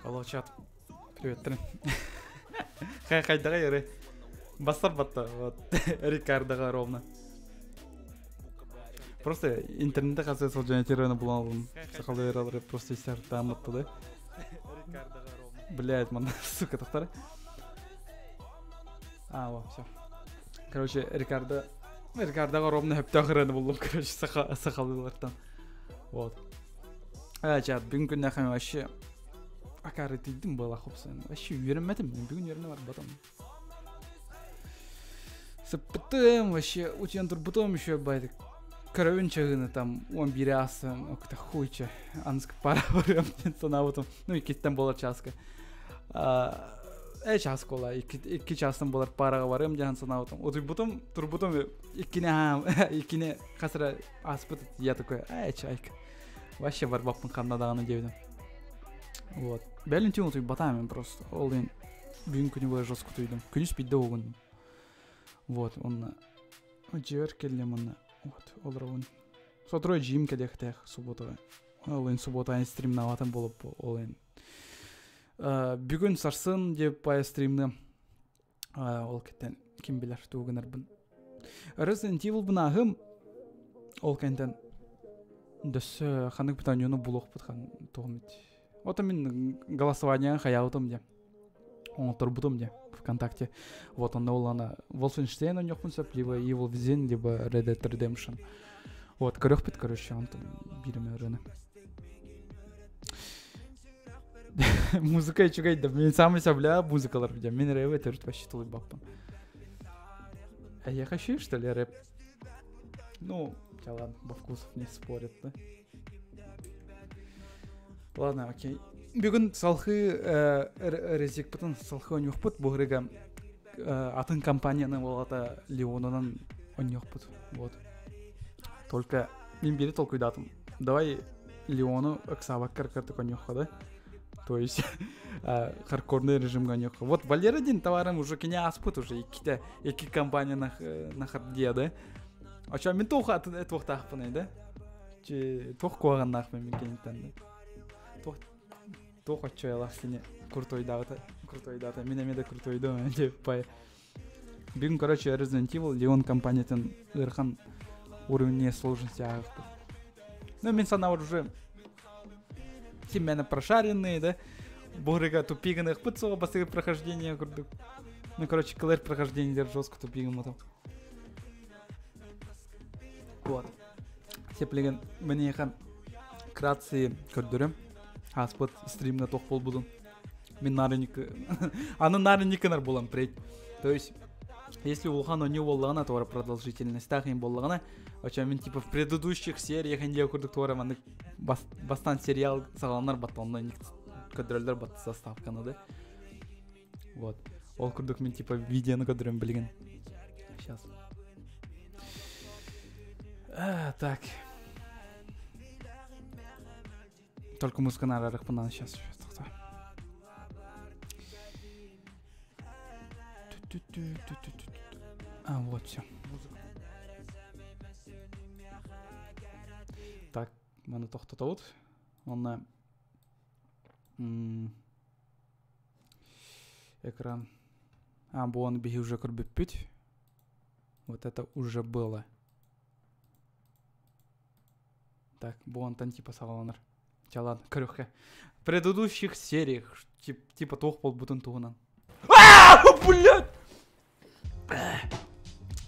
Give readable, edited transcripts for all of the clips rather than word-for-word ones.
Алло, чат. Привет, Хайдаға ері. Бастар батта. Вот. Рикардоға ровно. Просто интернетте қазір сол және террорны була алдым. Сақалды бере просто дамытты да. Блять, ман, сука, тоқтар. А, во, все. Короче, Рикардо Рикардоға ровно хөптө ырыны булдум, короче, сақалдылардан. Вот. А, чат, бүгін күннәхем вообще акары тидим была хопсан. Вообще үйренмедим. Мен бүгін үйрене бар батам. Сыппытым, вообще, утен турбутом еще байдык. Көрөбүн чыгыны там, он бире асын, окта хуйча, анск пара барым, санабытым. Ну, иккиттен болар часка. Э час кола, икки частан болар парага барым жахан санабытым. Утуйбутум, турбутум, иккине, иккине хасыра аспыт, я такой, ай, чайка. Вообще барбаппын ханнадағаны дебедим. Вот. Бәлін тюн утуй батамын просто. Ол мен бүгін күні бойы жестко туйдым. Күнүс бидде огундум. Вот, онна жер келдем онна. Вот, олар Сотрой жим келехтех субботаға. Ол ен суббота стримнаватын болуп, ол ен. Бүгін сарсын деп бая стримны. Ол кеттен ким билер тугынарбын. Resident Evil бунахым ол кентен дөссө ханык бутанюну булук бутхан тугумит. Вот мен голосование хаябытым де. Оңторбутум де ВКонтакте. Вот он олана Wolfenstein он сөп, либо Evil Within, либо Red Dead Redemption. Вот, көрөкпүт, короче, онтон биреме ырыны. Музыка чугай да, мен самый бля музыкалар бля, мен рэп это вообще тулуй баппын. А я хочу, что ли, рэп? Ну, да ладно, во вкусов не спорят, да? Ладно, окей. Бүгін салхы резик бұтын салхы онюқпыт бұғырыға атын компанияны болата Леонынан онюқпыт. Вот. Только мен бері толкуйдатым. Давай Леону ыксабаккар кыртык онюққа, да? То есть хардкорный режим онюққа. Вот Валера один товарым уже кине аспыт уже икките икки компания на харде, да? А чё, мен тоқ атын этуқтақпын, да? Тоқ куағаннақпын мен кенеттен, да? Тоқ отчаялах кине крутойдагыта крутойдата мен эме да крутойду деп бай. Бүгүн, короче, Resident Evil Leon компаниятын ырхан уровень сложности агыпты. Ну, мен санабар уже тиммени прошаренные, да? Бурыга тупиган пытсого бастыгы прохождение курдук. Ну, короче, КЛР прохождение жестко тупиган мотом. Вот. Сеплеген мнехан кратции көрдүрөм. Аспыт стримна тох болбудун. Мен нарыник аны нарыникынар булам пред. То есть если улхан не боллагана тора продолжительность тахин боллагана, оча мен типа в предыдущих сериях инде курдук тора маны бастан сериал сагаланар баттонна ник көдрөлдөр бат заставканы да. Вот. Ол курдук мен типа видеоны көдрөм билген. Сейчас. А, так. Только музыка на рарах сейчас, сейчас, А, вот все. Музыка. Так, маны тоқтатабыт. Онна экран. А, бу биһи уже көрбүппүт. Вот это уже было. Так, буонтан типа саҕаланар. Ча ладно, көрөххэ. В предыдущих сериях типа туох буолбутун туһунан. Блядь!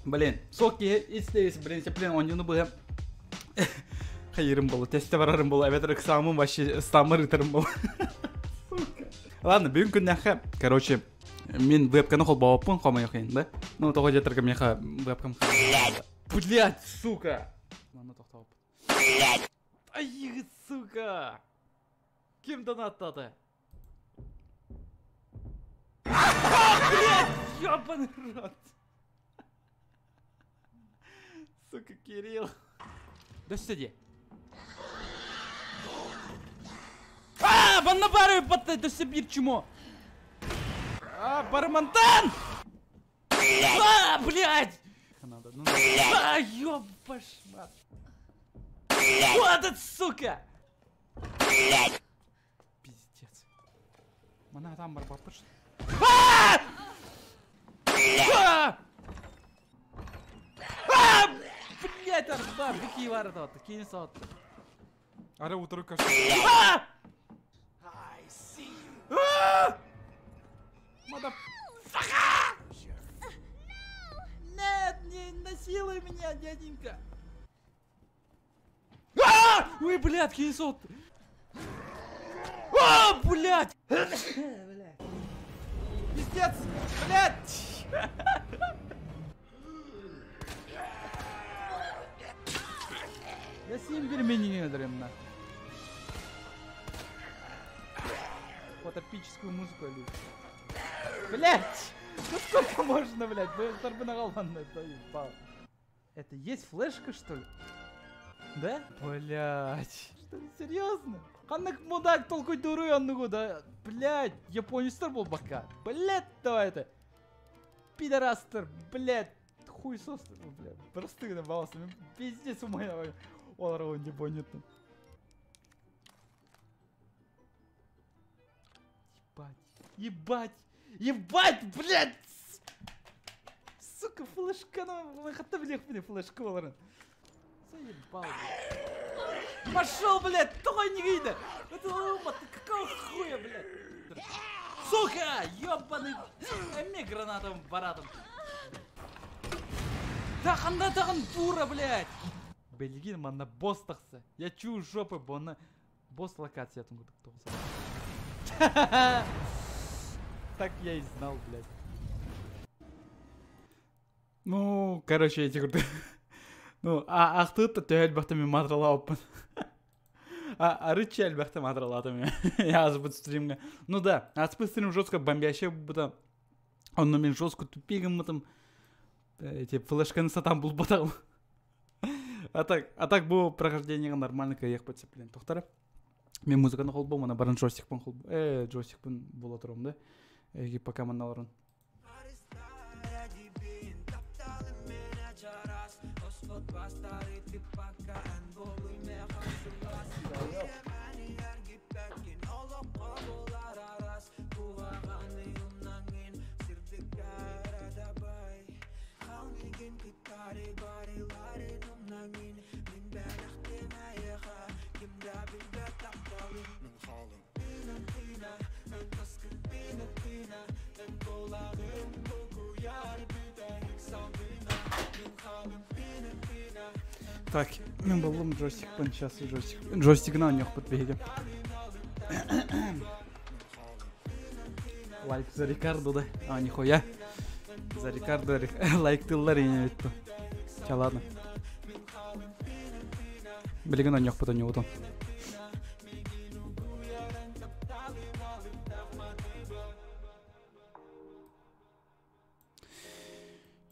Блин, сок истейс, блин, блин, он не бы хайырым было, тесте барарым было, эбэтэр ыксаамын вообще стамыр ытарым было. Ладно, бүгүн күннэхэ, короче, Мин вебканы холбооппун хомойох да? Ну, тоҕо диэтэргэ миэхэ вебкам Блять, сука! Манна тохтооппут. Ай, сука! Ким донаттады? Блять, ёбаный рот! Сука, Кирилл. Да сиди. А, банна бары батта, да бир чмо. А, бармантан! А, блядь! Надо, ну, а, ёбаш мать. Вот это, сука! Пиздец. Мана там барбапыш. А! А! А! Блять, арба, какие ворота, такие сот. Ара утро А! А! Motherfucker! Нет, не насилуй меня, дяденька. А! Ой, блядь, кейсот. А, блядь! Пиздец! Блядь! Я сим бир öldüreyim на. Вот эпическую музыку лю. Блять! Ну сколько можно, блять? Заебал. Это есть флешка, что ли? Да? Блять. Что, серьезно? Ханнык мудак толкуйдуруй оннугу да. Блять, японецтар буолбакка. Блять, давай это. Пидорастер, блять. Хуйсос, блядь. Просто баласы. Пиздец у меня. Олар японецтан. Ебать. Ебать. Ебать, блядь! Сука, флешка, ну, хатта билиэх бини флешка оларын. Заебал, блядь. Пошел, блядь, той не видно. Это ты какого хуя, блядь? Сука, ёбаный, эми гранатом баратом. Таханда тагын дура, блядь. Билигин манна босс тахса. Я чую жопы, бонна босс локация Так я и знал, блядь. Ну, короче, эти курды. Ну, а ахтыт төһөл бахта мен матралааппын. А арычы элбэхтэ матралаатым. Я азбыт стримга. Ну да, азбыт стрим жестко бомбящий бута. Он на мен жестко тупигом эти флешканы сатан был батал. А так бу прохождение нормально каях подцеплен. Тохтара. Мен музыканы холбом, ана барын джойстикпен холбом. Джойстикпен бола турам да. Эги пока маналарын. Так, мен болдум джойстикпен, сейчас джойстик. Джойстик на нёх подбеги. Лайк за Рикардо, да? А, нихуя. За Рикардо лайк тыллар я не ведь. Ча, ладно. Блин, на нёх потом не утон.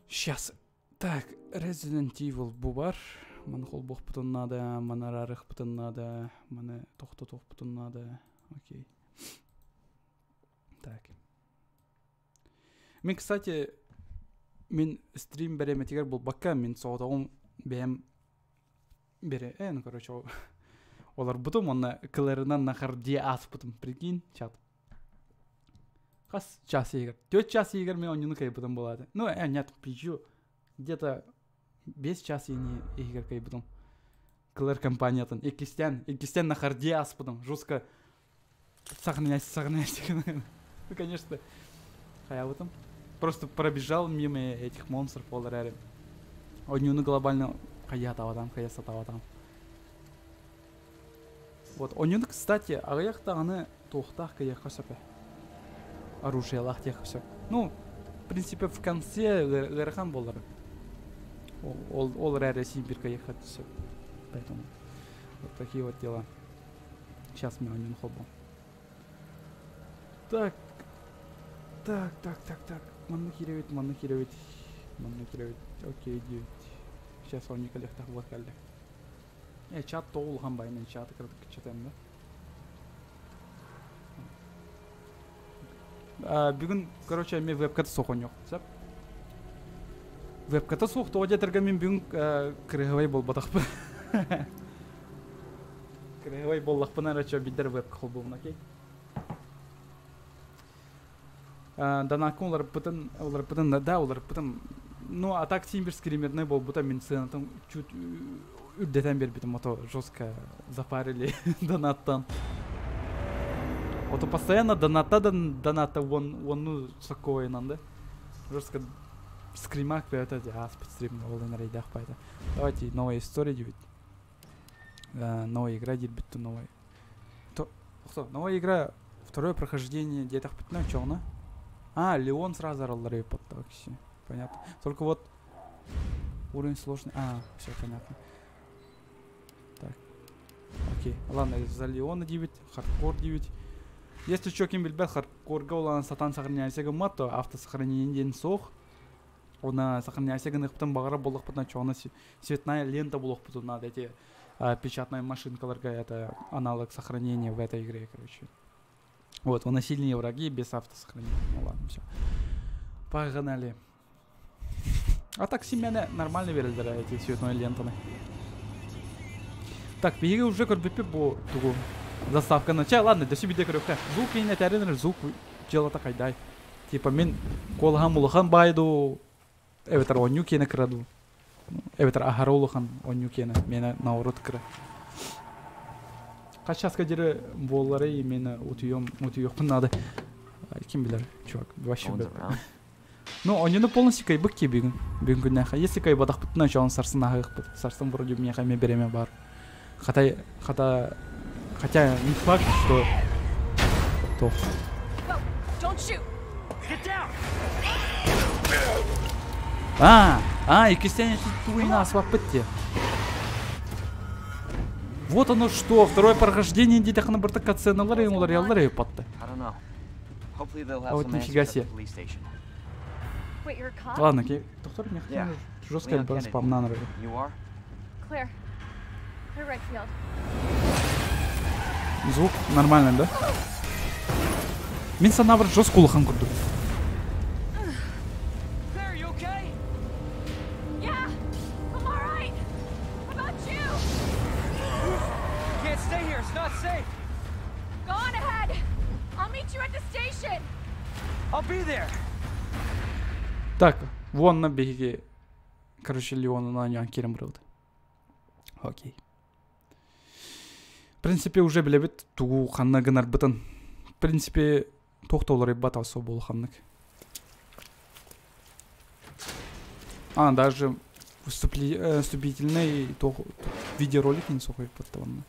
Сейчас. Так, Resident Evil бу бар. Маны холбох путун надо, маны рарых путун надо, маны тохтотох путун надо. Окей. Так. Мен, кстати, мен стрим береметигер был бакка, мен соғдағым бәм бере, ну, короче, олар бутум, онна кыларынан нахар дие ас бутум, прикинь, чат. Хас час игр. Тёт час игр мен онюну кай бутум болады. Ну, нет, пизжу. Где-то без час и не игр кай бутум. Клэр компаниятын. Икистен на харде аспытым. Жестко сохраняйся, сохраняйся. Ну, конечно, хая бутум. Просто пробежал мимо этих монстров поларари. Онюну глобально хая таватам, хая сатаватам. Вот, онюну, кстати, ағаяқтағаны тоқтақ кая қасапы. Оружие лахтех все. Ну, в принципе, в конце ыарахан буолар. Ол эрээри Сибирьга ехать все. Поэтому вот такие вот дела. Сейчас мы о холбом. Так. Так, так, так, так. Манна киирэбит, манна киирэбит. Манна киирэбит. Окей, 9. Сейчас он николехтах вот кэллэ. Чат тоҕо улахан бай, мен чаты кыратык кыччатыам да. Бүгүн, короче, мен вебката суох оонньуох. Сөп? Вебката суох тоҕо диэтэргэ мин бүгүн кырыһыбай буолбатахпын. Кырыһыбай буоллахпына эрэ чё бидер вебка холбуубун, окей? Донакка уларыппытын, уларыппытын, да, уларыппытым. Ну, а так син бир скримерный буолбута, мин сыанатын чуть үрдэтэн биэрбитим, а то жестко запарили донаттан. Ото постоянно доната доната уонну соккойунан да. Жестко скримак бэйэтэ ааспыт стримҥа ол эрэйдээх байда. Давайте новая история диэбит. Новая игра диирбит новая. То, кто? Новая игра, второе прохождение диэтэхпитинэ оччоҕуна. А, Леон сразу араллар эбит вообще. Понятно. Только вот уровень сложный. А, все понятно. Так. Окей. Ладно, за Леона 9, хардкор 9. Если что, ким билбэт хардкорга улаан сатан сохраняйся гыммат, то автосохранение диэн суох. Она сохраняйся гыныхпытын баҕара буоллахпытына чоҕуна цветная лента булуохпутун надо. Эти печатная машинкаларга это аналог сохранения в этой игре, короче. Вот, сильные враги без автосохранения. Ну ладно, все. Погнали. А так семена нормально верили эти цветной лентаны. Так, биһиги уже көрбүппүт бу тугу заставканы. Чэ, ладно, дөссө биирдэ көрүөххэ. Звук иһин этэрин звук дьыалата хайдай. Типа мин куолаһам улахан баай дуу, эбэтэр оонньуу киэнэ кыра дуу. Эбэтэр аһара улахан оонньуу киэнэ, миэнэ наоборот кыра. Хас часка диэри буолларый именно утуйуом, утуйуохпун надо. Ким билэр, чувак, вообще Ну, оонньууну полностью кыайбыт кии бүгүн. Бүгүн күннээххэ. Если кыайбатахпытына, чоон сарсын аһыахпыт. Сарсын вроде миэхэ эмиэ бириэмэ баар. Хата, хата, хотя не факт, что туох. Don't shoot! Get down! А, а, иккистээн туйна аспаппыт дии. Вот оно что, второе прохождение диэтэххинэ барыта катсценалар уларыйаллар эбит. I don't know. Hopefully they'll А have вот some нифига answers at себе. the police station. Wait, you're a cop? Ладно, окей. Доктор, не Yeah. жестко Leon Kennedy. спамнан вроде. You are? Claire. Claire Redfield. Звук нормальный, да? Мин санаабар жестко улахан курдук. Claire, you okay? Yeah, I'm all right. How about you? Can't stay here. It's not safe. Go on ahead. I'll meet you at the station. I'll be there. Так, вон на биһиги. Короче, Леона на киирэн барбыт. Окей. В принципе, уже билэбит тугу ханна гынарбытын. В принципе, туох да уларыйбат особо улаханнык. А, даже вступительный туох видеоролик не сухой подтаванна.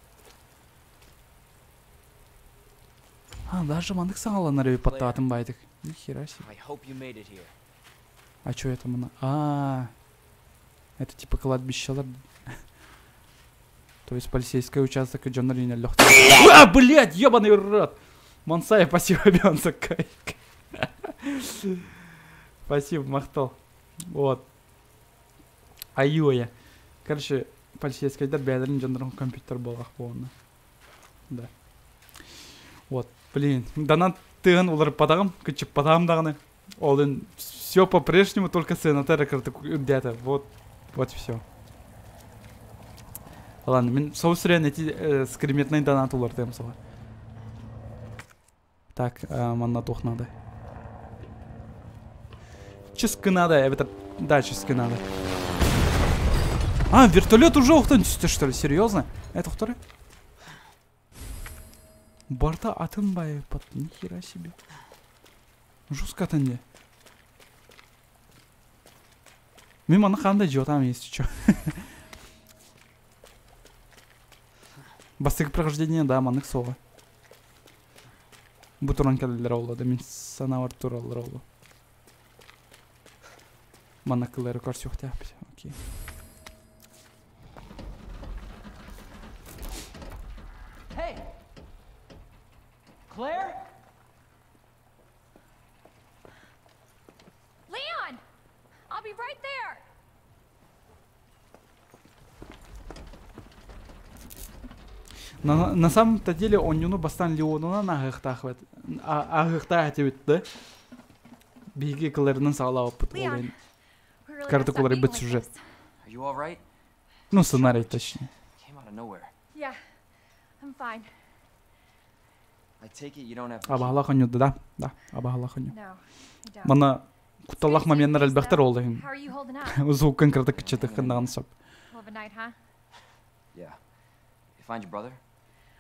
А, даже маннык саҥаланар эбит паттаатын байтык. Нихера себе. I hope you made it here. А чё это мына? А, это типа кладбище. То есть полицейский участок и Джон Рина лёг. А, блядь, ёбаный рот! Мансай, спасибо, Бионса Кайк. Спасибо, махтал. Вот. Айоя. Короче, полицейский да бэйэлэрин дьоннорун компьютер буолах буолна. Да. Вот, блин, донат тыгын уларыппатаҕым, кыччыппатаҕым даҕаны. Ол все по-прежнему, только сыаната үрдээтэ. Вот, вот все. Ладно, мин соус эти скриметный донат уларытыам суоҕа. Так, манна туох надо. Чески надо, это... Да, чески надо. А, вертолет уже охтан түстэ, что ли? Серьезно? Это второй? Барта атын бай, нихера себе. Жестко атын не. Мин манна ханда там, если чё. Бастакы прохождение, да, маннык суоҕа. Бу туран кэллилэр ол, да мин санаабар тураллар ол. Манна кылары көрсүөхтээхпит. Окей. Hey! Claire? Leon! I'll be right there! На самом-то деле онньуну бастаан Леонунан ааһыахтаах ааһыахтаах этибит да. Биһиги кыларынан саҕалаабыппыт ол Leon, иһин we really gotta кыратык stop being уларыйбыт like сюжет. this. Are you all right? Ну, сценарий точнее. Came out of nowhere. Yeah, I'm fine. I take it you don't have the key. Абаһалаах онньуду да? Да, абаһалаах онньу. No, I don't. Манна кутталлаах Good to see моменнар you, элбэхтэр though. ол иһин. How are you holding up? Звукын кыратык кыччатыххын даҕаны сөп. Hell of a night, huh? Yeah. You find your brother?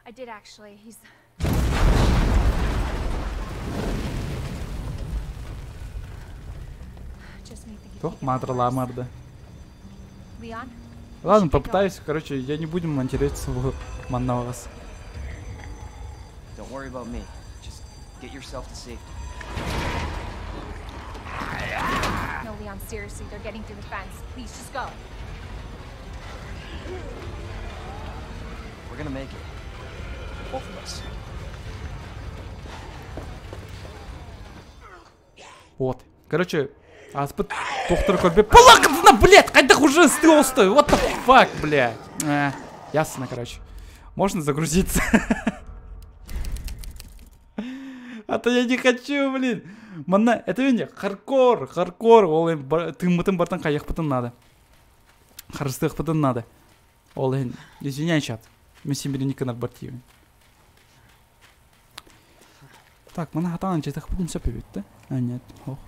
I did actually. He's. Just me thinking. Туох маатыралаамар да. Leon? Ладно, попытаюсь, короче, я не будем монтировать в манна вас. Don't worry about me. Just get yourself to safety. No, Leon, seriously, they're getting through the fence. Please, just go. We're gonna make it. Both of us. Вот. Короче, аспыт доктор көрбе. Палакына, блядь, хайдах уже стрелстой. What the fuck, блядь. Ясно, короче. Можно загрузиться? А то я не хочу, блин. Манна, это не хардкор, хардкор. Ол эм тыммытын бартан каяқпытын надо. Харыстықпытын надо. Ол эм, извиняй, чат. Мен сен бірін екі бартиевін. Так, мына хатан жетақпытын сөпе бітті. А, нет, ох.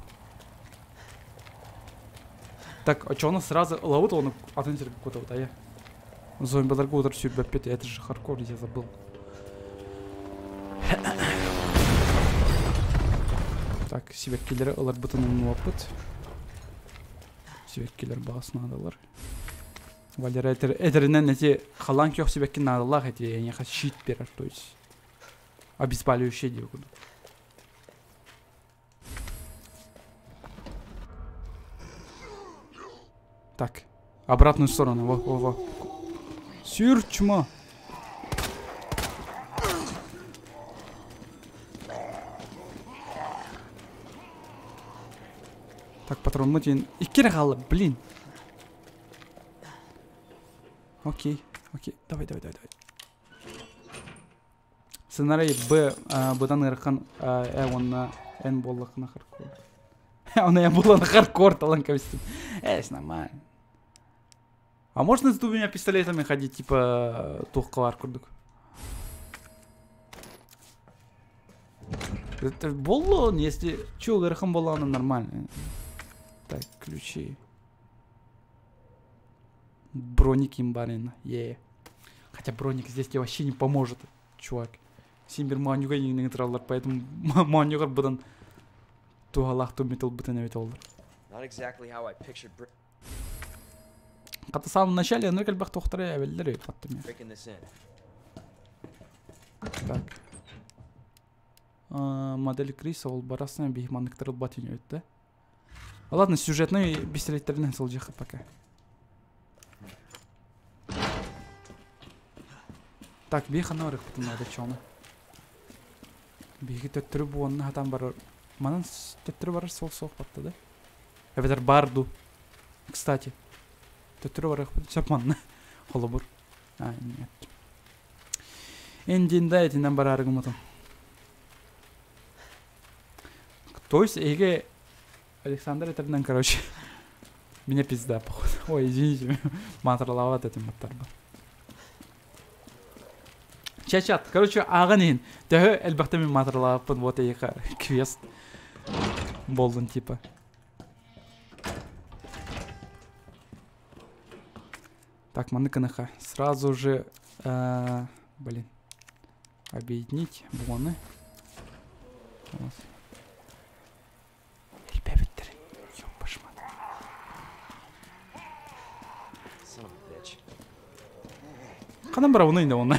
Так, а чё он сразу ловит, он один какой-то вот, а я. Зомби ларгу удар сюда опять, это же хардкор, я забыл. Так, себе киллеры алар бутын опыт. Себе киллер бас надалар. Валера, этеринен эти халан кёх себе кин надалах эти, я не хочу щит берер, то есть обезболивающее дело. Так, обратную сторону, во, во, во. Сюр, чмо. Так, патрон мутин. И киргал, блин. Окей, окей. Давай, давай, давай, давай. Сценарий Б, Б-дан Ирхан, он на Н боллах на хардкор. Он я был на хардкор, талант ковести. Нормально. А можно с двумя пистолетами ходить, типа, тухкалар курдук? Это боллон, если чё, Ирхан боллон, нормально. Так, ключи. Броник имбарин, е. Хотя броник здесь тебе вообще не поможет, чувак. Симбер манюга не нейтраллар, поэтому манюга будан тугалах ту метал бутан ведь олдар. Not exactly how I pictured Хотя в самом начале, ну, как бы тухтары, я веллеры, потом я. breaking this in. Так. Модель Криса, ол барасына беймандықтар батин өтті. Ладно, сюжетный пистолеттерінен сол жаққа пока. Так, бейхана орық бұтын надо чоны. Бейхи төттірі буонна хатан бар. Манан төттірі барар сол соқ батты да? Эбетер барду. Кстати. Төттірі барар бұтын сөп манна. Холобур. А, нет. Эндинда этинен барар гымытым. То есть, эге Александр Этернен, короче. Меня пизда, походу. Ой, извините, матрлават этим маттарба. Чачат, короче, ағын Тәһі әлбәқтә мин матрлаваппын, вот эйха квест болдун типа. Так, маныканыха. Сразу же, блин, объединить боны. Вот. Канам бара оны инде оны.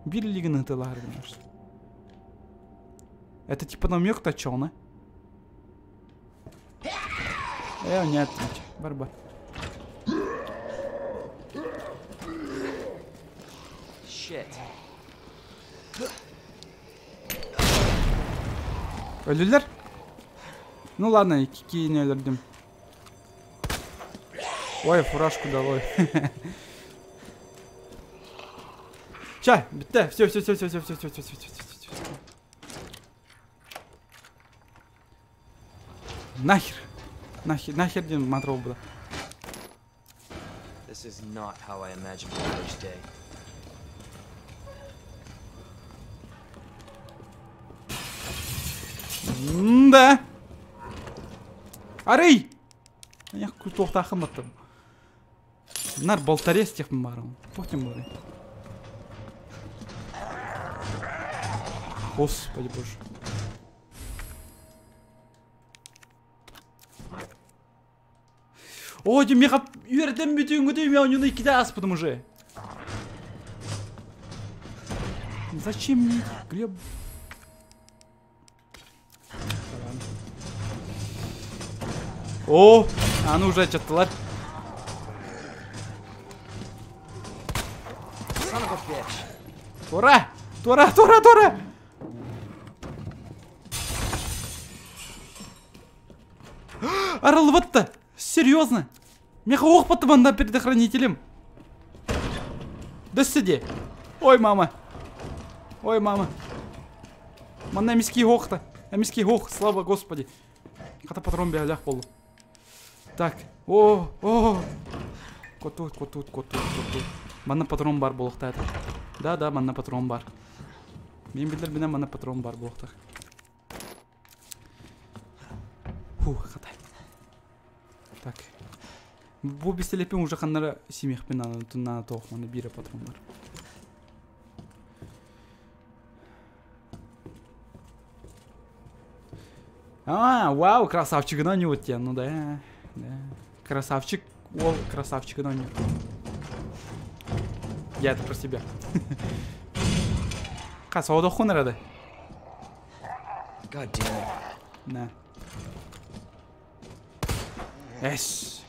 Биир илиигин ытылаһар гынар. Это типа намек точёный. Э, нет, бар бар. Shit. Өлүлэр? Ну ладно, киини өлөрдүм. Ой, фуражку долой. Чай, бітті. Все, все, все, все, все, все, все, все, все, все, все, все. Нахер. Нахер, нахер диэн матрол было. This is not how I imagined my first day. Да. Арый! Я туохтаахын баттым. Нар болторез тех барым. Туох тем более. Господи боже. О, дим меха үөрден бүтүнгүтү мен ону икките аспытым уже. Зачем мне Глеб? О, а ну уже чаттылар. Тура! Тура, тура, тура! Арылбатта! Серьезно? Меха охпатты банда предохранителем. Да сиди. Ой, мама. Ой, мама. Манна миски хохта. Миски хох, слава господи. Хата патрон бялях болу. Так. О, о. Котут, котут, котут, котут. Манна патрон бар болухта. Да, да, манна патрон бар. Мен билер бина манна патрон бар болухта. Фу, хатай. Так. Бу бистелепин уже ханнара симехпин на на тоох мана бире патрон бар. А, вау, красавчик на него те, ну да, да. Красавчик, о, красавчик на него. Я это про себя. Каса, одохун рады. God damn it. На. Эс.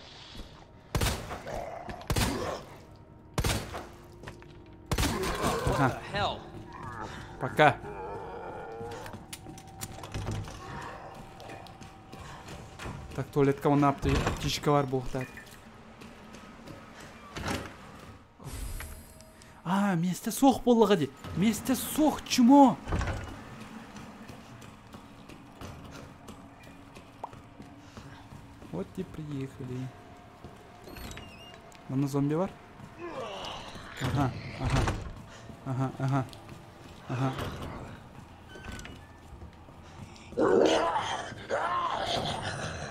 Ага. Пока. Так, туалетка онна аптечка бар буолуохтаах. А, месте суох буоллаҕа дии. Месте суох, чмо. Вот и приехали. Манна зомби бар? Ага, ага. Ага, ага. Ага.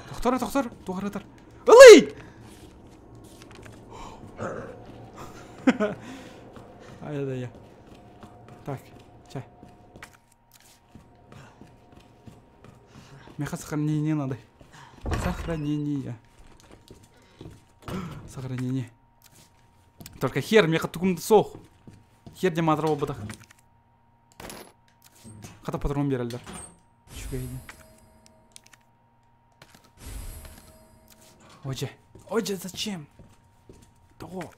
Тохтор, тохтор, тохтор. Ылый! Ай, да я. Так, чай. Меха сохранение надо. Сохранение. Сохранение. Только хер, меха тугум сох. Хер де матрова бытах. Хата патрон берелдер. Чугайди. Оже, оже, зачем? Того.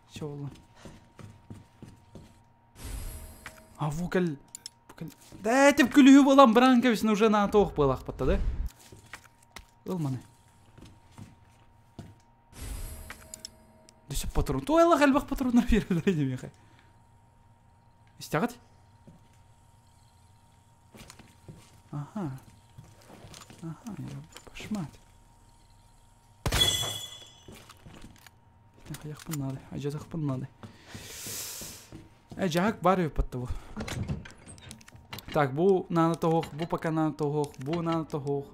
Все, было. А вукаль. Вукаль. Да, это в күлүһү болан бранка весен уже на тоох былах батта, да? Ылманы. Дөсөп патрон. Туайлах элбах патроннар берилер демехе. Истягат? Ага. Ага, я башмат. Аяқпын надо, ажазақпын надо. Жак бар паттыбы. Так, бу наны тоғық, бу пока наны тоғық, бу наны тоғық.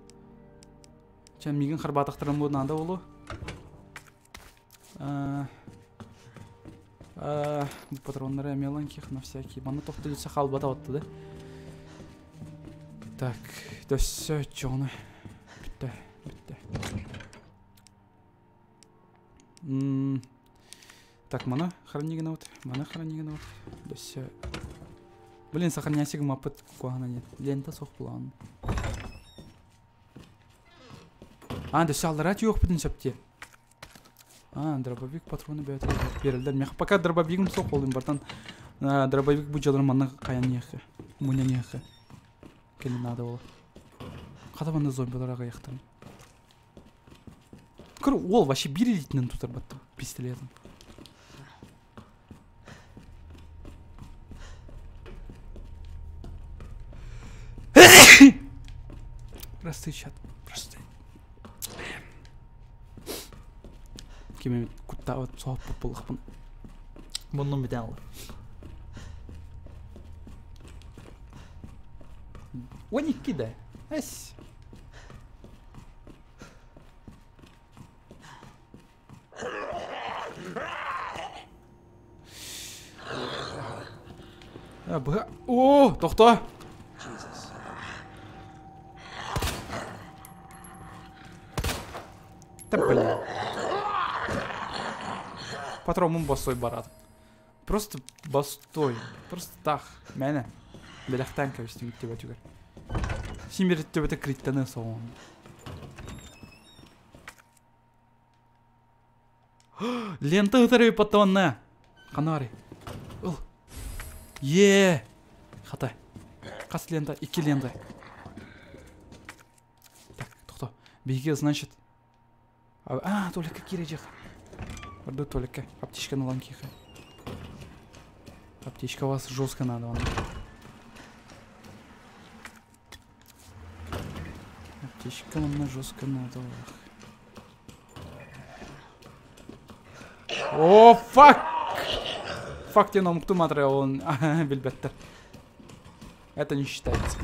Чан мигин харбатақтырым бу надо болу. Бу патроннары меланких на всякий. Маны тоқтылыса халбата отты, да? Так, дөссө чоны. Бітті, бітті. Так, мана хранигина вот, мана хранигина вот. Да все. Блин, сохраняйся мапыт куана нет. Лента сох план. А, да все, алларат yok бүтүн сөпте. А, дробовик патроны бәт берилдер. Мен пока дробовигим сох болдым, братан. Дробовик бу жалар манна каян нехе. Муня нехе. Келин надо было. Када манда зомбилар ага яктырым. Кыр, ол вообще бир элитинен тутар батты пистолетом. Просты чат, просты. Кеме куттабат соғып болықпын. Бұның бітен алыр. 12 да. Әс. О, тоқта. Да блин. Патромун басой барат. Просто бастой. Просто так. Мәне. Беляхтан кәвістім деп әтігер. Симбер деп әті криттаны соғын. Лента ұтары патонна. Қанары. Ул. Е. Хата. Қас лента, 2 лента. Так, тоқта. Беге, значит. А, только кирежех. Орду только. Аптечка на ланкиха. Аптечка у вас жестко надо. Вон. Аптечка нам жестко надо. О, фак! Фак, тебе нам кто матрел, он бельбеттер. Это не считается.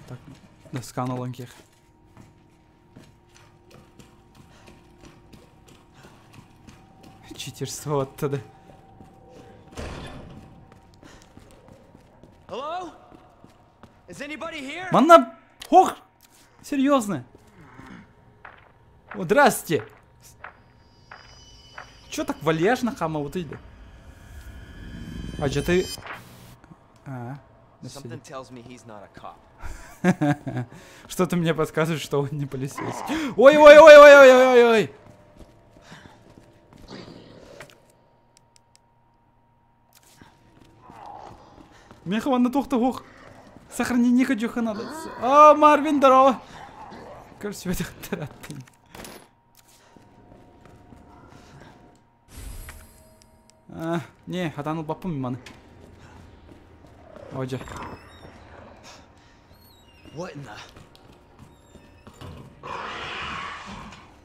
Так, доска на ланкех. Читерство оттуда. Hello? Is anybody here? Манна, ох, серьезно? О, здрасте. Чё так вальяжно хама вот иди? А че ты? А, Something tells me he's not a cop. Что-то мне подсказывает, что он не полицейский. Ой, ой, ой, ой, ой, ой, ой. Меха на тохта ох. Сохрани не хочу надо. А, Марвин, здорово. Короче, это А, не, хатаныл баппым маны. Ожа. What in the...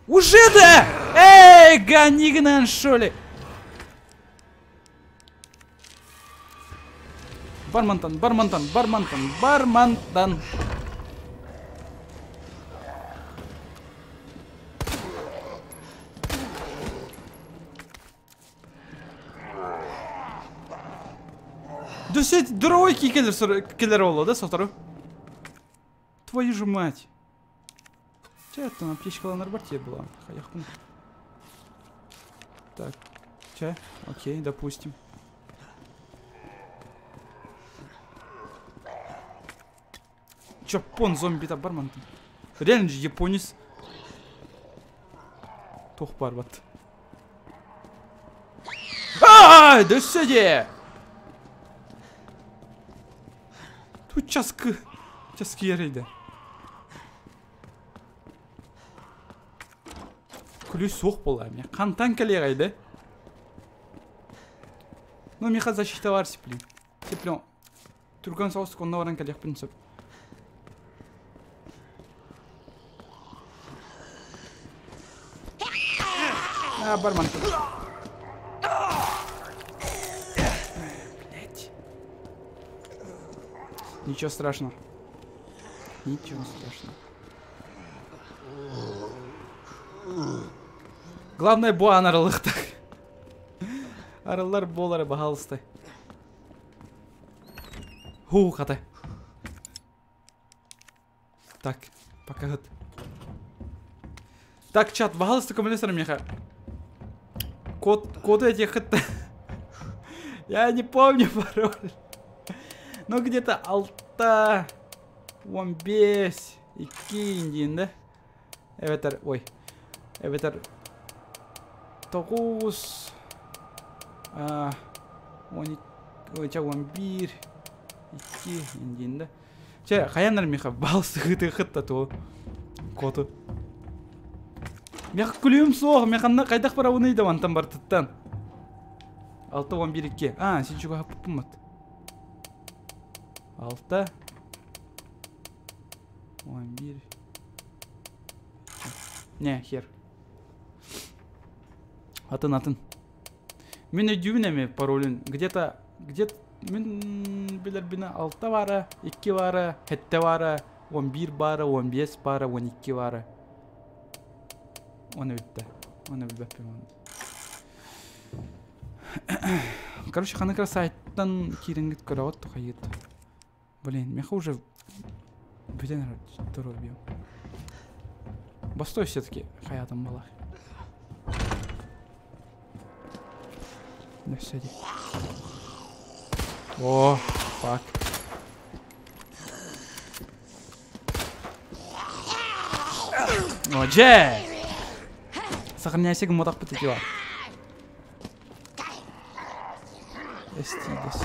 Уже да! Эй, гони шо ли? Бармантан, бармантан, бармантан, бармантан. Да все эти дорогие киллер оло, да, сотору? Твою же мать. Че это там аптечка на борте была? Хаяхпун. Так, че? Окей, допустим. Чапон зомби-то барман. Реально же японец. Тох барбат. А, да сиди! Тут часки. Часки ярыйды. Күлі соқ бола. Мен қантан келе қайды. Ну, меха защита бар сеплин. Сеплин. Түрген соғыс конна баран келе принцип. А, барман. Блять. Ничего страшного. Ничего страшного. Главное бу аан арыллыахтаах. Арыллар буолара баһаалыста. Хуу хата. Так, пока хыт. Так, чат, баһаалыста көмөлөс миэхэ. Код, коду этих Я не помню пароль. Ну где-то алта, 15, 2 диэн да? Эбэтэр, ой, эбэтэр 9, 12, ой, ча 11, 2 диэн да? Чэ, хайаннар миэхэ бал сыһыытыахыт да туо коту. Миэхэ күлүүм суох, миэхэ хайдах барабыный да мантан бартыттан. 6 11 2. А, син чугаһаппыппын бат. 6 11 Не, хер. Атын, атын. Мин өйдүүбүн эми паролун. Где-то, где мин билэрбинэ алта баара, икки баара, сэттэ баара, 11 баара, 15 баара, 12 баара. Оны бүттэ. Оны билбэппин оны. Короче, ханнык сайттан киирэҥҥит көрөҕүт тухайыт. Блин, меха уже бүтэн здоровьем. Бастой все-таки хаятым была. Да, сиди. О, fuck. О, дьэ! Сохраняйся гымматахпыт ити бар. Эстиидес.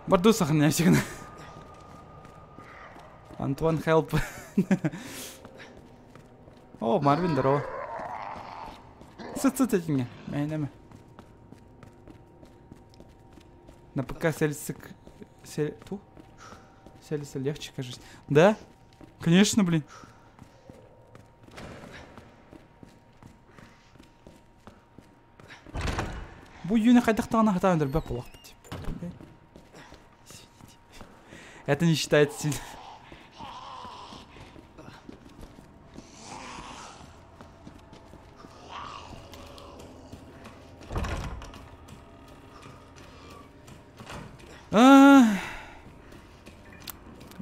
Барду сохраняйся гына. Антуан, help. О, Марвин, здорово. Сыт, сыт этиҥҥэ. Мэйнеме. На ПК целиться... Цель... Ту? Целиться легче, кажется. Да? Конечно, блин. Бу юны хайдах даҕаны хатаан өлбөт буолуохпут. Извините. Это не считается.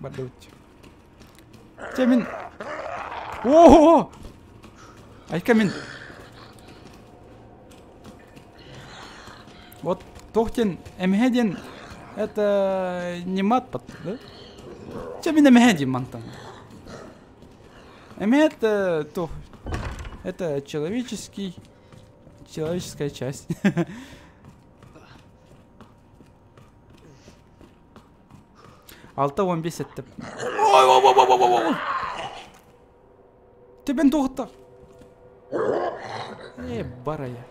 Бардыбыт. Чэ мин... О! Айка мин... Вот туох диэн эмэһэ диэн это не мат да? Чэ мин эмэһэ диим мантан. Эмэһэ это туох это человеческий человеческая часть. 6-15 эттим. Ой, ой, ой, ой, ой, ой. Тебен тоғытта. Э, барая.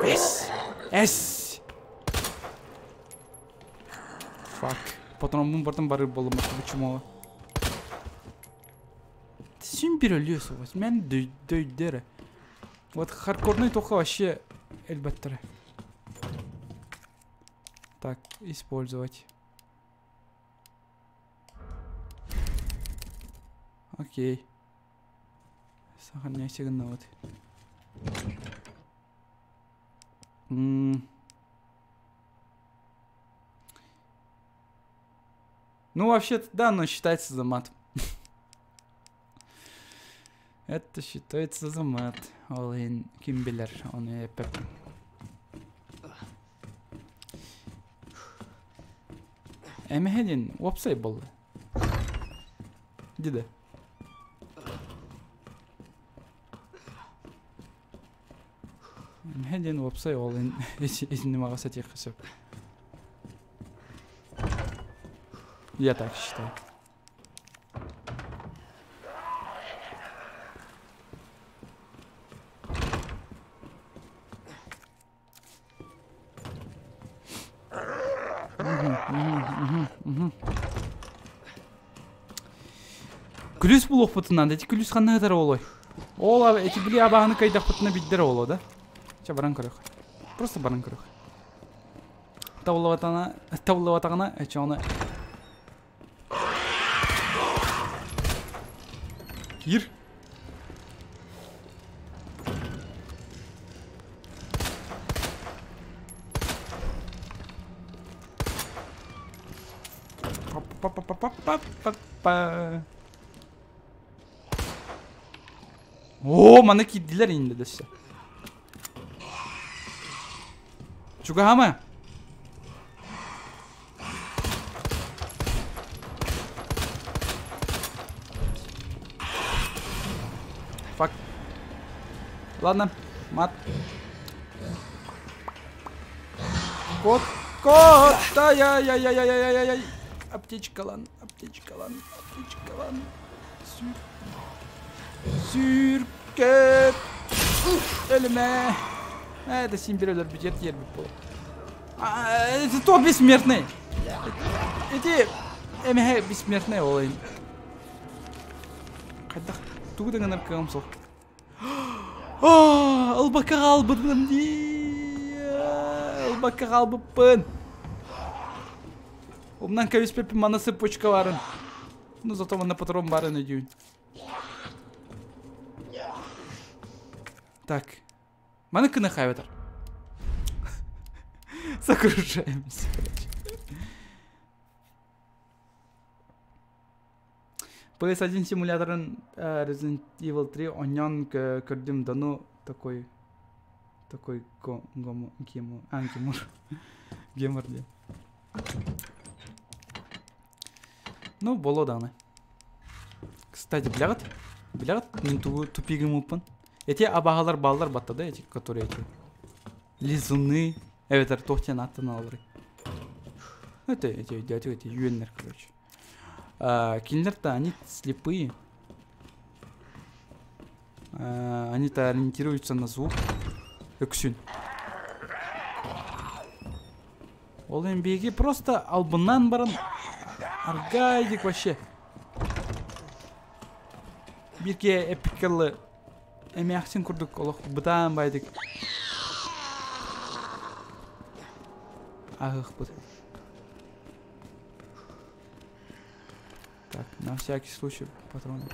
Эс! Эс! Fuck. Потом бартын барыр болым, почему? Син bir ölüyorsun. Мен дөйдері. Вот хардкорный тоха вообще элбэттері. Так, использовать. Окей. Сохраняйся вот. Ну, вообще-то, да, но считается за мат. Это считается за мат. Ол иһин ким билэр, ону эппэппин. Эмэһэ диэн уопсай буолла. Диде. Эмэһэ диэн уопсай ол иһин итини маҕас этиэххэ сөп. Я так считаю. Күлүс булуохпутунан, эти күлүс ханна ытар олой? Ол эти били абаһаны кайдахпытына биддер оло, да? Ча баран көрөх. Просто баран көрөх. Табыллыбатаҕына оччоҕуна Киир. Па-па-па-па-па-па. Оо, манна киирдилэр инде дөссө. Чугаһама. Фак. Ладно, мат. Кот, кот, да я я я я я я я. Аптечка лан, аптечка лан, аптечка лан. Сүр. Сүркет. Өлүмэ. Это син бир өлөр бюджет ер бит. Это то бессмертный. Эти эмэхэ бессмертный олайын. Хайдах тугу да гынар кыам суох. Ылбакка хаалбытым дии. Ылбакка хаалбыппын. Умнан кэбиспиппин манна сыппочка барын. Ну зато манна патрон барын өйдүүн. Так. Маны кына хайбатар. Загружаемся, короче. PS1 симуляторын Resident Evil 3 онньон көрдүм да, ну такой такой гомо гемо а гемор гемор диэн. Ну, боло даҕаны. Кстати, билэҕит? Билэҕит мин тугу тупигым уппун? Эти абаһалар бааллар батта да эти, которые эти лизуны, эбэтэр туох диэн ааттаналларый? Это эти өйдөөтүк эти үөннэр, короче. Кинилэр-то они слепые. Они-то ориентируются на звук. Өксүн. Ол биһиги просто албыннаан баран аргайдик вообще. Бирке эпиккалы эмээхсин курдук олох бытаан байдык. Аһыхпыт. Так, на всякий случай патроны.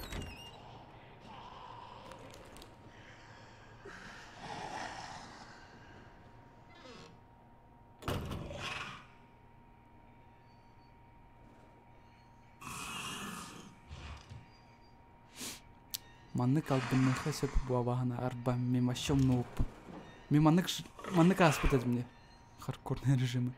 Маннык албынныха сөп буолбаһына арба мин вообще умнубуппун. Мин маннык маннык ааспыт этим дии. Хардкорный режимы.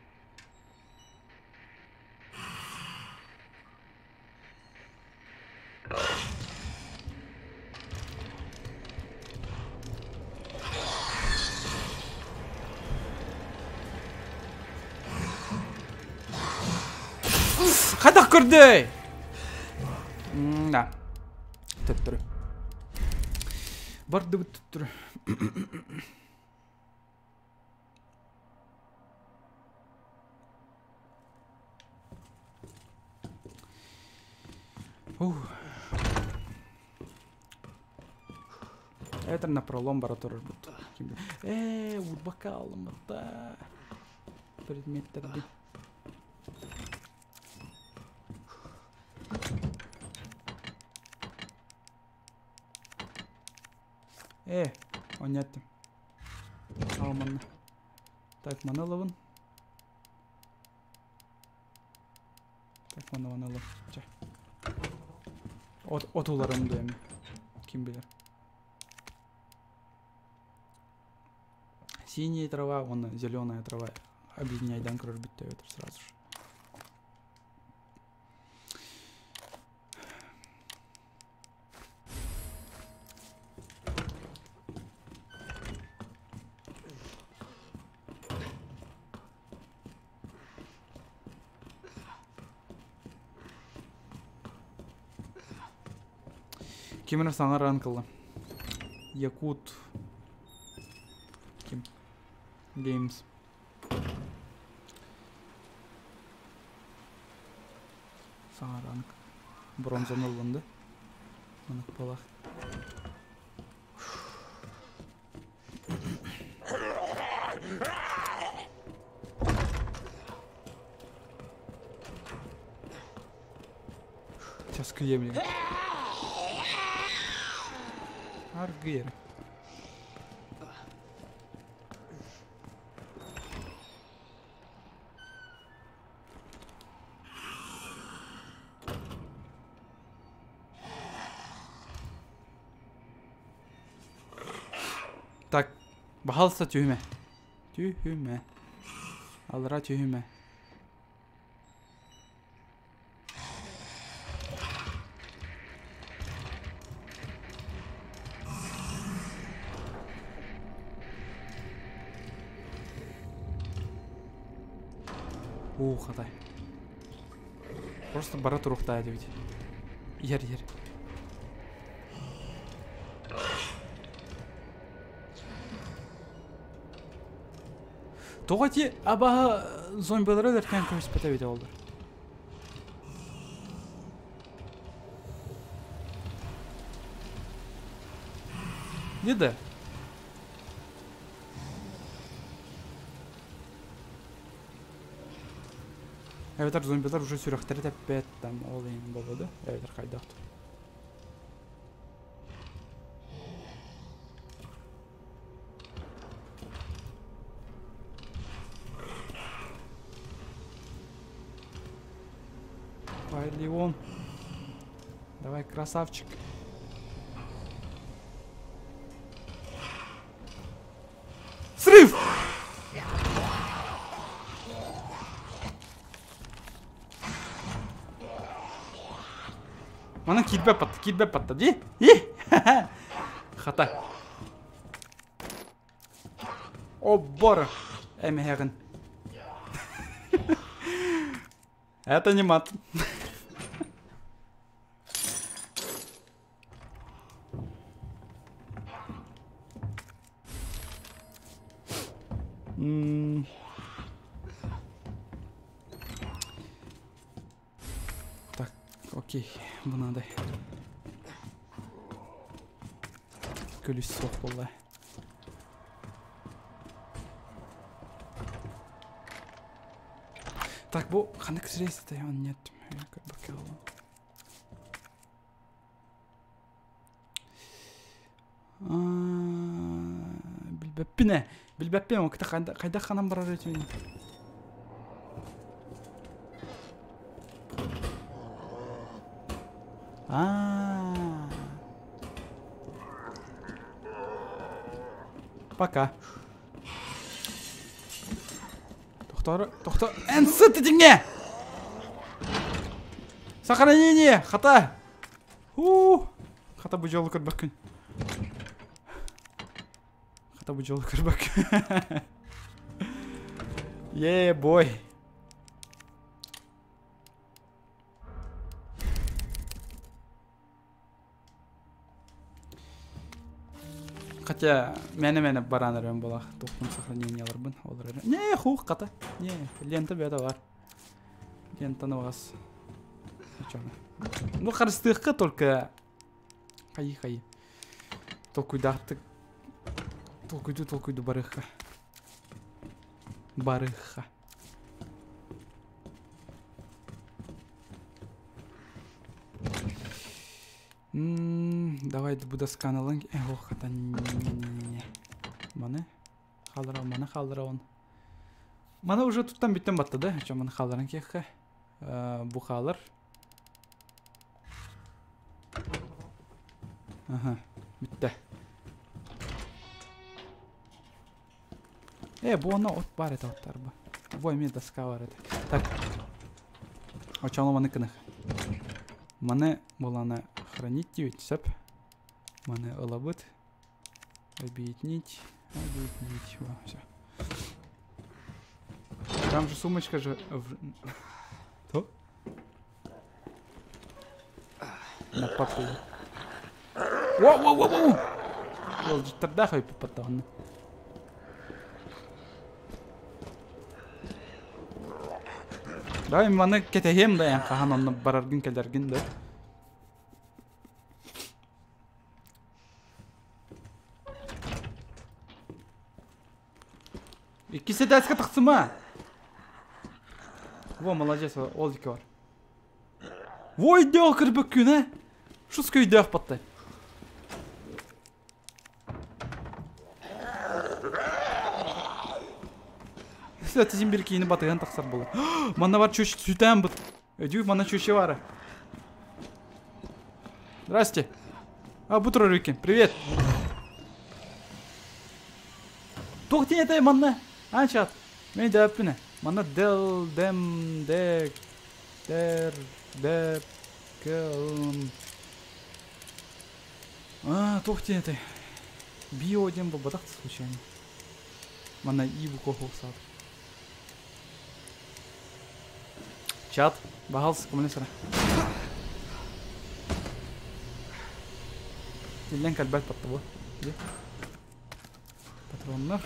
Хайдах көрдөй? Да. Төттөрү. Бардыбыт төттөрү. Ух. Это на пролом бара турар бут. Урбака алымыта. Предметтерди. Онньоттум. Алманна. Так, маны ылабын. Так, маны маны ылабын. Чэ. От, отуларым дуо эми. Ким билэр. Синяя трава, уонна зеленая трава объединяйдан көрөр бүттэ сразу же. Ким эрэ саҥа ранг ылла. Якут Ким Games. Саҥа ранг. Бронзаны ыллым да. Маннык буолаах. Сыя билигин. Аргыйар. Так, баһалса түһүмэ. Түһүмэ. Алра түһүмэ. Уу, хатай. Просто бара туруохтаа этибит. Иһэр, иһэр. Тоҕо ити абаһы зомбилары өлөртөөн көмүспэтэ эбитэ буоллар. Не да? Эбэтэр зомбилар уже сүрэхтэрэ тэппэт там ол иһин буолуо да эбэтэр хайдах Давай, Леон. Давай, красавчик. Срыв! Манан киирбэт батта, киирбэт батта дии. Хата. О, бор! Эмэһэҕин. Это не мат. Так, окей, бу надо. Күлүс суох буолла. Так, бу ханнык средство нет. Билбэппин ээ. Билбэппин, ол хайдах ханан барар этибин. А. Пока. Тохтоор, тохтоо. Эн сыт итиҥҥэ! Сохранение! Хата! Хуу! Хата бу дьолу көрбөккүн. Хата бу дьолу көрбөккүн. Е, бой. Хотя мээнэ-мээнэ бараан эрэн буолах туохпун сохраненияларбын ол эрэ. Не, хух хата. Не, лента бэйэтэ бар. Лентаны баҕас. Ну харыстыахха только хайы-хайы. Толкуйдаахтык толкуйду толкуйду барыахха. Барыахха. Давай бу досканы ылыҥ. Ох, хата не-не-не. Маны хаалларабын, маны хаалларабын. Маны уже туттан бүттэн батта да? Чё, маны хаалларан киэххэ. Бу хаалар. Ага, бүттэ. Э, бу онно от баар этэ оттарба. Бу эмиэ доска бар этэ. Так. Очону маны кынах. Маны буланы хранить диэбит сөп. Маны ылабыт. Объединить. Объединить. Во, все. Там же сумочка же... В... То? На папу. Воу-воу-воу-воу! Ыалдьыттардаах өйпүт Давай маны кэтэһиэм да эн хаһан онно бараргын кэлэргин да. Иккис этээскэ тахсыма! Во, молодец, ол икки бар. Войдөөх кырбыккын, э? Шус көйдөөх батты. Тизин bir киини батыган тахсар була. Манна бар чүш сүтән бут. Өдүү манна чүші бары. Здрасте. А, бу турар екен. Привет. Туох диэн этэй манна? Аан чат. Мен дәппинэ. Манна дел, дэм, дек, дэр, дэп, кэл. А, туох диэн этэй? Био диэн буолбатах случайно. Манна и буква хуохсаат. Чат, баһалс, көмөлөс эрэ. Иллэн кэлбэт батта бу. Патроннар.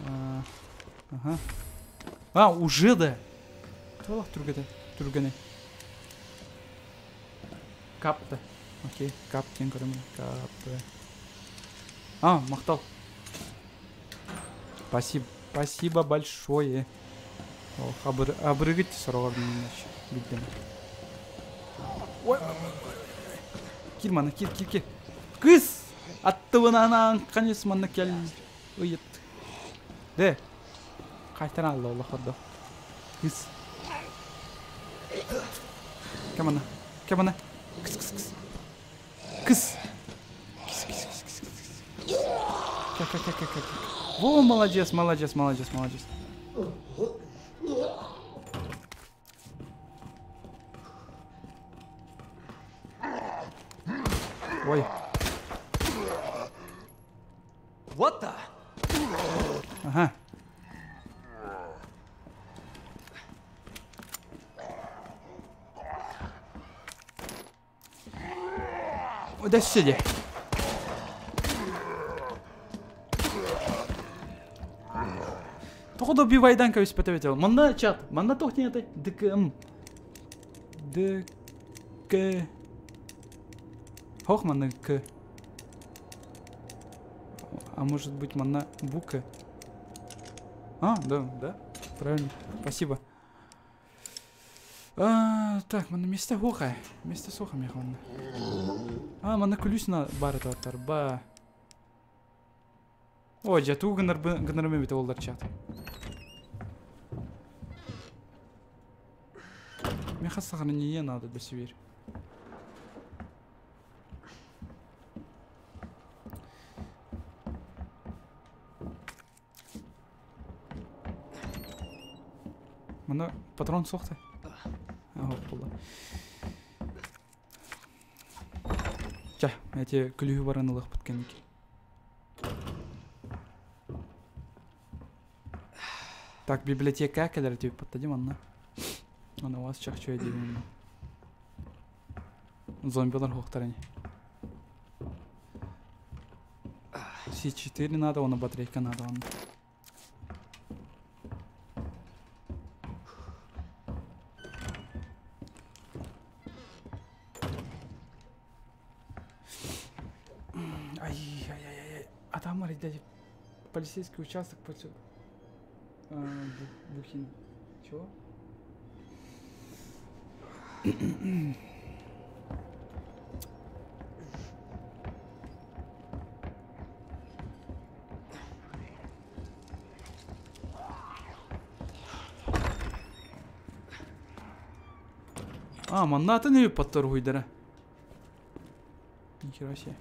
А, ага. А, уже да. Туох түргэтэ, түргэнэ. Капты. Окей, кап диэн көрөмүн. Капты. А, махтал. Спасибо, спасибо большое. Ох, абыр, абырыгыт сороҕор билдим. Ой, кир мана, кир, кир, кир. Кыс! Аттыбынан конец манна кел ыйыт. Де. Қайтан алла Аллах ордо. Кыс. Кем ана? Кем ана? Кыс, кыс, кыс. Кыс. Кис, кис, кис, кис, кис. Ка, ка, ка, ка, ка. Во, молодец, молодец, молодец, молодец. Ой. What the? Ага. Ой, да сиди. Тоҕо да убивайдан кэбиспэтэ эбитэ. Манна чат, манна туох диэн этэй? ДКМ. ДК. Хох манна К. А может быть манна бука? А, да, да, правильно. Спасибо. А, так, манна место хоха. Место соха механна. А, манна күлүс на бары тартар. Ба. О, дьэ, тугу гынар гынарым эбитэ буоллар чат. Меха сохранение надо до север. Мана патрон сохты. Буолла. Ча, эти күлүһү баран ылыахпыт кэнники. Так, библиотека кэлэр диэбит манна. Ана вас чахчы диэбин. Зомбилар хуохтар ини. С4 надо, он батарейка надо. Он. Ай-яй-яй-яй. А там, дядя, полицейский участок против... Бухин. Чего? А, манна атын эбит паттар уһуйдара. Нихера себе.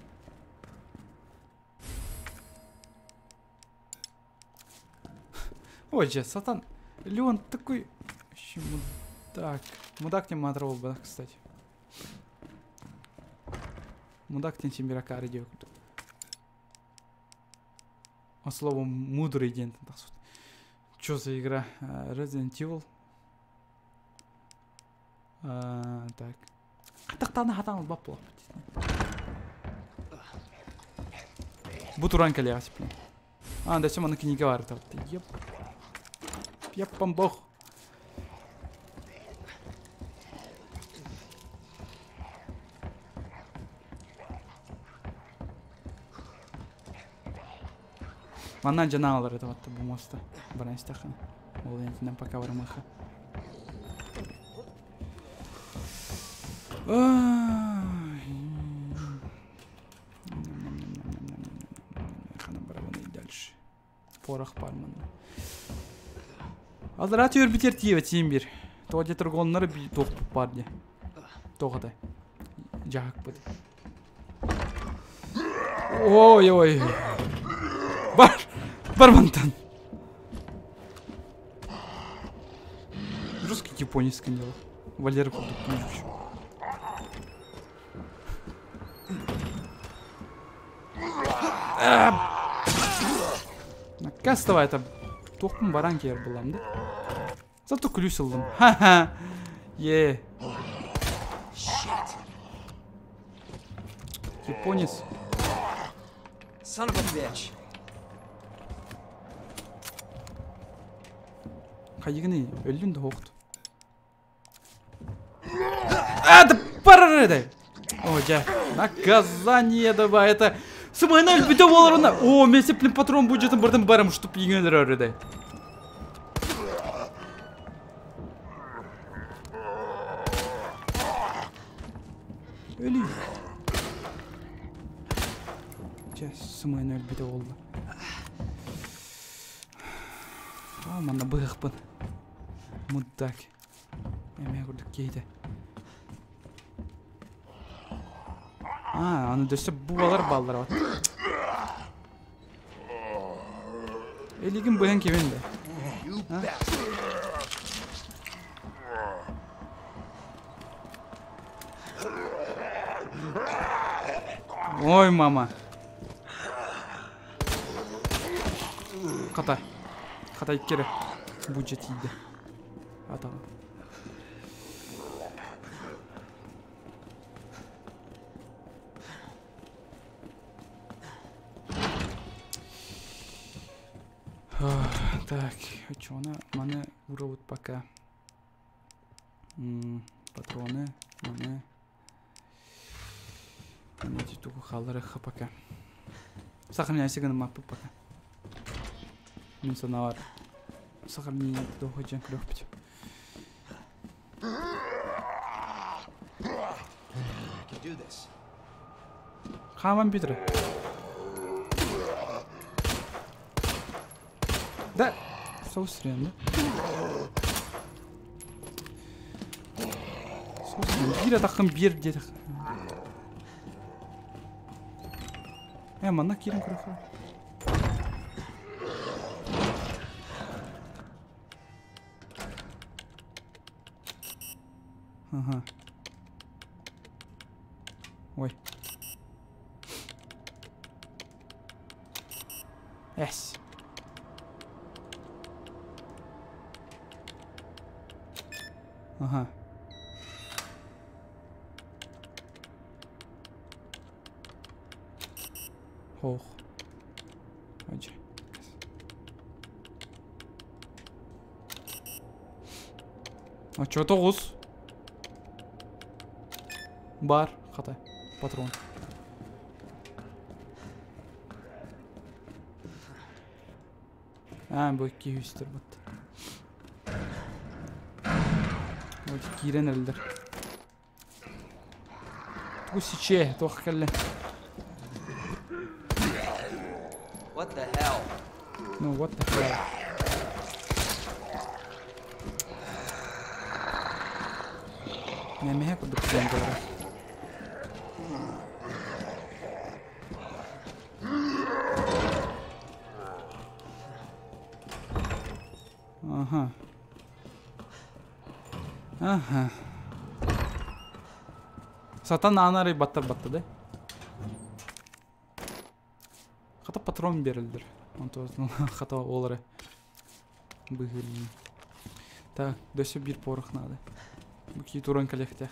Ой, же, сатан. Леон такой... Мудак. Мудак не матрол бы, кстати. Мудак тен симбиракари диэк. А слово мудрый день. Чё за игра? Resident Evil. Так. Хатақтаны хатан бап була. Бу туран кэлиэҕэ сиплин. А, да манна книга бар тарты. Еп. Еппам бог. Манна жанаалар это вот бу моста. Баран истахана. Ол ентинен пока барымаха. Ханан барабын дальше. Порох бар манна. Аллара түөрбүтэр тиийбэт син бир. Тоҕо диэтэр гоннары туохпут бар диye. Тоҕо да. Дьаһакпыт. Ой ой. Бар. Бар мантан. Русский японец дело. Валера курдук күүс. Накастова это туохпун баран киэр булам да. Зато ключ ыллым. Ха-ха. Е. Японец. Son of a bitch. Хайыгыный өллүн да хоохт. А, да парарыдай. О, дьэ. Наказание давай, это... Сымайна өлбүтэ буоларына. О, мен сеплин патрон бюджетын бардым барым, чтоб иңелер өрөдөй. Өлүй. Дьэ, сымайна өлбүтэ буолла. А, манна быһыкпын. Мудак. Эмиэ курдук киһитэ. А, аны дөссө бубалар баллар вот. Элигин быһан кебин да. Ой, мама. Хата. Хата иккере. Бу тиийдэ. Атаҕа. Так, очона маны уровут пока. Патроны, маны. Маны тугу халлары пока. Сохраняйся гына маппы пока. Мин санавар. Сохранение дохожан күрөкпүт. I can do this. Хааман бүтүрэ. Да, соус да? Соус биир атаххын биир диэтэх. Э, манна киирэн көрөхө. Ага. Ой. Эс. Ага. Хоох. Ажы. А чё тоғыз? Бар, хата. Патрон. А, бу икки үстер бут. Вот киирэн эрэллэр. Тугу сиче, туох кэллэ. What the hell? Ну, what the hell. Нэмэһэ курдук диэн буолара. Ага. Ага. Сатан аанары баттар батта да? Хата патрон берилдир. Хата олары. Быгылин. Так, дөссө бир порох надо. Бу туран коллектях.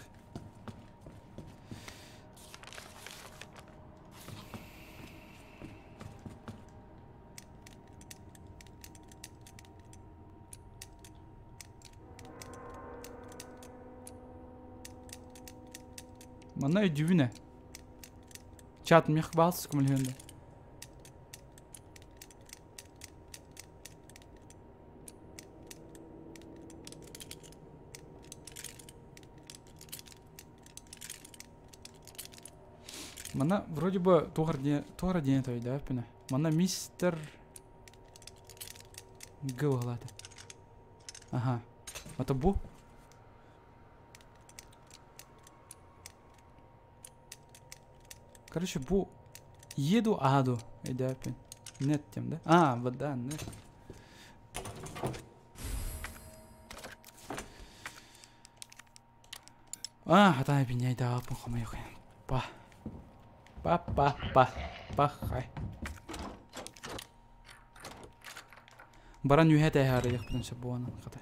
Манна өйдүүбүнэ. Чат мех баас көмөлһөнде. Манна вроде бы туох эрэ диэн өйдөөппүнэ. Манна мистер Г быһалаата. Ага. Это бу? Короче, бу еду аду өйдөөппүн. Нет тем, да? А, вот да, нет. А, хата бинейдааппын хомойох. Па. Па па па. Пахай. Баран үһэ тэһаарыйахпытын сөп буолан хата.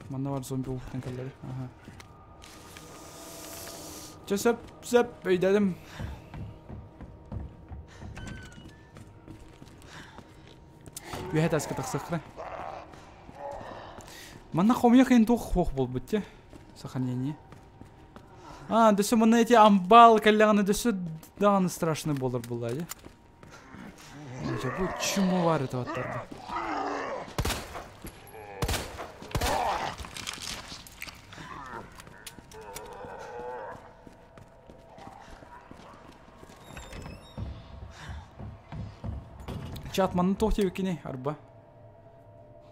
Манна бар зомби уһуктан кэллэри. Аха. Чэ сөп, сөп, өйдөдүм. Үөһэ таска тахсыахтара. Манна хомуйах иһин туох хуох буолбут те? Сохранение. А, дөссө манна эти амбал кэллэҕинэ дөссө даҕаны страшный буолар буолла дии. Дьэ бу чему бар это аттарда. Чат манна туох диэбиккиний арба?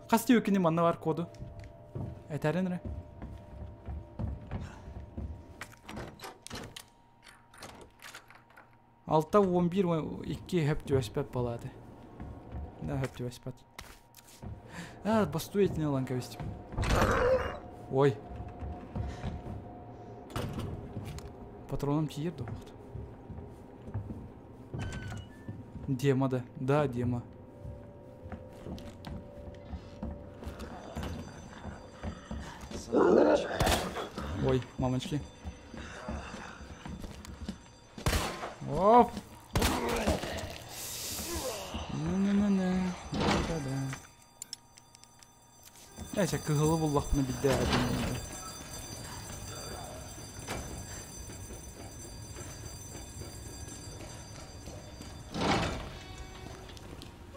Хас диэбиккиний манна бар коду? Этэрин эрэ. 6 11 2 хөп түбэспэт балааты. Да, хөп түбэспэт. А, басту этини ылан кэбистим. Ой. Патроном тиийэр да буолуохта. Дема да. Да, Дема. Ой, мамочки. Оп! Не-не-не-не. Да-да. Эчэ кыһылы буллахпына бидде эбин.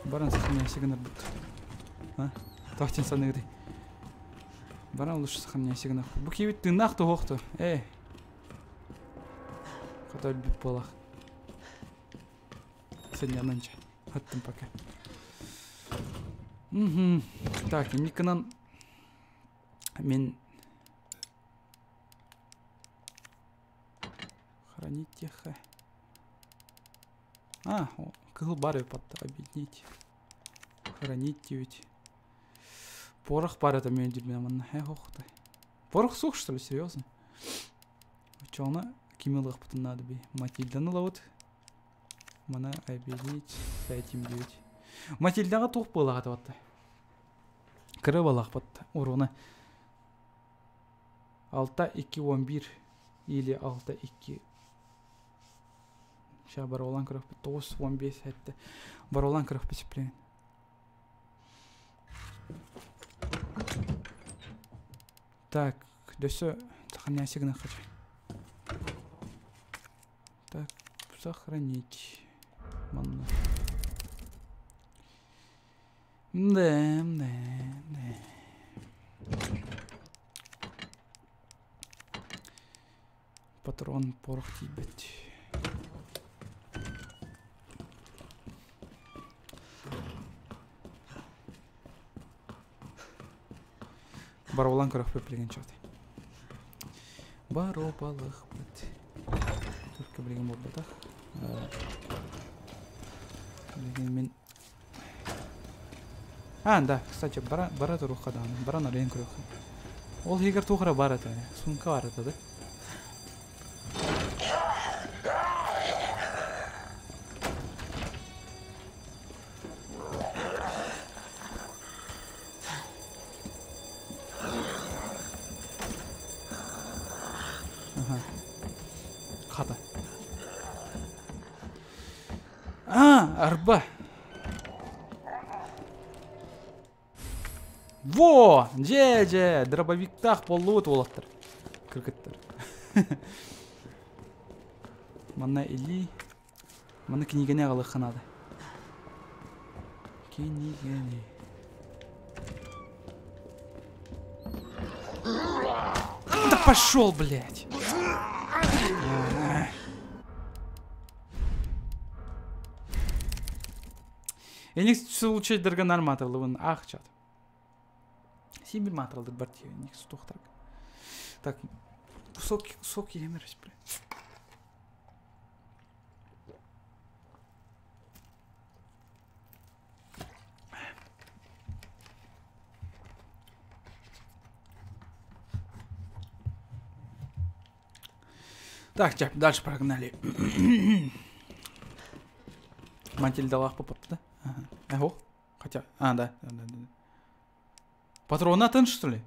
Баран сохраняйся гынарбыт. А? Тохтин саныгды. Баран лучше сохраняйся гынар. Бу киевит тыыннаах туһуохту. Эй. Хата өлбүт буолах. Сынньанынча. Хаттым пока. Угу. Так, инникынан мен хранить тихо. А, кыһыл бар эбит объединить. Хранить ведь. Порох бар это мен жүрмен манна. Э, ох ты. Порох сух, что ли, серьезно? Чона кими ылыахпытын надо би. Матильданы ылабыт. Мана объединить с этим диэбит. Матильдаҕа туох буолаҕа батта. Кыра балаах батта. Уруна. 6 2 11 или 6 2 Ща баролан көрөхпүт. 9 15 этте. Баролан көрөхпүт сиплен. Так, дөссө сохраняйся гына хочу. Так, сохранить. Манна. Да, да, да. Патрон порох тиийбэт. Баролан көрөхпүт билигин чоты. Баробалыхпыт. Только билигин буолбатах. Билигин мин А, да, кстати, бара, бара туруха даҕаны, баран арыйан көрүөххэ. Ол иһигэр туох эрэ баар этэ, сумка баар этэ да? Ага. Хата. А, арба. Во! Дьэ, дьэ, дробовиктаах буоллубут уолаттар. Кыргыттар. Манна или... Манна кинигэни аҕалыахха наада. Кинигэни. Пошел, блядь! Эник случайдарга норматырлыбын ах чат. Син бир маатыралдыр бар тиэ сутуохтар. Так, сок сок иһэмэр блядь. Так, чап, дальше прогнали. Мантильдалах попапта. Ага. Ого. Хотя. А, да. Да, да, да. Патроны атын, что ли?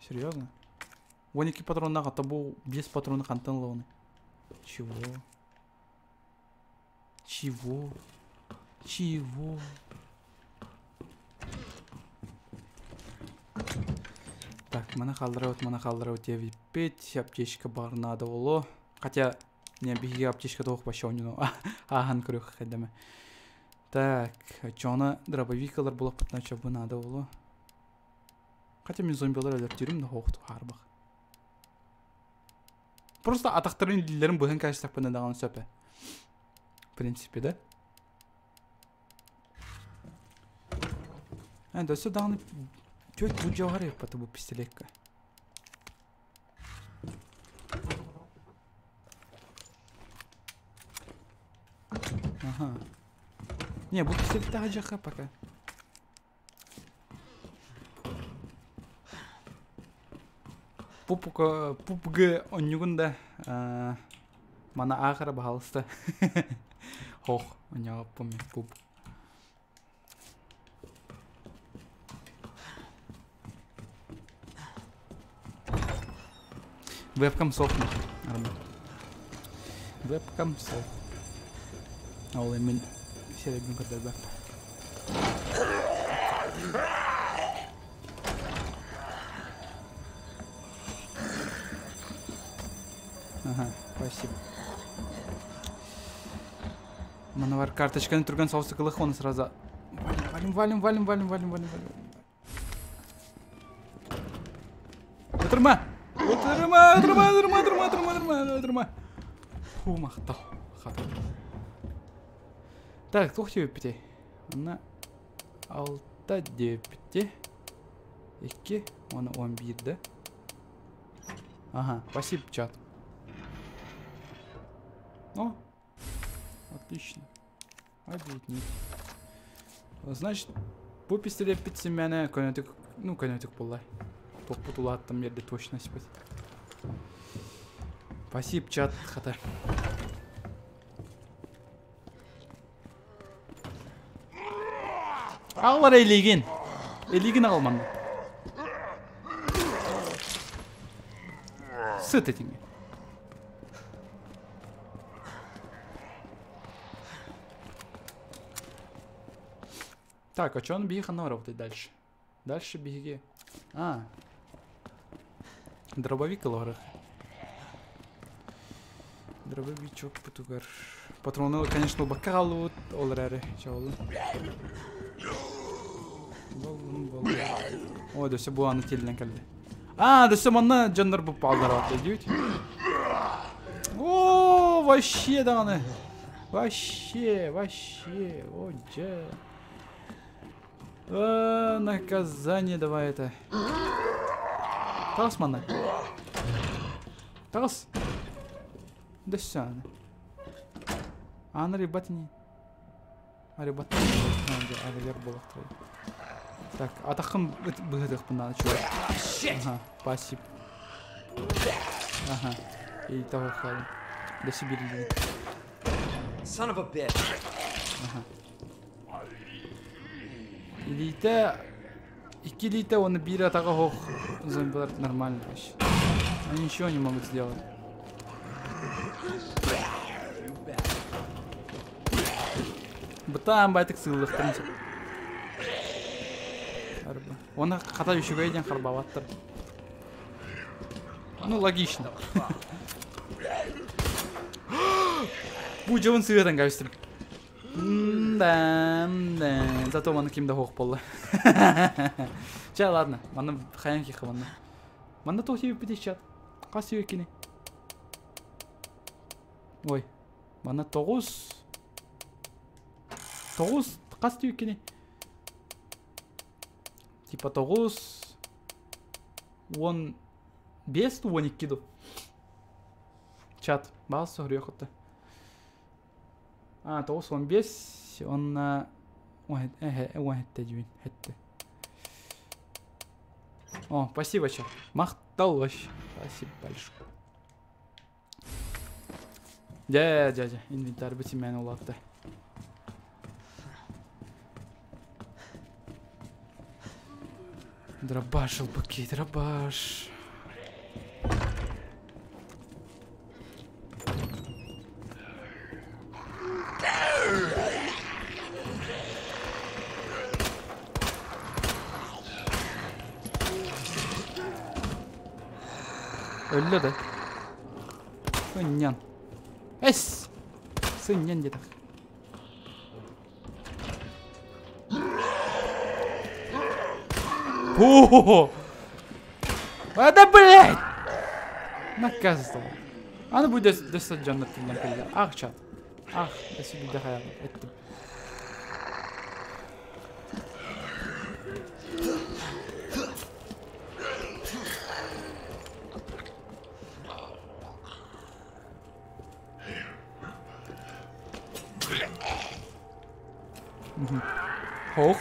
Серьезно? 12 патроннаах табу 5 патроны хантан ылабыный? Чего? Чего? Чего? Так, маны хаалларабыт, маны хаалларабыт диэбиппит. Аптечка баар наада буолуо. Хотя, не, биһиги аптечка туох вообще оонньууну ааһан көрүөх хайдаме. Так, оччоҕуна дробовик ылар буоллахпытына чобу наада буолуо. Хотя мин зомбилар өлөртүүрүм да суох хаарбах. Просто атахтарын илиилэрин быһан кээстэхпинэ даҕаны сөп ээ. В принципе, да? Э, да өссө даҕаны түөрт буддьаҕар эппата бу пистолетка. Ага. Не, бу пистолеттаах дьахха пока. Пупука пупг онньугун да мана аахара баһаалыста хох онньооппун мин пуп Вебкам суох Вебкам суох. Ол мин сирэйбин көрдөрбөт. Ага, спасибо. Мановар карточканы түргэн соҕус ылых оны сразу валим, валим, валим, валим, валим, валим, валим. Отырма! Отырма, отырма, отырма, отырма, отырма, отырма, отырма. Фу, махтал. Хата. Так, туох диэбиппитий? Онно алта диэбиппити. Икки, уонна он биир да? Ага, спасибо, чат. О, отлично. Объединить. Значит, бу пистолеппит симмээнэ көнөтүк, ну көнөтүк буолла. Тохпут улааттым биэрдэ точность бит. Спасибо, чат, хата. Аҕалар илиигин. Илиигин аҕал манна. Сыт этиҥҥэ. Так, а что он биһиги ханна работает дальше? Дальше биһиги... А, дробовик ыларых. Дробовичок путугар. Патроны, конечно, бакка хааллыбыт, ол эрээри чабылын. Боллун, боллун. Ой, да все бу аны тиэлинэн кэллэ. А, да все манна дьоннор бу пааллар диют. О, вообще даҕаны. Вообще, вообще, о, дьэ. А, наказание давай это. Таҕыс манна. Таҕыс. Да все. Аны ребят не. Ребят, Так, атахым быһытыахпын наада чувак. Ага, спасибо. Ага. И того хаалым. До Сибири. Son of a bitch. Ага. Илиитэ икки илиитэ уонна биир атаҕа оһох зомбилар нормально вообще. Они ничего не могут сделать. Бытаан байтык сыыллыхтарын сөп. Арба. Оны хата үчүгэй диэн харбаабаттар. Ну, логично. Бу дьон сыатан кэбистим. Да, да. Зато маны ким да суох буолла. Чэ, ладно. Манна хайан киха манна. Манна тоҕо сиэбиппит чат. Хас сиэбиккини? Ой. Манна 9. 9 хас сиэбиккини? Типа 9 15 12 ду. Чат. Баас соһуруйа хотта. А, 9 15 онна 17 дьүн хетте. О, спасибо, чат. Махтал вообще. Спасибо большое. Дьэ, дьэ, дьэ, инвентарь битимэн улаатта. Дробаш, быки, дробаш. Өллө да. Сынньан. Эс! Сынньан диэтэх. О! А да блядь! Наказывал. Аны бу дөс дьоннор тыллан кэллэ. Ах, чат. Ах, өссө биирдэ хайаҕа эттим. Hoog.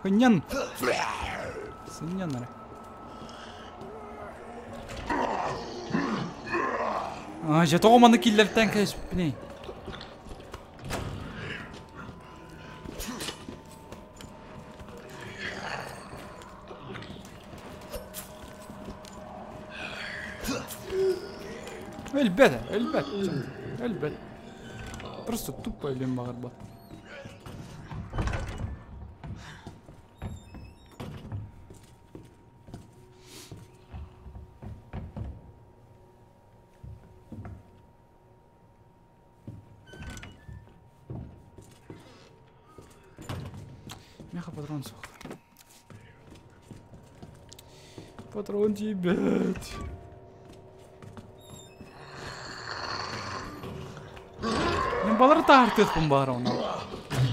Сынньан. Сынньан эрэ. А, дьэ тоҕо маны киллэртэн кэспиний? Өлбөт, өлбөт, өлбөт. Просто тупо өлүөн баҕарбат. Меха патрон суох. Патрон тиийбэт. Мин балары таһартыахпын баара онно.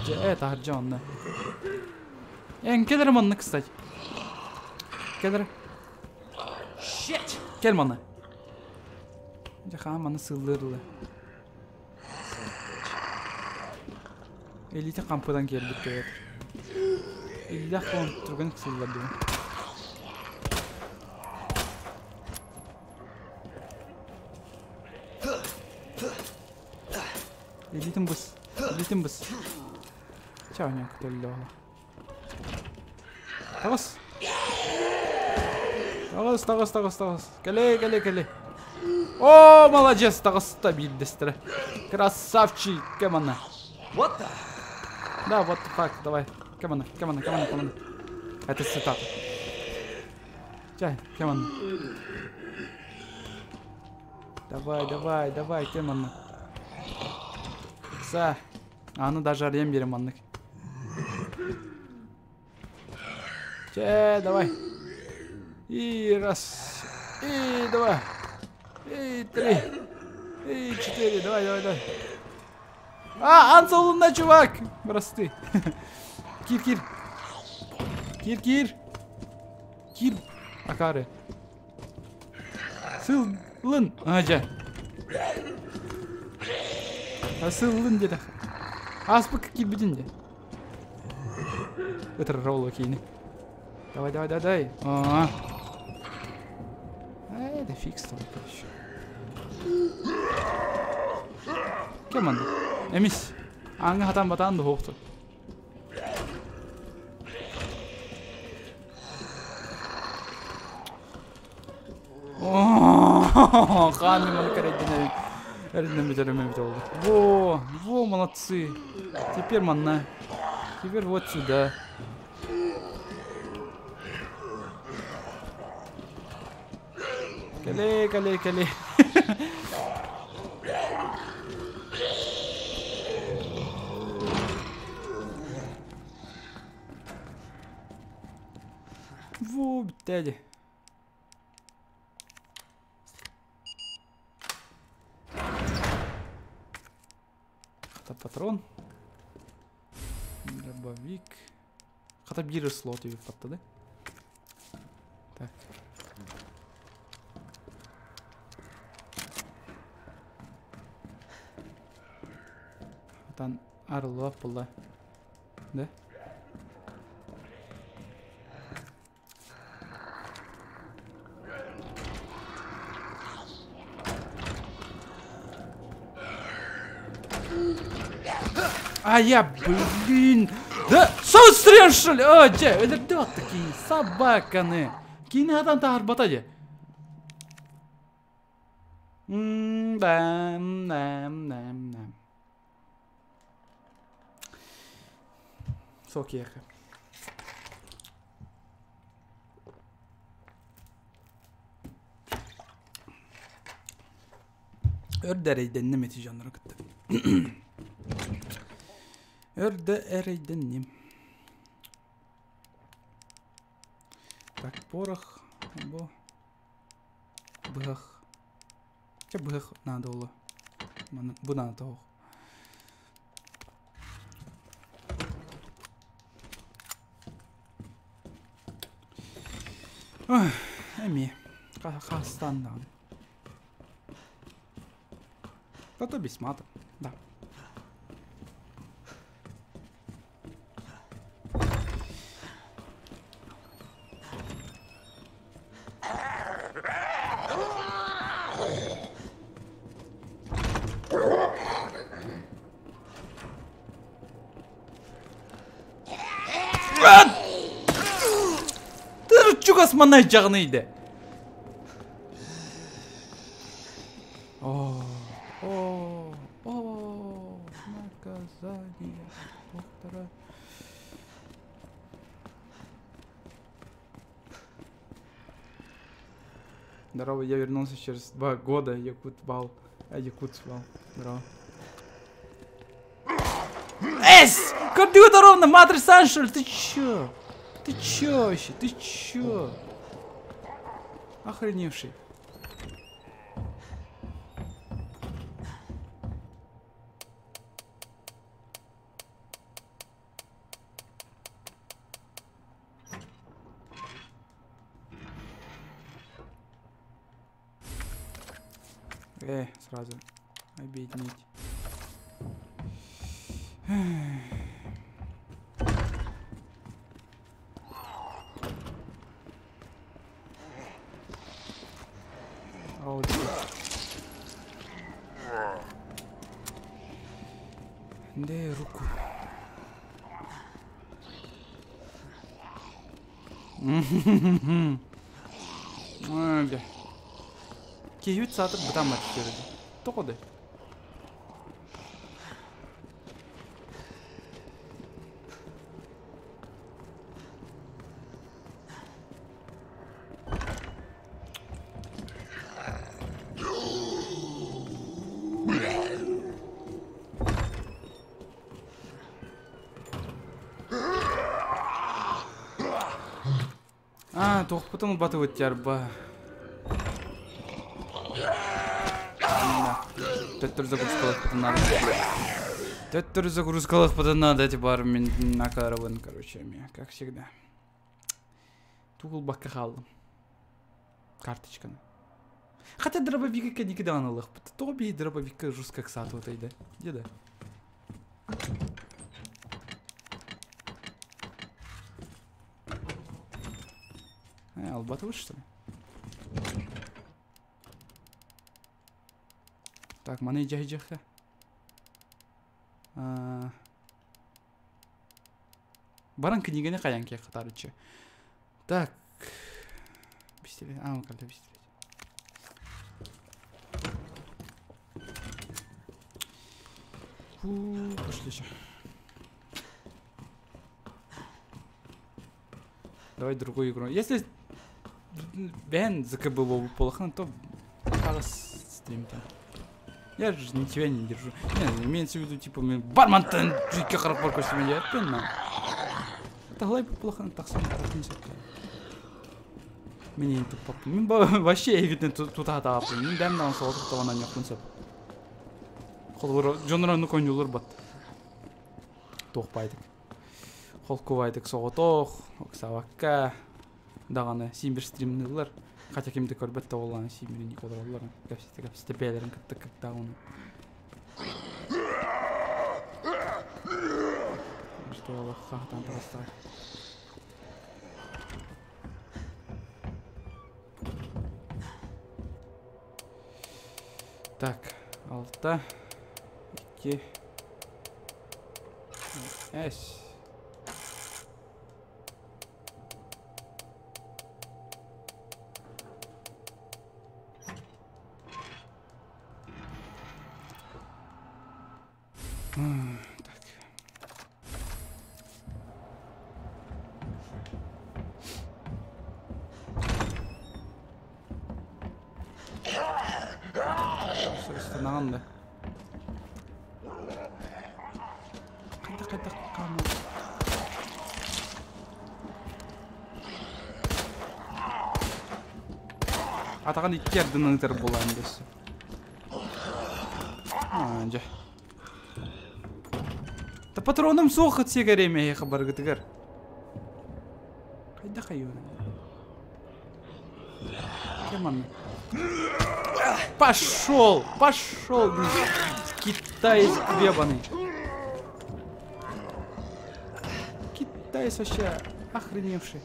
Дьэ, таһырдьа онно. Эн кэл эрэ манна, кстати. Кэл эрэ. Shit! Кэл манна. Дьэ, хаан манна сыллыыр ыла. Элите хампыдан киэрбит кэбэр. Иллэх кон түргэн сыллар дии. Илиитин быс. Илиитин быс. Чаа ньа көтөллө ола. Таҕыс. Таҕыс, таҕыс, таҕыс, таҕыс. Кэлэ, кэлэ, кэлэ. О, молодец, таҕыста биирдэстэрэ. Красавчик, кэм манна. What the? Да, what the fuck, давай. Кэм манна, кэм манна, кэм манна, кэм манна. Это цитата. Чай, кэм манна. Давай, давай, давай, кэм манна. Са. Аны даже арыйан биэрэн маннык. Чэ, давай. И раз, и два, и три, и четыре. Давай, давай, давай. А, Ансолунна, чувак! Просты. Кир, кир. Кир, кир. Кир. Акары. Сыллын. А, дьэ. А сыллын диэтэх. Ааспыкка киирбитин дьэ. Ытырар ол киини. Давай, давай, давай, давай. А. Это фиг с тобой, короче. Кем манна? Эмис. Аңы хатан батаан да хоохту. Хаан маны кэрэйдин эрдинэн бүтэрэмэ бүтэ болду. Во, во, молодцы. Теперь манна. Теперь вот сюда. Кэлэ, кэлэ, кэлэ. Во, бүттэ. Патрон. Дробовик. Хата биир слот эбит да? Так. Там Орлов была. Да? А я, блин! Да, стрел, что ли? О, де, это да, такие собаканы. Кинадан тарбата де. Да, да, да, да. Сок ехе. Өрдәрейденнем эти жанры кытты. Өрдө эрейденнем. Так, порох. Бо. Быһах. Че быһах надо было. Бу надо того. Эми. Хастан Да то без мата. Да. Чугас манай жағныйды. О, о, о, наказание доктора. Здорово, я вернулся через 2 года, Якут бал. А, Якут бал. Здорово. Эс! Компьютер ровно, Матрис Аншель, ты чё? Ты чё вообще? Ты чё? Охреневший. Сразу объединить. Дай руку. Киют сатып бытамат керді. Тоқыды. А, тоқпытын батып өттер ба. Төттөр загрузкалах потом надо. Төттөр загрузкалах потом надо, эти бар на караван, короче, как всегда. Тугул бакка халдым. Карточканы. Хотя дробовика никогда не лых. Тоби дробовика жестко как сад вот иде. Где да? Албатовый, что ли? Так, маны жай-жайха. Баран книганы қаянке қатарычы. Так. Пистолет. А, он когда пистолет. Фу, пошли еще. Давай другую игру. Если Бен ЗКБ полохан, то стрим там. Я же ни тебя не держу. Не, имеется в виду, типа, барман тан жүйке қарап бар көрсеме я пен. Это глай плохо так сам Мен тут пап. Мен вообще видно тут атап. Мен дәм дан сол тавана не кунсап. Холор жонраны конюлар бат. Туох баайдык. Холкубайдык соҕотох, ыксаабакка даҕаны син бир стримныыллар. Хотя ким да көрбөт да буоллаҕына син бир олороллор. Кэпсэтэ-кэпсэтэ бэйэлэрин кытта кытта оны. Что хаһытан таҕыстаҕай. Так, алта, икки, эс. Так. Сырыстанаҕын да. Хайдах хайдах хааман. Атаҕын икки ардынан ытар буолаан дэссе. Аа, дьэ. Да патроным суох сигареме эһиэхэ барыгытыгар. Хайдах айыын? Кем он? Пошел! Пошел! Китаец гребаный. Китаец вообще охреневший.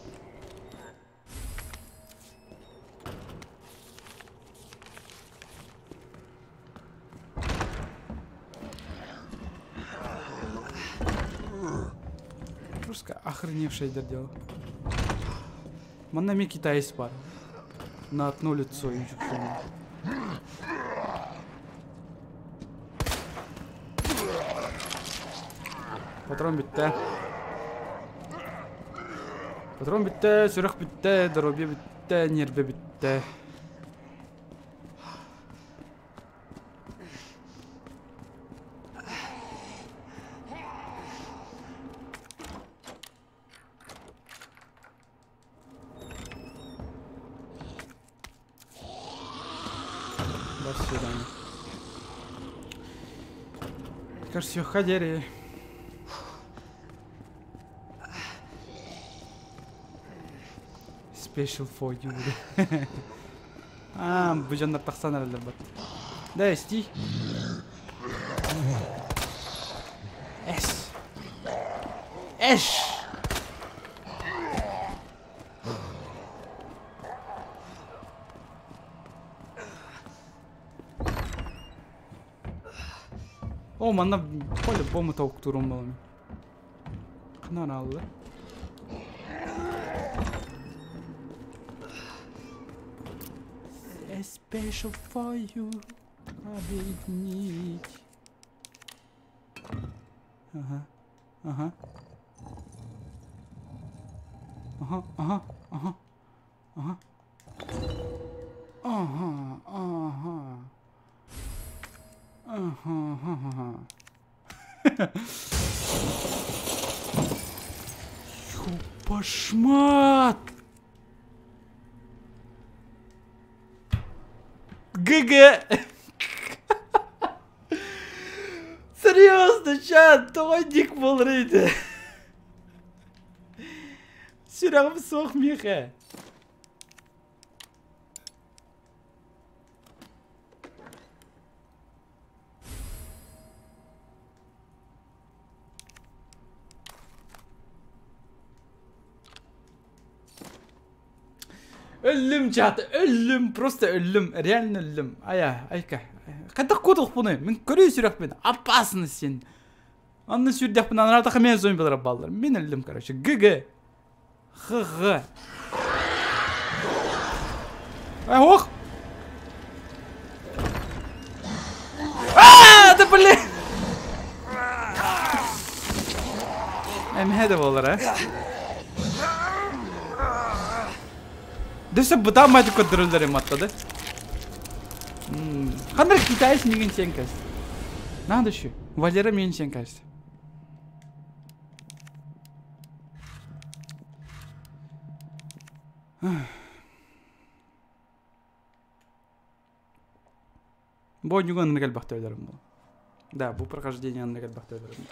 Просто охреневший дело. Манна ми китаец бар. На одно лицо и Патрон бүттэ. Патрон бүттэ, сүрэх бүттэ, здоровье бүттэ, нерве бүттэ. До свидания. Кажется, ходили. Special for you. А, бу дьоннор тахсан эрэллэр бат. Да, исти. Эс. Эш. О, манна по-любому толктурум балами. Ханан алды. A special for you. Объединить. Ага. Ага. Ага, ага, ага. Ага. Ага, ага. Ага, ага. Ёпашмат! ГГ! Серьезно, чат, тоҕо дик буолар ити? Сүрэҕим суох миэхэ. Өллүм чат, өллүм, просто өллүм, реально өллүм. Ая, айка. Хайдах куотуохпунуй? Мин көрүү сүрэхпин, опасный сен. Анны сүрдэхпин, анаратаха мен зомбилар баллар. Мин өллүм, короче. ГГ. ХГ. Ай, ох! А, да блин! Эмһэ да буолар, э? Дөссө бытаан байтык көрдөрөллөр эми аттады. Ханна китаец миигин сиэн кэс. Надо еще. Валера миигин сиэн кэс. Бу оонньууга оннук элбэхтэ өлөрүм буолла. Да, бу прохождение оннук элбэхтэ өлөрүм.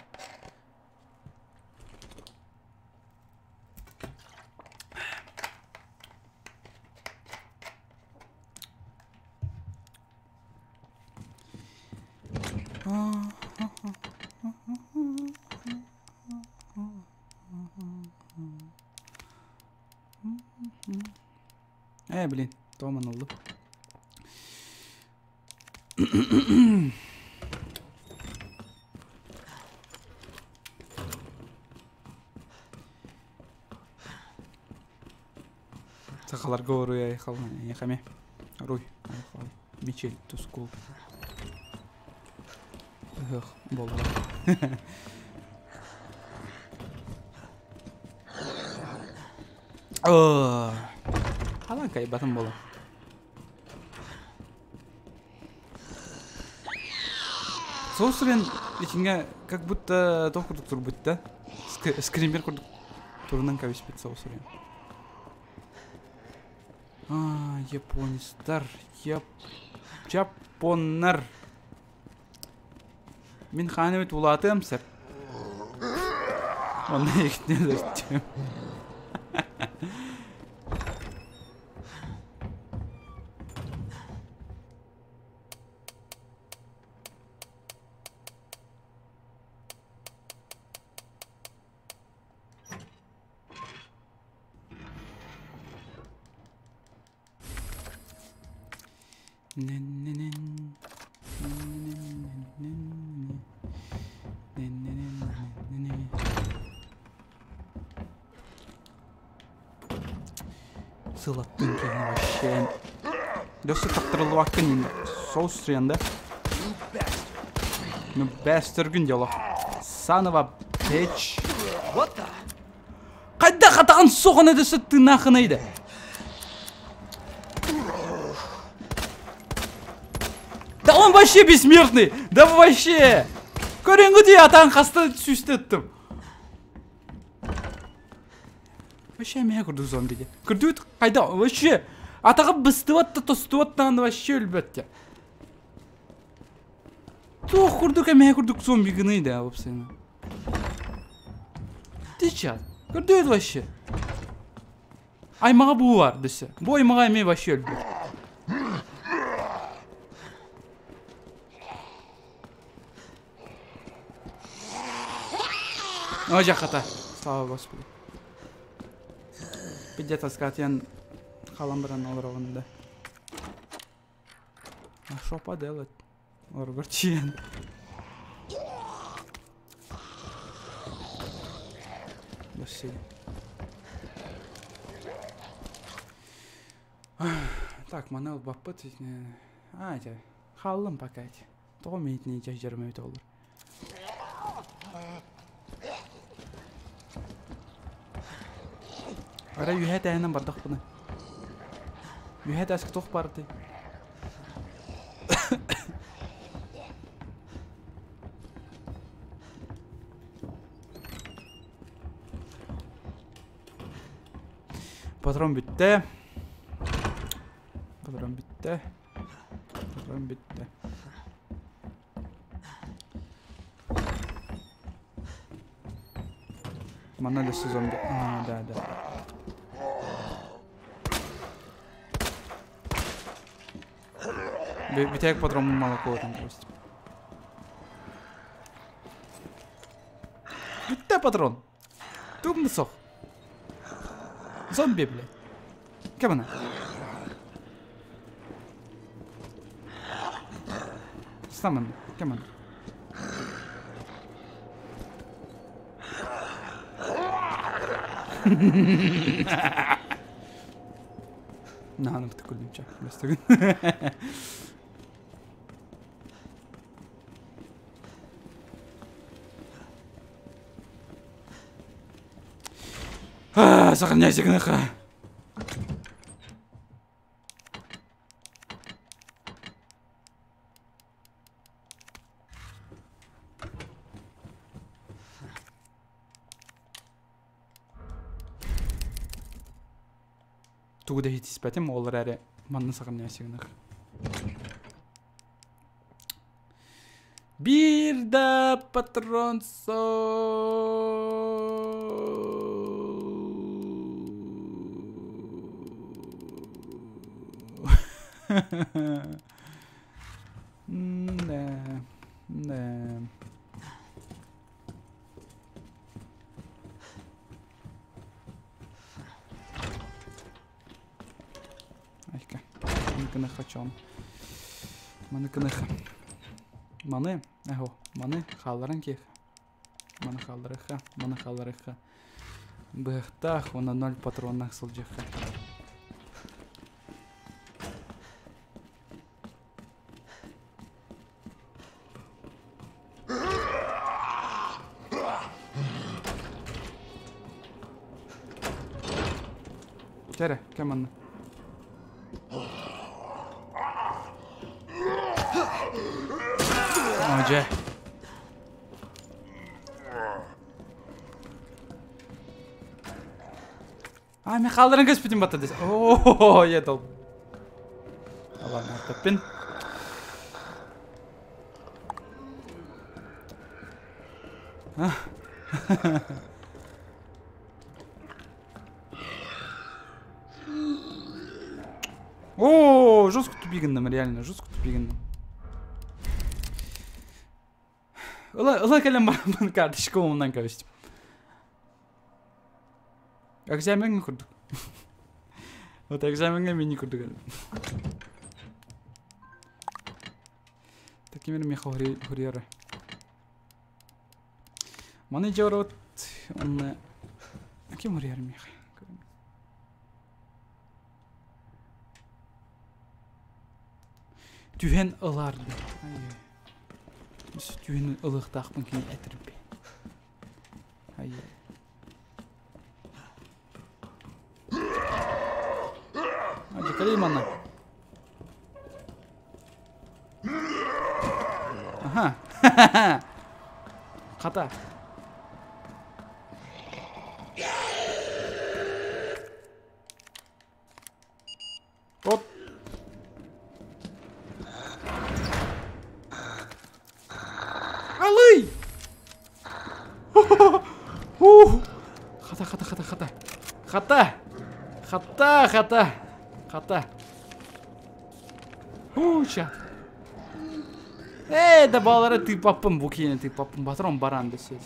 Блин, тоҕо ыллым. Сахаларга оруй айхал эйэхэме. Руй айхал. Мичел тускул. Ыһых болла. Халан кайбатын бола. Соусрен итинге как будто тоқ курдук турбут да. Скример курдук турунан кабиспит соусрен. А, японецтар, Японнар. Мин хааныбыт улаатыам сэр. Онно икитинэн өлөртүм. Сылаттын киһини вообще. Дөссө таптырыллыбаккын соус да. Ну бэстергүн дело. Санова bitch. What the? Қайда қатаған соғаны дөссө тынахынайды. Да он вообще бессмертный! Да вообще! Көреңгі атан қасты сүйсті Вообще мә көрді зомбиде. Көрді қайда вообще атағы быстыватты тостываттан вообще өлбәтте. Тух көрдік мә көрдік зомби гыны да вообще. Ты чат. Көрді вообще. Аймаға бу бар десе. Бу аймаға эме вообще өлбөт. О, жақата. Слава Господи. Пиздец, аскатьян халамбран олар да. А что поделать? Оргорчиен. Так, манел баппыт. А, эти. Халлым пока эти. Тоҕо мейтіне жаждарым өте олар. Ара үйе тәһінен бардақ бұны. Үйе тәскі тоқ барды. Патрон бітті. Патрон бітті. Патрон бітті. Манна дөссө зомби. А, да, да. Битек патрон молоко там просто. Битте патрон. Тум сох. Зомби, блядь. Кем она? Стаман, кем она? Наһаны бытыккүлүм ча. Бастыгын. Сохраняйся, гныха. Тугу да хитиспэтим олар әре манны сохраняйся гных. Бир да патрон со. Да, да. кыныха чон. Маны кыныха. Маны, эхо, маны хаалларан киэх. Маны хаалларыха, маны хаалларыха. Быһахтаах уонна ноль патроннаах сылдьыахха. Кэрэ, кэм манна. Дьэ. А, мен хаалларан көспүтүм батта дес. Оо, я дол. Ладно, таппин. О, жестко тупигинным, реально, жестко тупигинным. Ыла, ыла кэлэн бараммын карточка умунан кэбистим. Экзаменҥа курдук. Вот экзаменҥа мини курдук. Таким миэхэ хурьеры. Маны дьорот онно ким хурьер миэхэ? Түһэн ылар Түһэн ылыахтаахпын кини этирби. Ай. Дьэ, манна. Аха. Хата. Оп. Алый! Хата, хата, хата, хата. Хата! Хата, хата. Хата. Хуча. Э, да балары ты паппын, бу киһини ты паппын, патрон баран десет.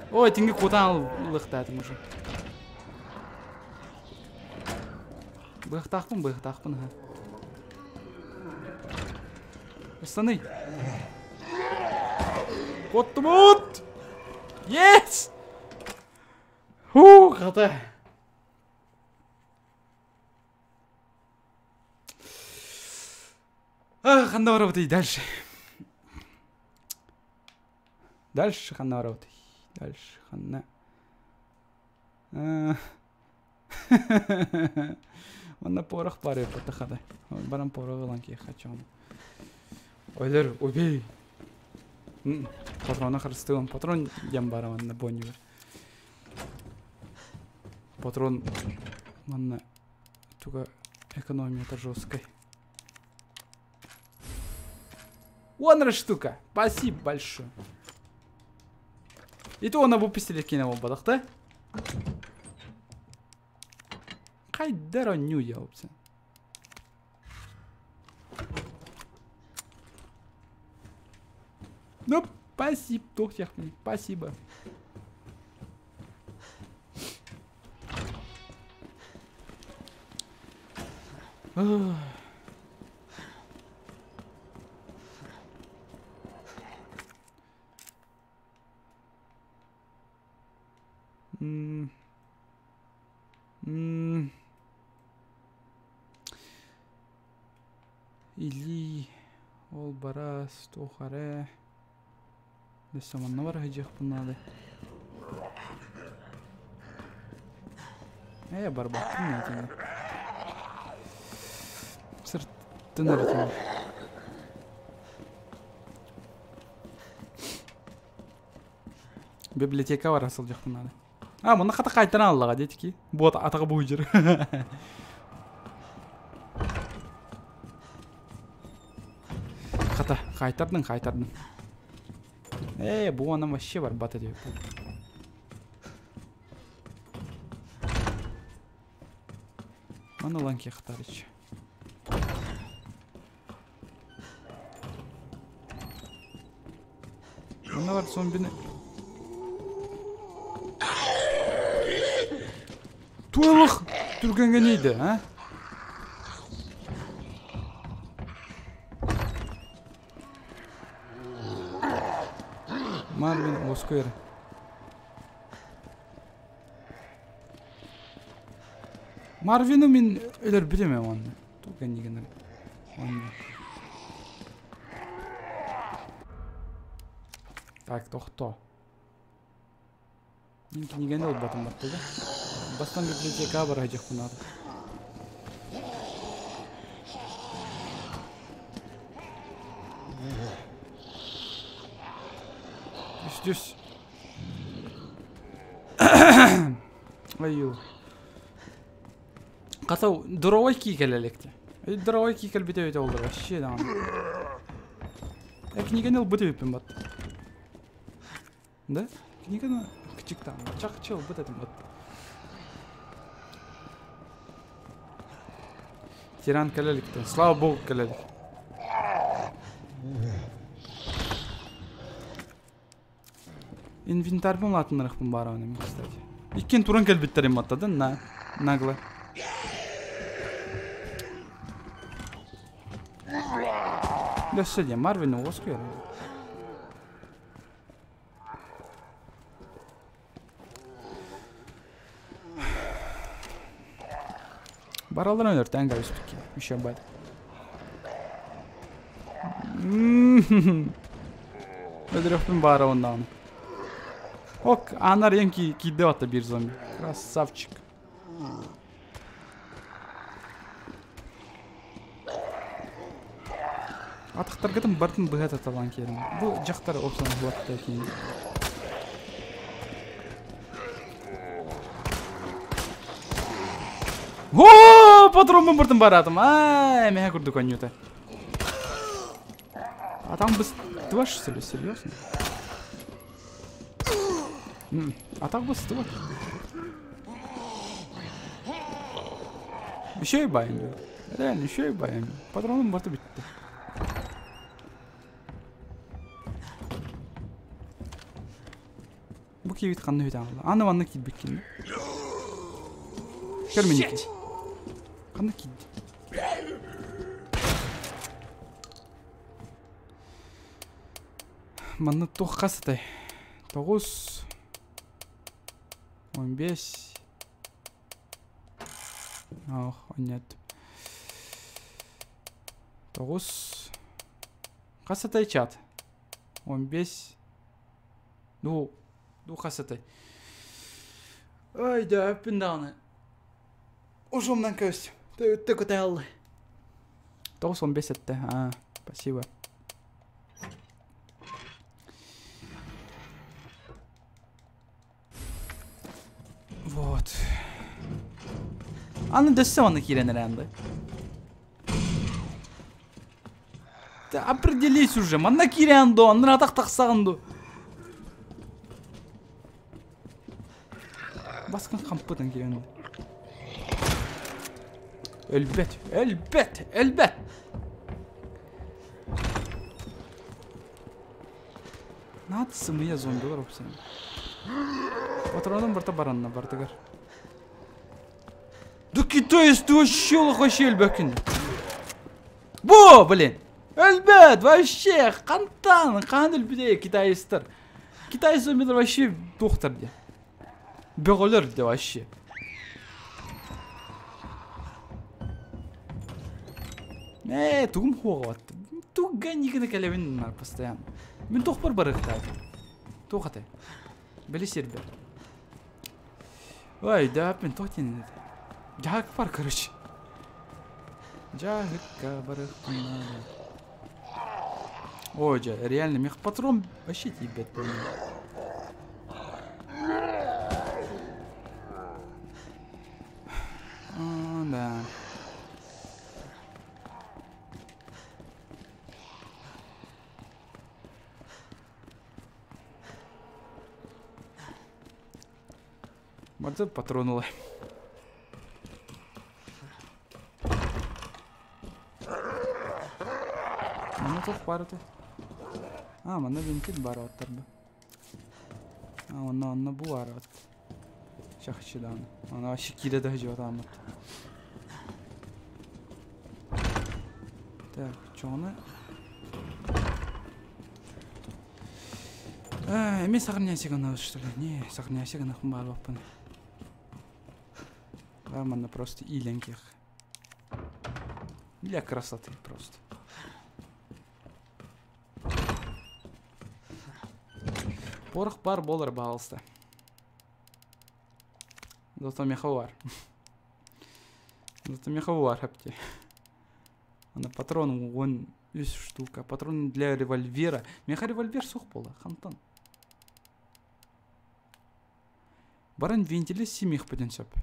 Ой, тинги кутан ылыхтаатым уже. Быһахтаахпын, быһахтаахпын аха. Ыстаный. Куоттубут! Yes! Хуу, хата. Ах, ханна барабытый дальше. Дальше ханна барабытый. Дальше ханна. Манна порох баар эбит Баран порох ылан киэхэ чоҥ. Өлөр, убей! Патрона харыстыгым. Патрон диэн баара манна бонньугар. Патрон манна туга экономията жесткой. Уон штука! Спасибо большое. И то она бу пистолет кине буолбатах да? Хайдар онньуу опция. Ну, спасибо, туох спасибо. Илии ол барас туох эрэ Өссө манна бара сылдьыахпын наада. Ээ барбаппын итини. Сырттын эрэ Библиотека бара сылдьыахпын наада. А, манна хата хайтан аллаҕа диэтики. Буот атаҕа буһдьыр. Хата, хайтардын, хайтардын. Ээ, бу анам вообще барбата диэбит. Маны ылан киэхтарыч. Манна бар зомбини. Туох түргэнгэниийдэ, а? Марвин Оскар. Марвину мин өлөрбүтүм ээ уонна. Туох кэннигин уонна. Так, тохтоо. Мин кинигэни ылбатым баттыга. Бастан библиотекаҕа бара сылдьыахпын наада. Түс түс. Айуу. Хата дровой кии кэлэ иликти. Дровой кии кэлбитэ эбитэ буоллар вообще даҕаны. Э кинигэни ылбыт эбиппин бат. Да? Киниганы кычыктаан. Чахчы ылбыт этим бат. Тиран кэлэ иликтэн. Слава богу кэлэ илик. Инвентарьбын улаатыннарыахпын баарабын эмиэ, кстати. Иккиэн туран кэлбиттэрин баттадын на нагло. Өссө диэн Марвин уоскуйар. Бараларын өлөртөөн кэбиспиккин. Еще бат. Өлөрөхпүн баара ондаҕына. Ок, анар ен киирде батта биир зомби. Красавчик. Атахтаргытын бартын быһа таталаан киэрим. Бу дьахтар опсан уһуатта киин. О, патронмун бартын баратым. Ай, мэһэ курдук онньута. А там бы тваш, что ли, серьезно? А так бы створ. Еще и баян. Реально, еще и баян. Патроном барты битти. Бу киевит ханна үтэ аҕалла. Аны манна киирбиккин. Көр миники. Ханна киирди? Манна туох хас этэй? Тоҕус, 15. Ох, нет. Тоҕус. Хас этэй чат? 15. Ну, ну хас этэй? Ай да, өппүн даҕаны. Ушумнан көс. Төттө көтөаллы. 9-15 этте. А, спасибо. Вот. Аны дөссө оны киирэн эрэ Да определись уже, манна киирэн до, аннара атах тахсаҕын ду. Баскын хампытын киирэн. Өлбөт, өлбөт, өлбөт. Наат сымыйа зомбилар опсен. Патроным барта баранна бартыгар. Да китаец, ты вообще вообще өлбөккүн. Бу, блин! Өлбөт, вообще, хантан, хаан өлбүтэ китаецтар. Китай зомбилар вообще туохтар дии. Бөҕөлөр да вообще. Ээ, тугум хуоҕа Тугга никына кэлэбин постоянно. Мин туохпар барыахтаатым. Туох этэй? Били сирбэр. Ой, да, мин туох диэн этэ? Дьаһык бар, короче. Дьаһыкка барыахпын наада. Ой, дьэ, реально, мех патрон вообще тиийбэт А, да. Барда патрон ыла. Манна туох баар этэй? А, манна винтиль баар оттор бу. А, онно онно бу баар от. Чахчы даҕаны. Аны вообще киирэ да сылдьыбатаҕым Так, чоҕуна. Эми сохраняйся гына, что ли? Не, сохраняйся гына баар Манна просто иленьких. Для красоты просто. Порох бар болар бағалыста. Зато меха бар. Зато меха бар хапте. Ана патрон он үс штука. Патрон для револьвера. Меха револьвер сух бола. Хантан. Баран вентили симих бүтін сөп.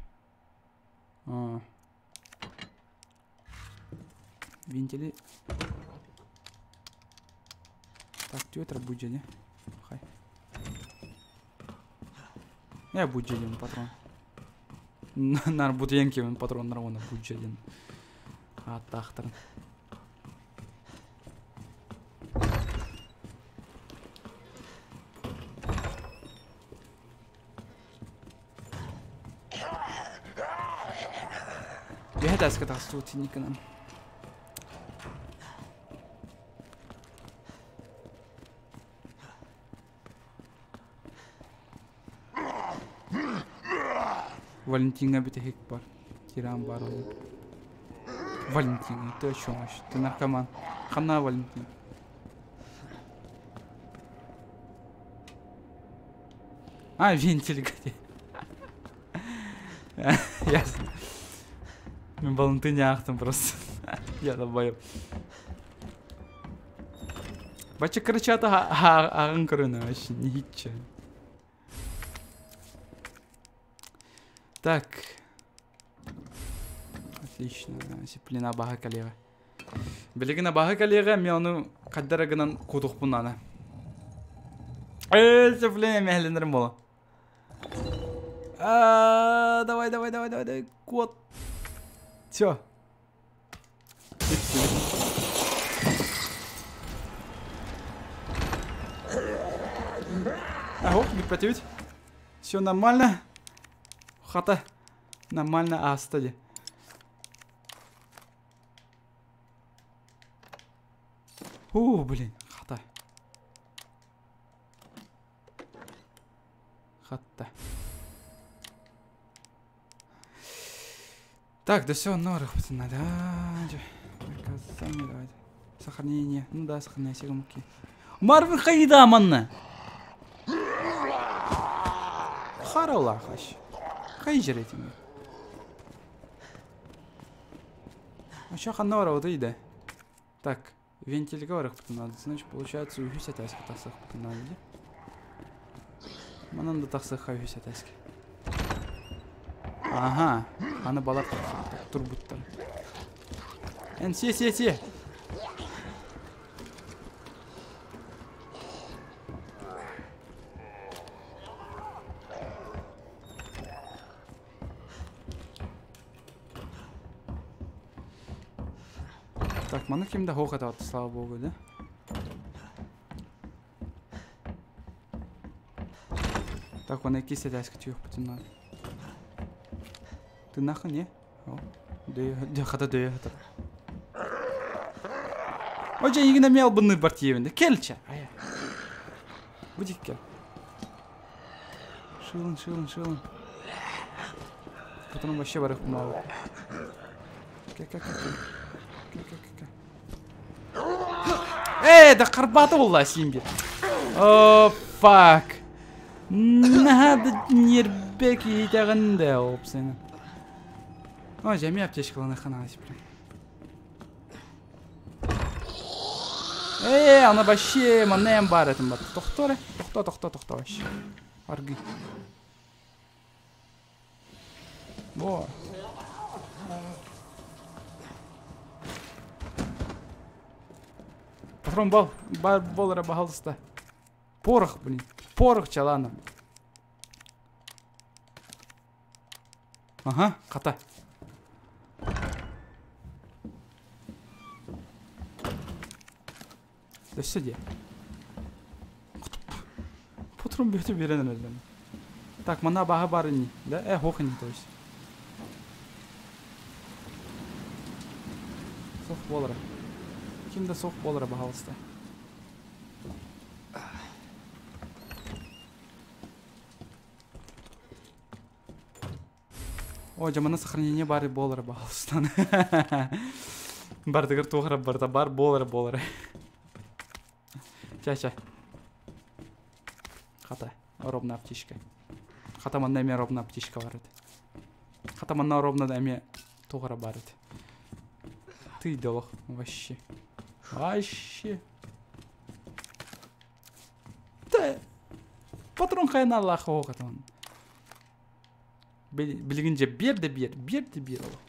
Вентили. Так, тетра будет, не? Хай. Я буду один патрон. Нар бутенки патрон нарвона будет один. А тахтар. Бэхэдас катастрофа никанан. Валентина битехик бар. Тиран бар. Валентина, ты о чем вообще? Ты наркоман. Хана Валентин. А, вентиль где? Ясно. Мен Валентине ахтым просто. Я добавил. Бача кричата ағын көріні вообще ничего. Так. Отлично. Дисциплина баха коллега. Билигина баха коллега, мен оны каддарагынан кудухпун ана. Дисциплина мехленерим бола. Давай, давай, давай, давай, давай. Кот. Все. Ого, не противить. Все нормально. Хата. Нормально астади. О, блин, хата. Хата. Так, да все, норах надо. Наказание давайте. Сохранение. Ну да, сохраняйся муки. Марвин хайда манна. Харала хаш. Хай жеретим. А что ханора вот иде. Так, вентиль говорах надо. Значит, получается, үхүс атаски тасах надо. Манан да тахсах хай атаски. Ага, аны балар турбуттар. Эн се се се. Так, маны кимде хоқ атты, слава богу, да? Так, он екі сәтәскі түйік бүтін надо. Ты нахуй не? О, да хата да хата. Ой, игна мел бны бартиевинде. Келче. Ая. Будик кел. Шилын, шилын, шилын. Потом вообще барых мало. Ке, ке, ке, ке. Ке, ке, ке. Эй, да карбата была симби. О, фак. Надо нербеки итагында опсыны. О, жами аптечкаланы ханалась, блин. Эй, она вообще манем бар этом бат. Тохторе, тохто, тохто, тохто вообще. Аргы. Во. Патрон бал, бар болара бахалыста. Порох, блин. Порох чалана. Ага, хата. Да сиди. Патрон бөтө берен элем. Так, мана баха барыни, да? Хохни, то есть. Сох болара. Кимде сох болара бахалыста. О, дьэ манна сохранение баар буолара баҕалыстан. Бардыгар туох эрэ барыта бар буолара буолара. Чэ-чэ. Хата, ровно аптечка. Хата манна эмиэ ровно аптечка бар эт. Хата манна ровно да эмиэ туох эрэ бар эт. Ты долох вообще. Вообще. Да. Патрон хайналаах оҕотон. Билигин дьэ биэр да биэр, биэр да биэр олох.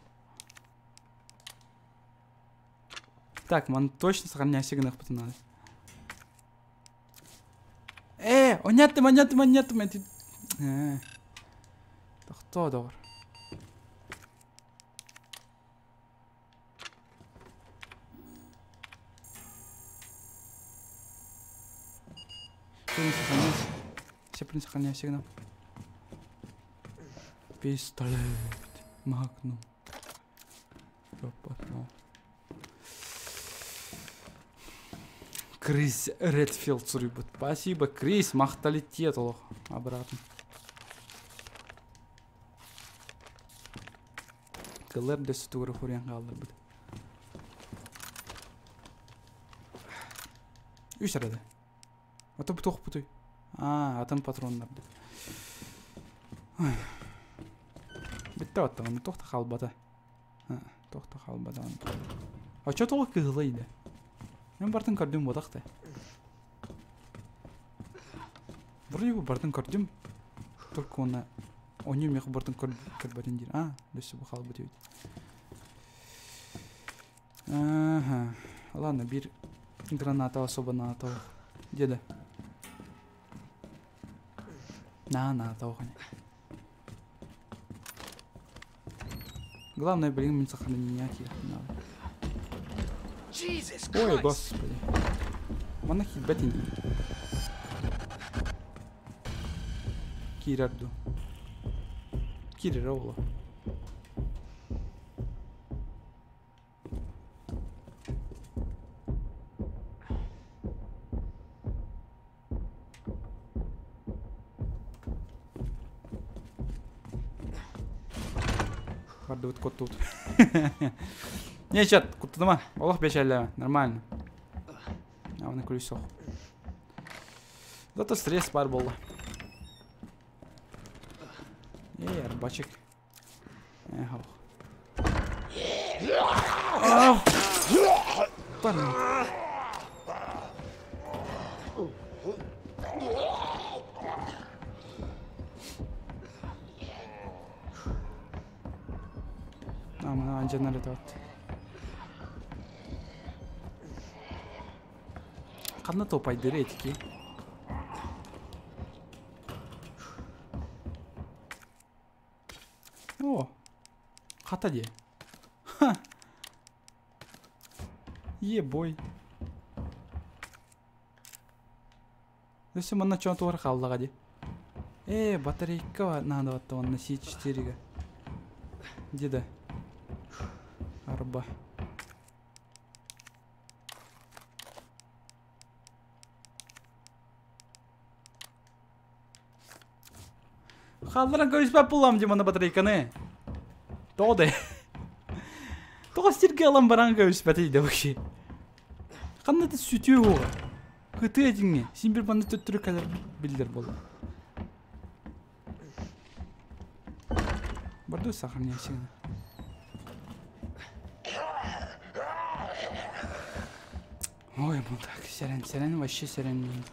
Так, маны точно сохраняйся гыныахпытын надо. Э, онньаттым, онньаттым, онньаттым, эти... Э. Тохтоо, доҕор. Все, не сохраняйся. Все, блин, сохраняйся сигнал. Пистолет. Магнум. Крис Редфилд суруйбут. Спасибо, Крис, махталитет олох обратно. Кылар да сүтүгүрэ хуруйан хаалларбыт. Үс арада. Ата бу туохпутуй? Аа, атын патроннарбыт. Бүттэ баттаҕына туох да хаалбата. Туох да хаалбата. Оччо тоҕо кыһылай да? Мен бартын көрдүм буотах да. Вроде бы бартын көрдүм. Только оны Онньу миэхэ бартын көрбөтүн диир. Аа, өссө бу хаалбыт эбит. Ага. Ладно, биир граната особо наата Деда. На, наата охоня. Главное, блин, мне сохранять их надо. Ой, господи. Манна киирбэт ини. Киирэр дуу? Киирэрэ буолуо. Бардыбыт куттубут. Не, чат, куттудума. Олох бечэллэ, нормально. Аны күлүс суох. Зато стресс бар буолла. Эй, арбачик. Эх, ох. Бар. Амана анжанар этебат. Ханна топайдыры этики? О, хата дии. Ха! Е-бой. Өссө манна чоон туора хааллаҕа дии. Ээ, батарейка наада батта уонна С4-гэ. Деда. Арба. Хаалларан көбүспэт буллам дии манна батарейканы. Тоҕо да? Тоҕо сиргэ ылан баран көбүспэтий да вообще? Ханна да сүтүө уоҕа. Кытыы этиҥҥэ син бир манна төттөрү кэлэр биллэр буолла. Барду сохраняйся. Ой, мудак, сэрэн, сэрэн, вообще сэрэн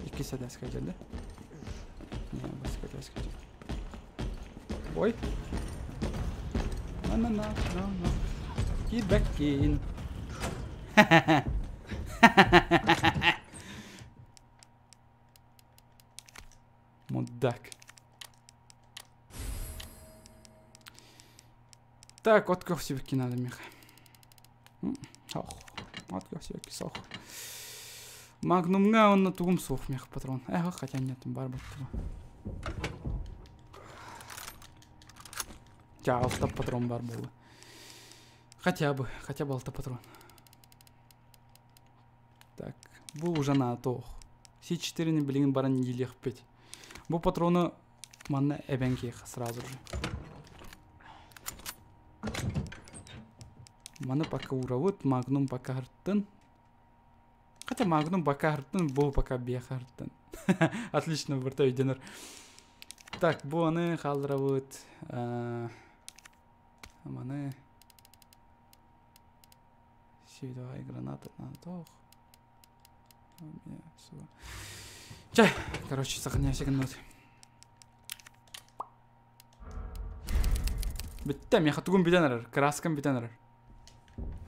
Иккис этээскэ дьэллэ. Не, бастакы этээскэ Ой. На на на на на. Киирбэккин. Мудак. Так, от көхсүбүккэ надо миэхэ. Ох, от көхсүбүккэ суох. Магнумҥа онно тугум суох миэхэ патрон. Эх, хотя нет, бар баттыга. Ча, алта патрон бар буолла. Хотя бы, хотя бы алта патрон. Так, Бу уже наада С4-ни билигин баран иилиэхпит. Бу патрону манна эбэн киэх сразу же. Маны пока уурабыт, магнум пока хартын. Хотя магнум пока хартын, бу пока бие хартын. Отлично, вырта өйдөнөр. Так, бу аны хаалларабыт. Маны Световая граната надо. Чай, короче, сохраняйся гранаты. Бүттэ, миэхэ тугум бүтэн эрэр, краскам бүтэн эрэр.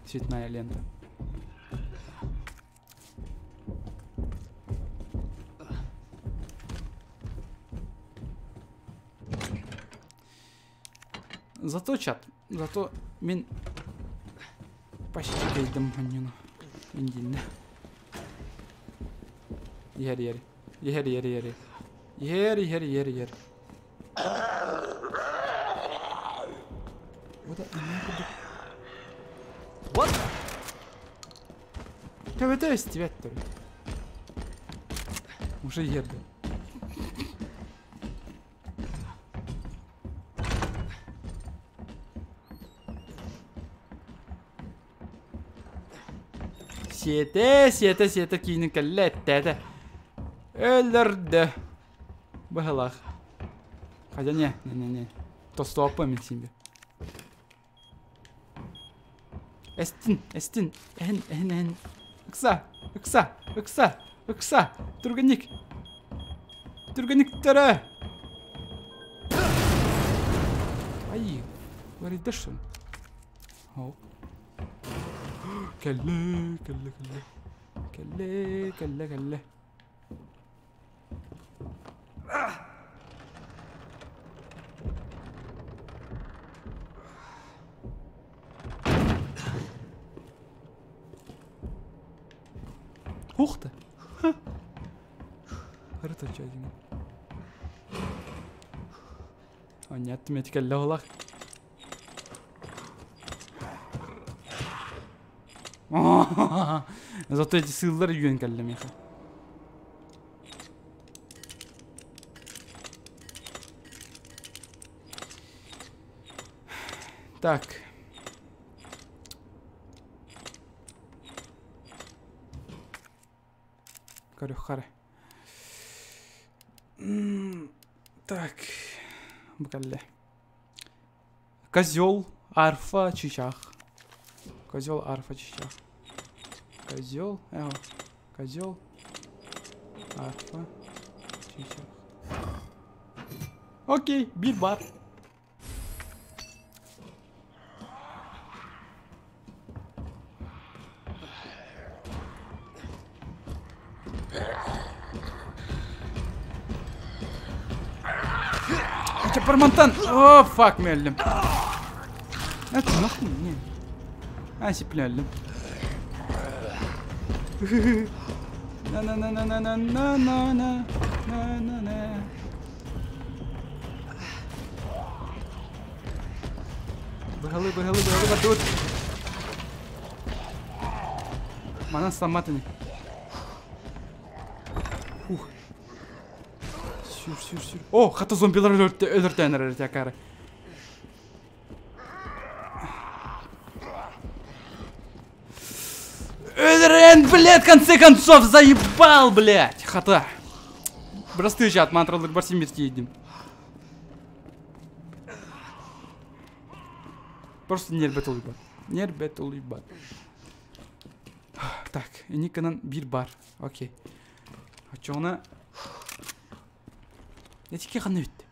Цветная лента. Зато чат, зато мин почти кэйдим ханньыны. Индинне. Иһэр иһэр. Иһэр иһэр иһэр. Иһэр иһэр иһэр иһэр. Вот курдук. What? Төбөтө истибэт төрүт. Уже иһэрди. Сиэтэ, сиэтэ, сиэтэ киинин кэллэ эттээтэ. Өлөрдө. Быһалаах. Хотя не, не, не, не. Тостуоппа мин сиинбе. Эстин, эстин, эһин, эһин, эһин. Ыкса, ыкса, ыкса, ыкса. Түргэнник. Түргэнник төрөө. Ай, говорит, что ли? О. Кэллэ, кэллэ, кэллэ. Кэллэ, кэллэ, кэллэ. Ух ты! Харыта чайдың. Анньаттым эти кэллэ олах. Зато эти сыыллар үйөн кэллэ миэхэ. Так. Көрүөххэ Так. Бу кэллэ. Козел, арфа, чычах. Козел, арфа, чычах. Козел, козел, арфа, чычах. Окей, биир бар. Чапармантан! О, фак, мэллим. Это нахуй не. А, сипляллим. На-на-на-на-на-на-на-на-на. На-на-на. Быһалы, быһалы, быһалы бардыбыт. Манан стаммат ини. Ух. Сүр, сүр, сүр. О, хата зомбилар өлөртөөн эрэр акары. Өлөрөн, блядь, в конце концов, заебал, блядь. Хата. Простые чат, мантралар бар симир тиийдим. Просто нербет улуйбат. Нербет улуйбат. Так, Никонан биир бар. Окей. Очоҕуна Этики ханна бүттэ?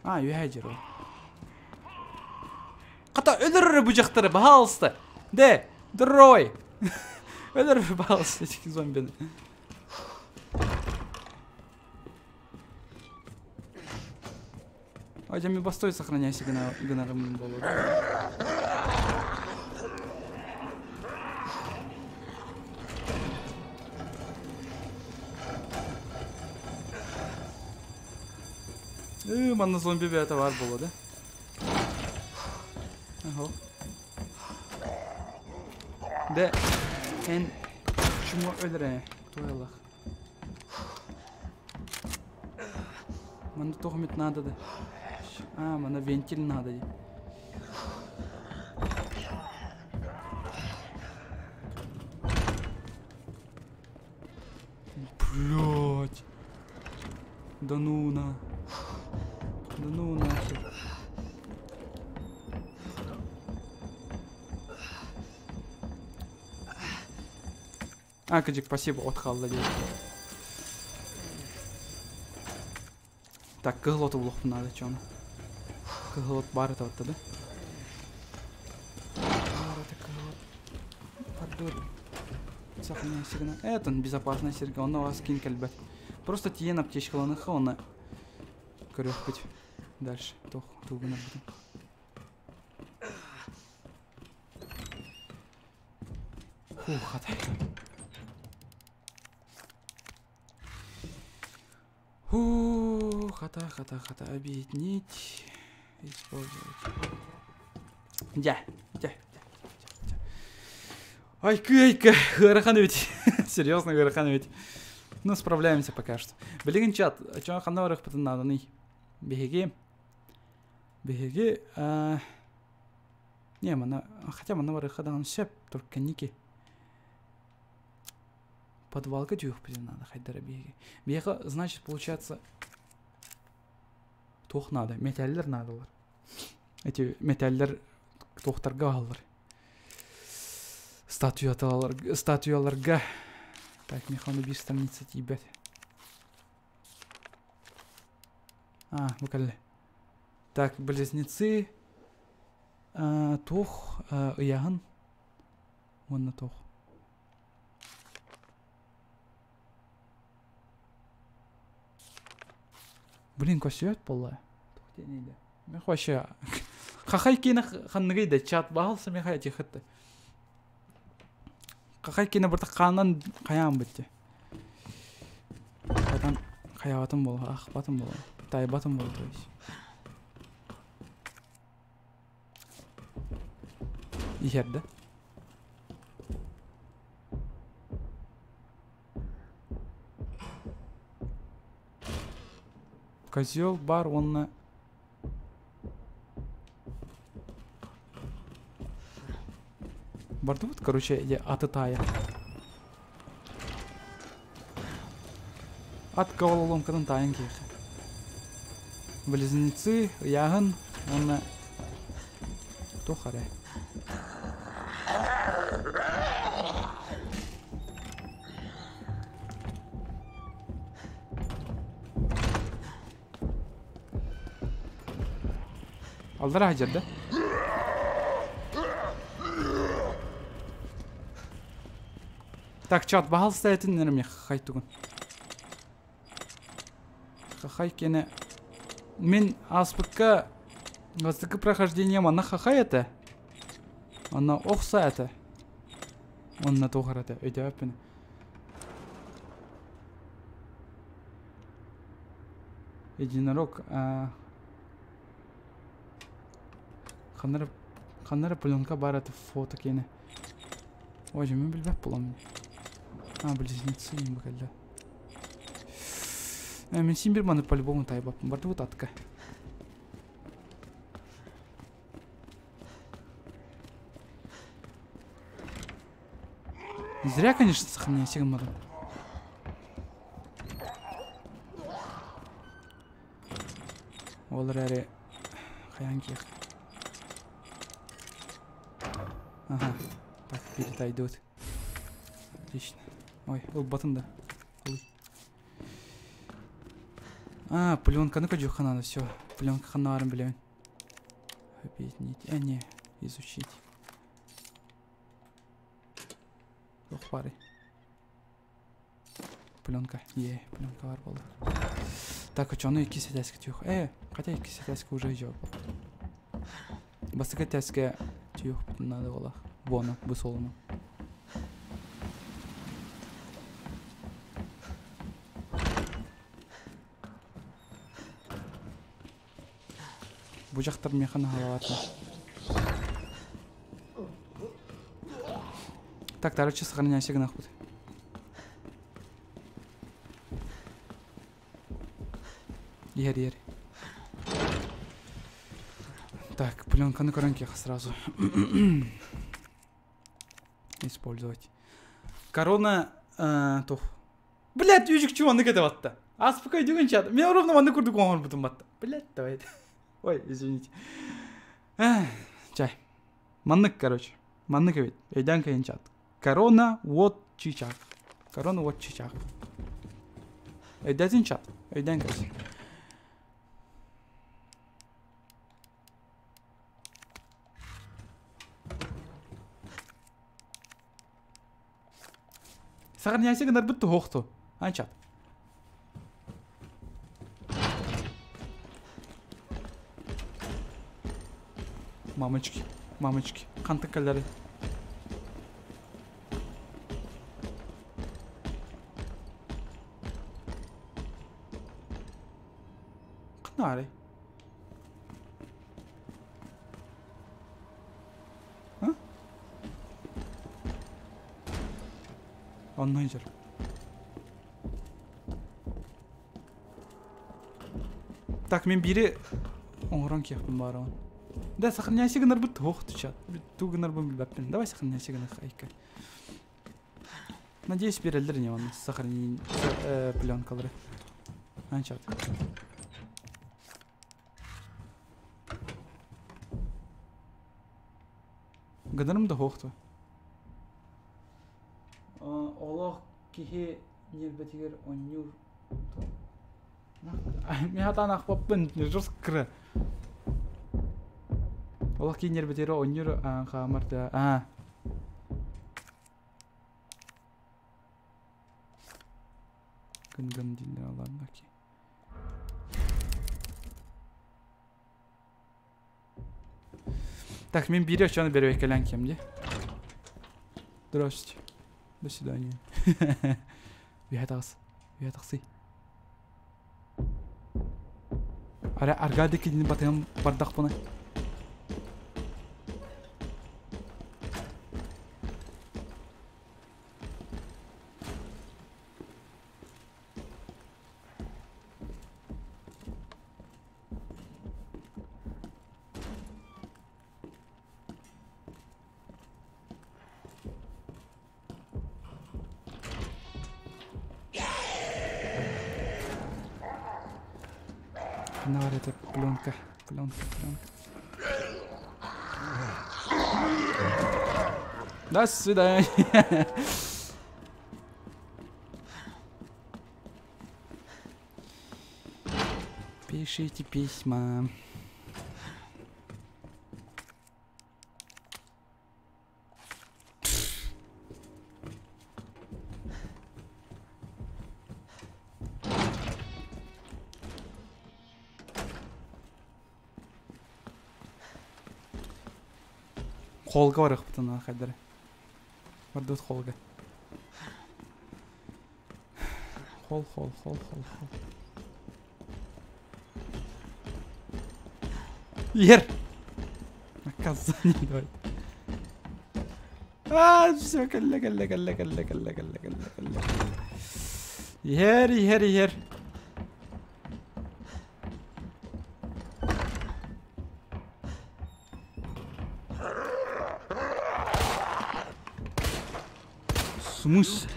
А, үһэ дьэр ол. Хата өлөрөр бу дьахтары, пожалуйста. Де, дрой. Өлөрөр, пожалуйста, этики зомбины. Ой, ми бастой сохраняйся гына болот. Манна зомби бэйэтэ баар буолуо да? Аһо. Дэ, эн Чмо өлөрө туайлах. Манна туох эмит надо да. А, манна вентиль надо дии. Блять. Да ну на. Да ну нахер. А, кыдьык, спасибо, от хаалла диэн. Так, кыһыл оту булуохпун наада чону. Кыһыл от баар этэ да? Баар этэ кыһыл от. Пардон. Сохраняй сигнал. Это безопасный сиргэ, онно вас кин кэлбэт. Просто тиийэн аптечкаланыхха уонна көрүөхпүт. Дальше. Туох тугунарбытын. Фух, хатай. Фу, хата, хата, хата. Объединить, использовать. Дьэ, дьэ, дьэ, дьэ. Айкы, айкы, ыарахан эбит. Серьезно, ыарахан эбит. Ну, справляемся пока что. Билигин чат, чоң ханна барыахпытын нааданый? Биһиги, биһиги, не, мана, хотя манна барыахха даҕаны сөп, только ники. Подвалга түһүөхпүтүн надо хайдара биһиги. Биһиэхэ, значит, получается, туох надо? Металлер наадалар. Эти металлер туохтарга аһаллар. Статуяларга, статуяларга. Так, механы биир страница тиийбэт. А, бу кэллэ. Так, близнецы туох ыйааһын уонна туох. Блин, көстүбэт буолла. Туох диэний Мех вообще хахай киинэ ханныгый да чат баһалса меха этихетте. Хахай киинэ бырта хаанан хайаан битти. Хатан хайаабатым буолла, ахпатым буолла, тайбатым буолла то есть. Иһэр да? Козел бар уонна Бардыбыт, короче, или аты таайа. Ат головоломкатын таайан киэхэ. Близнецы, ыйааһын уонна туох эрэ. Аллара сылдьар да? Так, чат, баһалыста этин эрэ хахай тугун. Хахай киэнэ мин ааспыкка бастакы прохождение манна хахай этэ. Онно охса этэ. Онно туох эрэ этэ, өйдөөбөппүн. Единорог ханна эрэ ханна эрэ пленка баар этэ фото киэнэ. Ой, мин билбэт буолам. А, близнецы им кэллэ. Мин син бир маны по-любому тайбаппын. Бардыбыт атка. Зря, конечно, сохраняю сигмадан. Ол эрээри хайаан киэх. Ага, так, перетайдыбыт. Отлично. Ой, ылбатын да. Ылый. А, пленканы көрдүөххэ надо, все. Пленка ханна баарын билэбин. Объединить. А, не, изучить. Туох баарый? Пленка. Е, пленка баар буолла. Так, очону иккис этээскэ түһүөх. Хотя иккис этээскэ уже идет. Бастакы этээскэ түһүөхпүтүн надо буолла. Буону, бу суолуну. Бу дьахтар миэхэ наһаалаата. Так, короче, сохраняйся гынахпыт. Иһэр иһэр. Так, пленканы көрөн киэх сразу. Использовать. Корона тух. Блять, үжүкчү маннык этэ батта. Аспыка өйдүгүн чат. Мен ровно маннык курдук оҥорбутум батта. Блять, давай. Ой, извините. Чай. Маннык, короче. Маннык эбит. Өйдөөн кэйин чат. Корона уот чыычаах. Корона уот чыычаах. Өйдөөтүн чат. Өйдөөн кэс. Сохраняйся гынарбыт туһуохту. Анчат. Мамочки, мамочки, хантан кэллэри? Ханна Онно иһэр. Так, мин биири оҥорон киэхпин баарабын. Да, сохраняйся гынарбыт туох чат. Туу гынарбын билбэппин. Давай сохраняйся гынах айка. Надеюсь, береллер не он сохранение пленкалары. Анчат. Гынарым да хоохту. Олох киһи ньиэрбэтигэр оонньуур Мин хатаан аахпаппын, жестко. Олох киһи ньиэрбэтигэр оонньуур хаамар да аа Гын-гын дииллэр ладно окей. Так, мин биири оччону бэрэбиэркэлээн киэм дии. Здравствуйте. До свидания. Үөһэ таҕыс. Үөһэ тахсый. Ара аргаа диэки батыһан бардахпына. Ханна это пленка, пленка, пленка. До свидания. Пишите письма. Холга барыахпытын хайдары. Бардыбыт холга. Хол, хол, хол, хол, хол. Ер! Наказание давай. А, все, кэллэ, кэллэ, кэллэ, кэллэ, кэллэ, кэллэ, кэллэ, кэллэ. Иһэр, иһэр, иһэр. Смыс.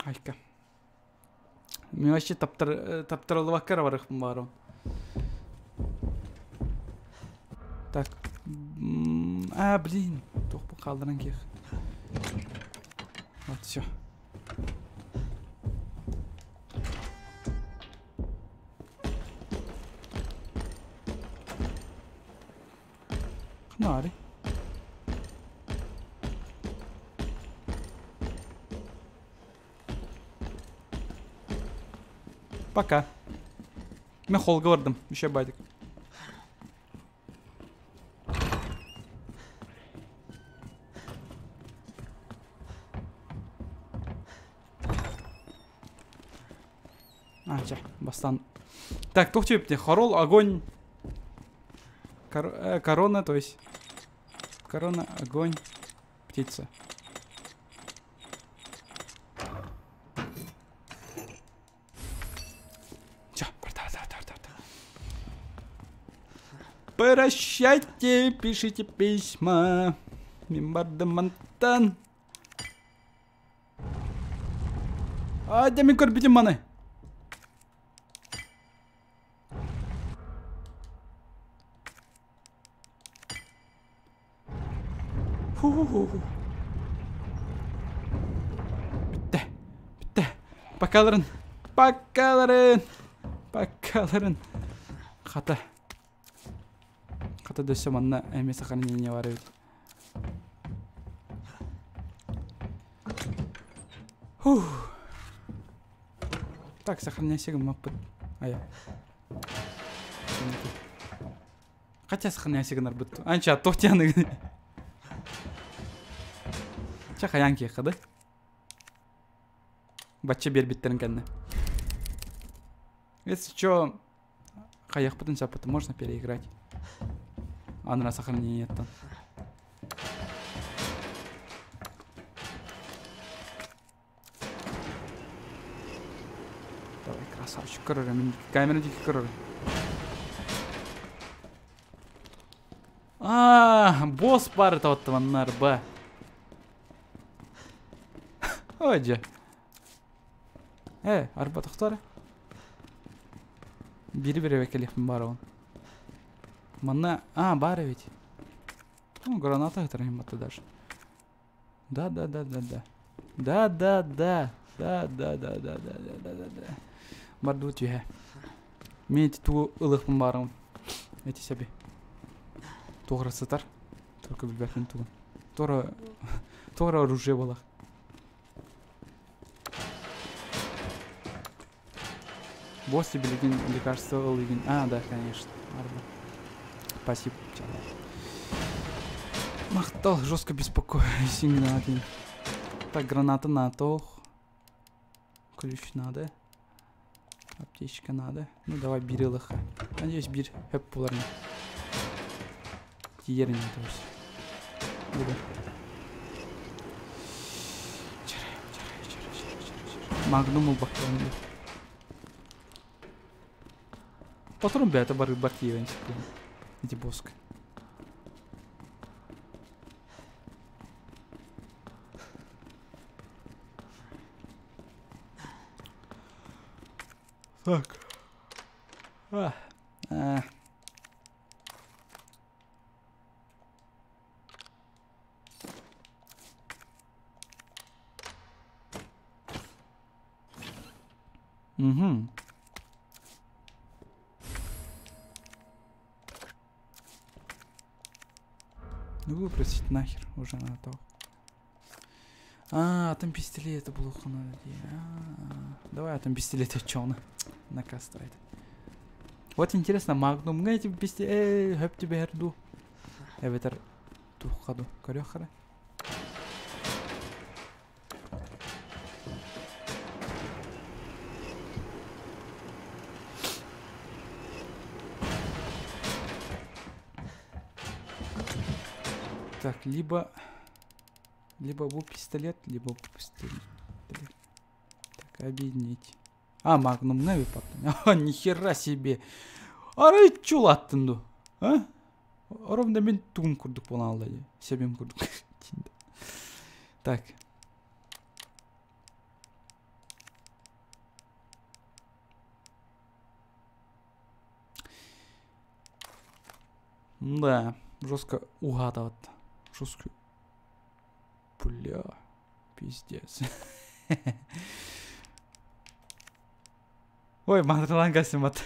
Айка. Мен вообще таптырылыбакка эрэ барыахпын баҕарабын. Так. А, блин. Туох хаалларан киэх. Вот все. Ханаари. Пока. Мен холга бардым. Еще бадик. А, чэ, бастаан. Так, туох чүөптэ? Хорол, огонь. Корона, то есть. Корона, огонь, птица. Все, Прощайте, пишите письма. Мимбардамантан. А, дemi көрбүтүм маны. Ху-ху-ху. Бүттэ. Бүттэ. Бакаларын. Бакаларын. Бакаларын. Хата. Хата дөссө манна эмиэ сохранение бар эбит. Фух. Так, сохраняйся гыммаппыт. Ая. Хотя сохраняйся гынарбыт. Анча, тохтяны. Ча хаян киэхэ Бачча биэрбиттэрин кэннэ. Если чё, хайахпытын саппытын можно переиграть. Аны сохранениеттан. Давай, красавчик, көрөр, мин камера диэки көрөр. А, босс баар таваттаманнар ба. Ой, дьэ. Э, арба тохтор. Бири бири кэлиэхпин баар он. Манна, а, баар ведь. Ну, граната это даже. Да, да, да, да, да. Да, да, да. Да, да, да, да, да, да, да, да, да. Барду түһэ. Мен эти туу ылыхпын баарым. Эти себе. Туғыра сытар. Только билбэппин тугун. Тора тора оружие буолах. Босс билигин лекарство ылыгын. А, да, конечно. Арба. Спасибо. Махтал жестко беспокоюсь. Так, граната на тох. Ключ надо. Аптечка надо. Ну давай бир ылыха. Надеюсь, бир хөп буларны. Тиерин, то есть. Буду. Магнум убаккан. Патрон бята бары бартиевен Эти боск. Так. А. А. Угу. Ну выбросить нахер уже надо то. А, там пистолет плохо надо. Давай, там пистолет чё накастывает. Вот интересно, магнум эти пистолет, хөп тебе эрду. Эветер тухаду, корёхара. Так, либо бу пистолет, либо бу пистолет. Так, объединить. А, магнум нави потом. А, нихера себе. Арай чулаттынду. А? Ровно мен тугум курдук болан алды. Себем курдук. Так. Да, жестко угадывать. Жестко. Бля, пиздец. Ой, матралан касимат.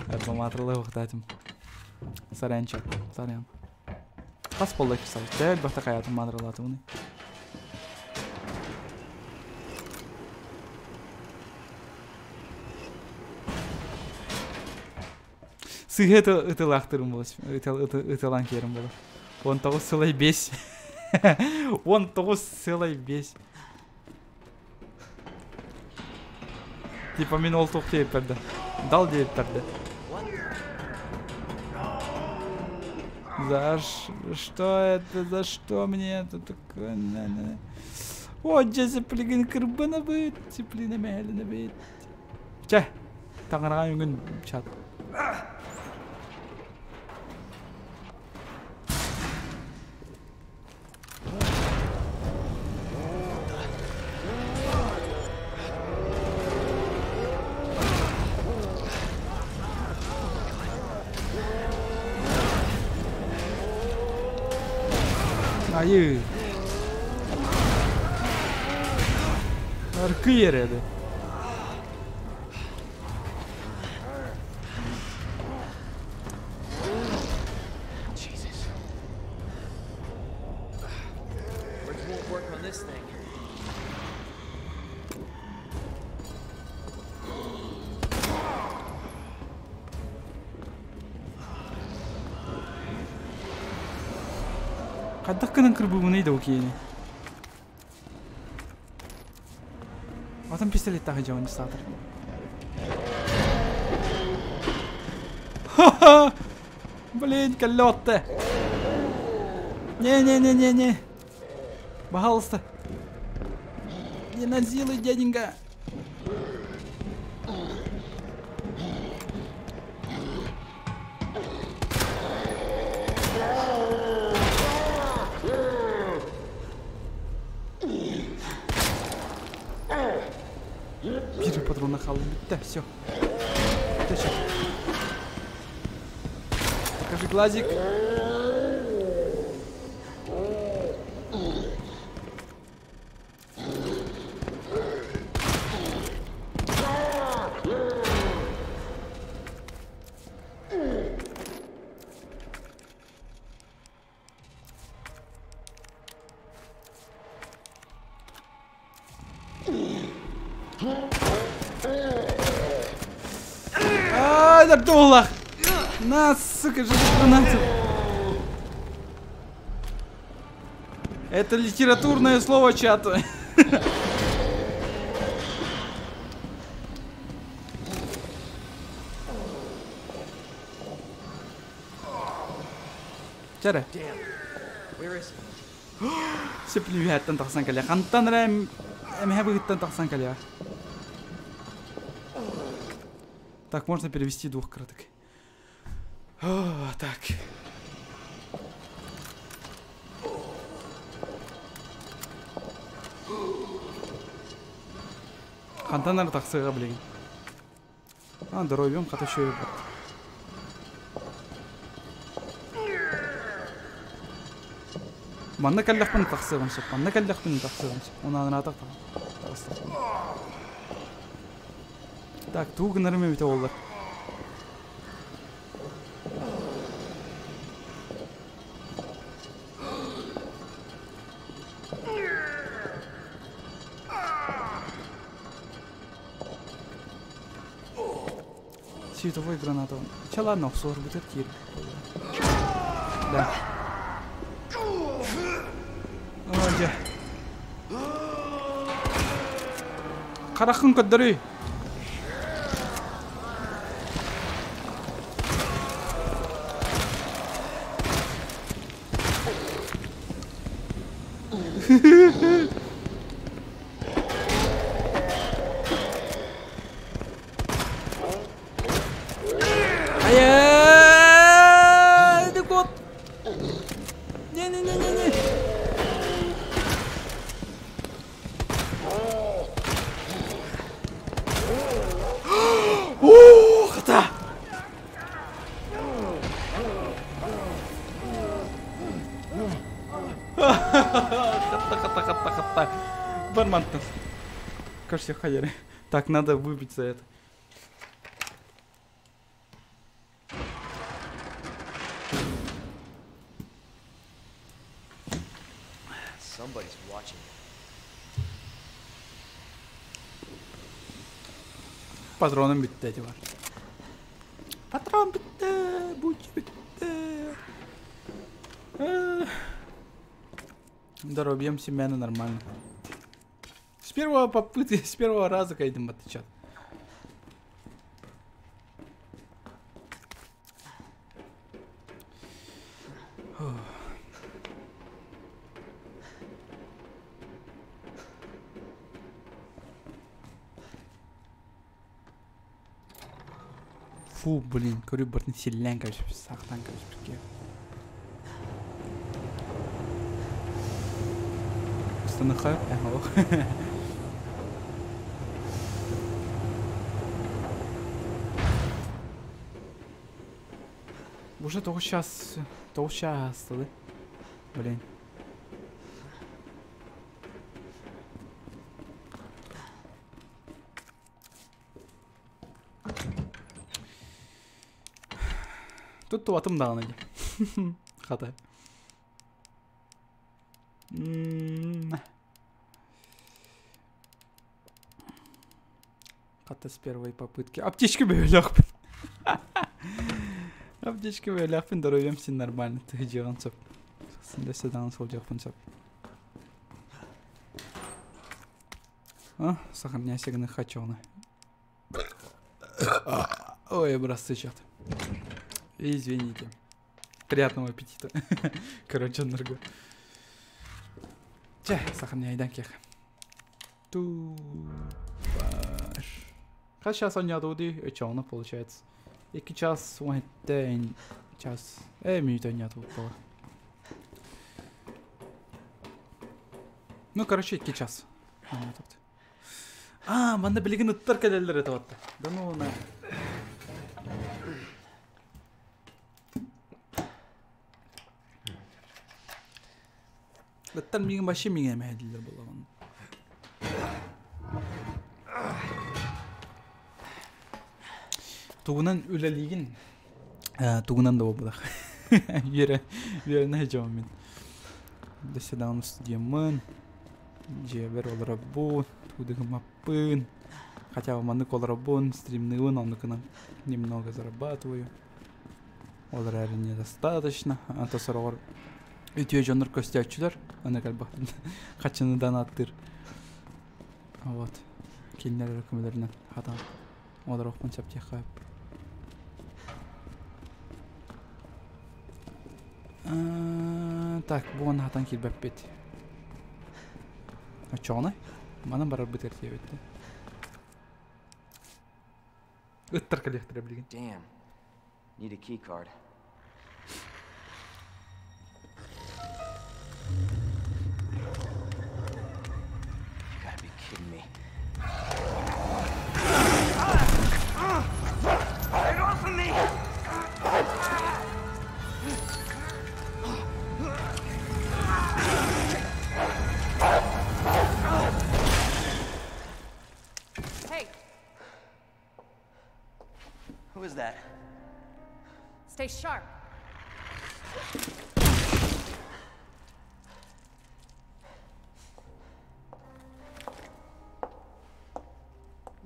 Это матралы ухтатим. Сарянчик, сарян. Хас полда кисал. Тәл бахта хаятым матралатымны. Сыгы это лахтырым было, это ланкерым было. Он того целый бесь. Он того целый бесь. Типа мен ол тоқ дейіп берді. Дал дейіп берді. За что это? За что мне это такое? О, дисциплина кырбана быт, дисциплина мээлина быт. Чэ, таҥараҕа үҥүн чат. Айыы. Аркы эрээди. Jesus. Words won't work on this thing. Хайдах гынан кырбыыбыный да киһини? Отон пистолеттаах дьон саатар. Ха-ха! Блин, кэллэ Не-не-не-не-не. Пожалуйста. Не насилуй, дяденька. Первый патрон нахал. Да, все. Покажи глазик. Ай, да доллар! На, сука, же гранату. Это литературное слово чат. Чара. Damn. Where is he? Сөплүһэттэн тахсан кэлэ. Хантан эрэ эмэһэ быһыттан тахсан кэлэ. Так, можно перевести двух кроток. О, так. Хантан эрэ тахсыга билигин. А, здоровьем хата еще и Манна кэллэхпин тахсыгым сөп, манна кэллэхпин тахсыгым сөп. Онан таҕыстахпын. Так, туу гынарым эбитэ буоллар. Световой граната. Че ладно, обсор будет кир. Да. О, дьэ. Хараххын көрдөрүй. Айа, да кот. Не-не-не-не-не. О, хата. Хата, хата, хата, хата. Бармантов. Кажется, хаяры. Так, надо выпить за это. Somebody's watching. Патроным бүттү эти бар. Патрон бүттү, буч бүттү. Здоровьем семена нормально. С первого попытки, с первого раза кайдем отвечать. Фу, блин, көрү бартын силлээн кэбиспит, саахтаан кэбиспит Станыха, олох. Уже 9 час, 9 час, блин. Туттубатым даҕаны дии. Хата. Хата с первой попытки. Аптечка бөһүлэхпин. Аптечка бөһүлэхпин, здоровьем син нормально. Тыһыдьыаҕын сөп. Син даҕаны сылдьыахпын сөп. А, сохраняйся гына хачоны. Ой, образцы чат. Извините. Приятного аппетита. Короче, ныргу. Чэ, сохраняй кех. Ту. Хас час оонньоотубутуй, өчөҕүнэ получается. 2 час 17 час. Мүнүүтэ оонньоотубут буолар. Ну, короче, 2 час. А, манна билигин ыттар кэлэллэр этэ батта. Да ну на. Ыттар миигин вообще миҥэ мэһэдилэр буоллаҕын. Тугунан үлэлиигин? Тугунан да буолбатах. Үөрэ, үөрэнэ сылдьабын мин. Дөссө даҕаны студеммын, дьиэбэр олоробун, тугу да гыммаппын. Хотя бы маннык олоробун, стримныыбын, оннукунан немного зарабатываю. Ол эрээри недостаточно. А то сороҕор үтүө дьоннор көстөөччүлэр, аны кэлбэх хаччыны донаттыыр. Вот. Кинилэр эрэ көмөлөрүнэн хатаан олоруохпун сөп диэххэ сөп. Так, бу уонна хатан киирбэппит. Оччоҕуна манан барарбыт эртиэбит. Ыттар кэлиэхтэрэ билигин. Damn. Need a key card. You gotta be kidding me. Get off of me! Hey, Who is that? Stay sharp.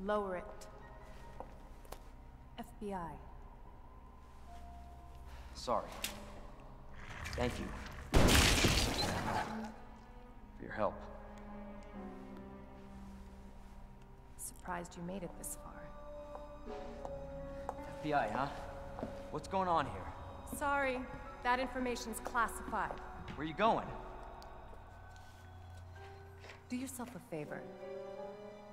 Lower it. FBI. Sorry. Thank you. For your help. Surprised you made it this far. FBI, huh? What's going on here? Sorry, that information's classified. Where you going? Do yourself a favor.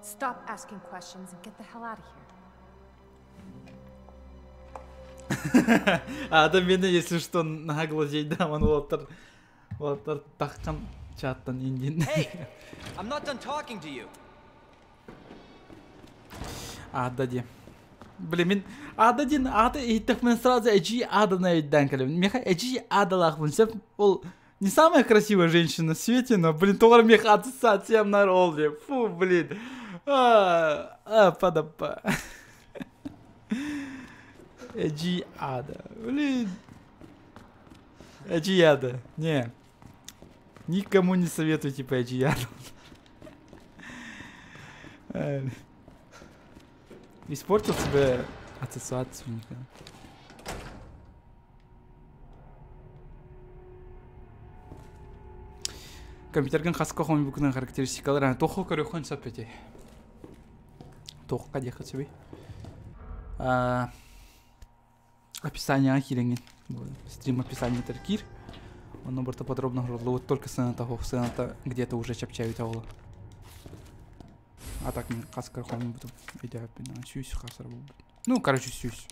Stop asking questions and get the hell out of here. Ада мені, если что, нагло жейдаман олаттар. Олаттар таққан чаттан индин. Hey! I'm not done talking to you! Ада ди. Блин, мин Ада дин ата иһиттэхпинэ сразу эдьиий Аданы өйдөөн кэлэбин. Миэхэ эдьиий Адалаахпын сөп. Ол не самая красивая женщина на свете, но, блин, тоҕо эрэ миэхэ ассоциациям ол дии. Фу, блин. А, а, падапа. Эдьиий Ада. Блин. Эдьиий Ада. Не. Никому не советую, типа, эдьиий Ада. Испортил себе ассоциацию никогда. Компьютерген хаска хомуйбуккунан характеристикалар туохха көрүөххүн сөп этэй. Туохха диэххэ сөбүй. Описание киирэҥҥин. Стрим описание киир. Онно барыта подробно оҥоруллубут, только сыаната суох, сыаната где-то уже чэпчээбитэ ол. А так мин хас кыра хомуйбутум, өйдөөбүппүн, сүүс хас эрэ буолбут. Ну, короче, сүүс.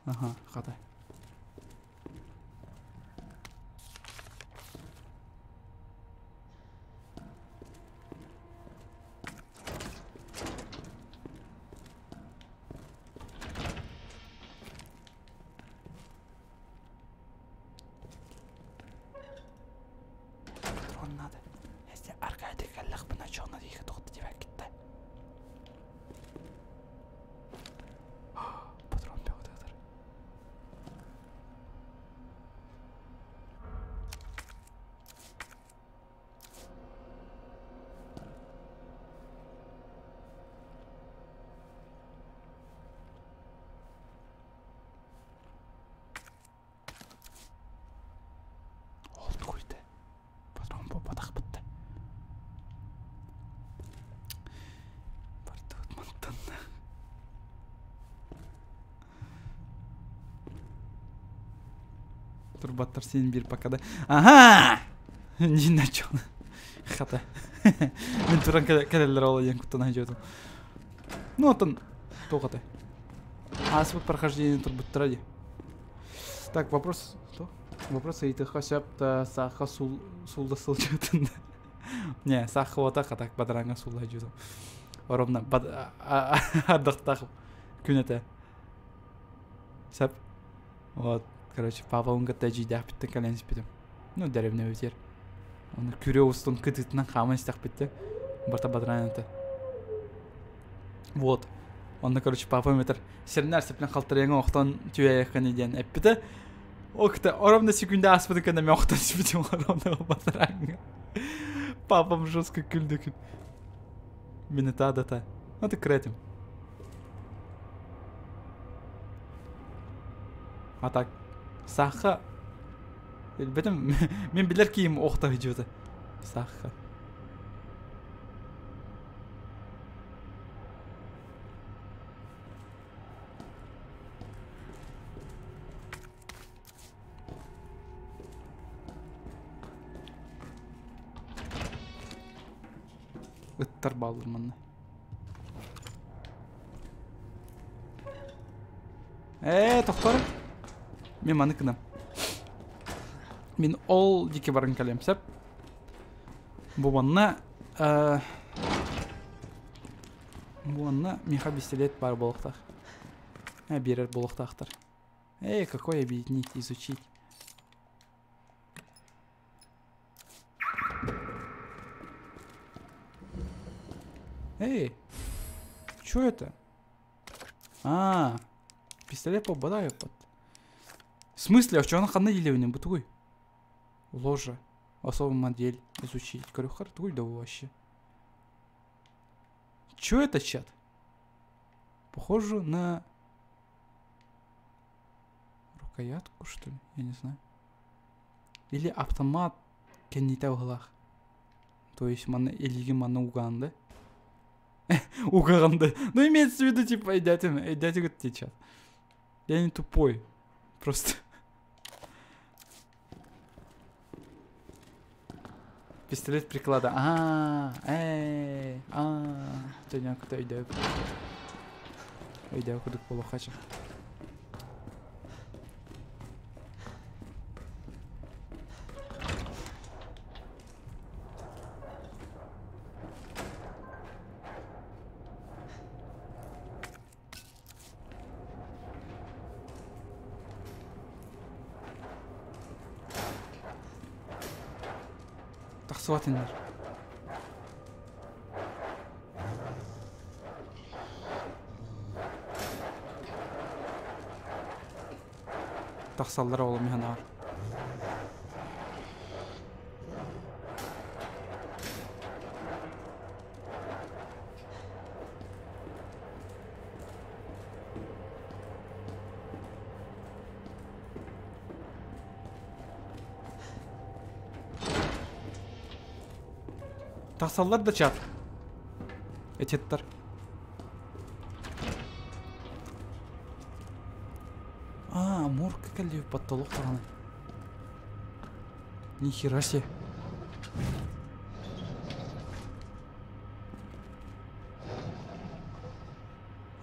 Ага, хата. Патрон надо. Если Аркадий кэллэхпинэ чоно диэки тоҕо диэбэккит да. Патрон бөҕөтө Ол тугуйда? Патрон буолбатахпыт да. Бардыбыт мантан. Турбаттар син биир пока да. Ага! Не начал. Хата. Мин туран кэлэллэр ол диэн куттана дьиэтим. Ну, оттон туох этэй? Ааспыт прохождение турбуттара дии. Так, вопрос... Что? Вопрос ыйытыахха сөп да саахха суулла сылдьыбытын да. Не, саахха уота хатак бадараҥҥа суулла сылдьыбытым. Ровно ардахтаах күн этэ. Сөп. Вот, короче, папабын кытта эдьиийдээхпиттэн кэлэн испитим. Ну, дэриэбинэбитигэр. Ону күрүө устун кытыытынан хааман истэхпит да, барыта бадараан этэ. Вот. Онно, короче, папам этэр, сэрнээр сеппин халтарыйаҥа охтон түһээйэххиний диэн эппитэ. Окта, ровно секунда ааспытын кэннэ мен охтон түспүтүм ровно бадарааҥҥа. Папам жестко күлдү. Мин ытаа да ытаа. Ну, ты кретин. А так, саха билбэтим мин билэр киһим охто сылдьыбыта. Саха. Ыттар бааллар манна. Ээ, тохтор. Мин маны гынам. Мин ол диэки баран кэлиэм сөп. Бу манна бу манна миэхэ пистолет баар буолуохтаах. Биэрэр буолуохтаахтар. Эй, какой объединить, изучить? Эй, что это? А, пистолет попадаю под. В смысле, а что она ханна деревня? Бутугуй. Ложа. Особый модель изучить. Корюхар, тугуй да вообще. Чё это, чат? Похоже на рукоятку, что ли? Я не знаю. Или автомат кэннитэ быһылаах. То есть манна илиги манна угаан да? Угаан да. Ну имеется в виду, типа, идете, идете чат. Я не тупой. Просто. Пистолет приклада. А, эй, а, Төня кыта өйдөө. Өйдөө кудук болохача. Тахсыбат иннэр. Тахсаллар оҕолом иһэн аар. Тахсаллар да чат. Этеттар. кэлли потолок даҕаны. Нихера себе.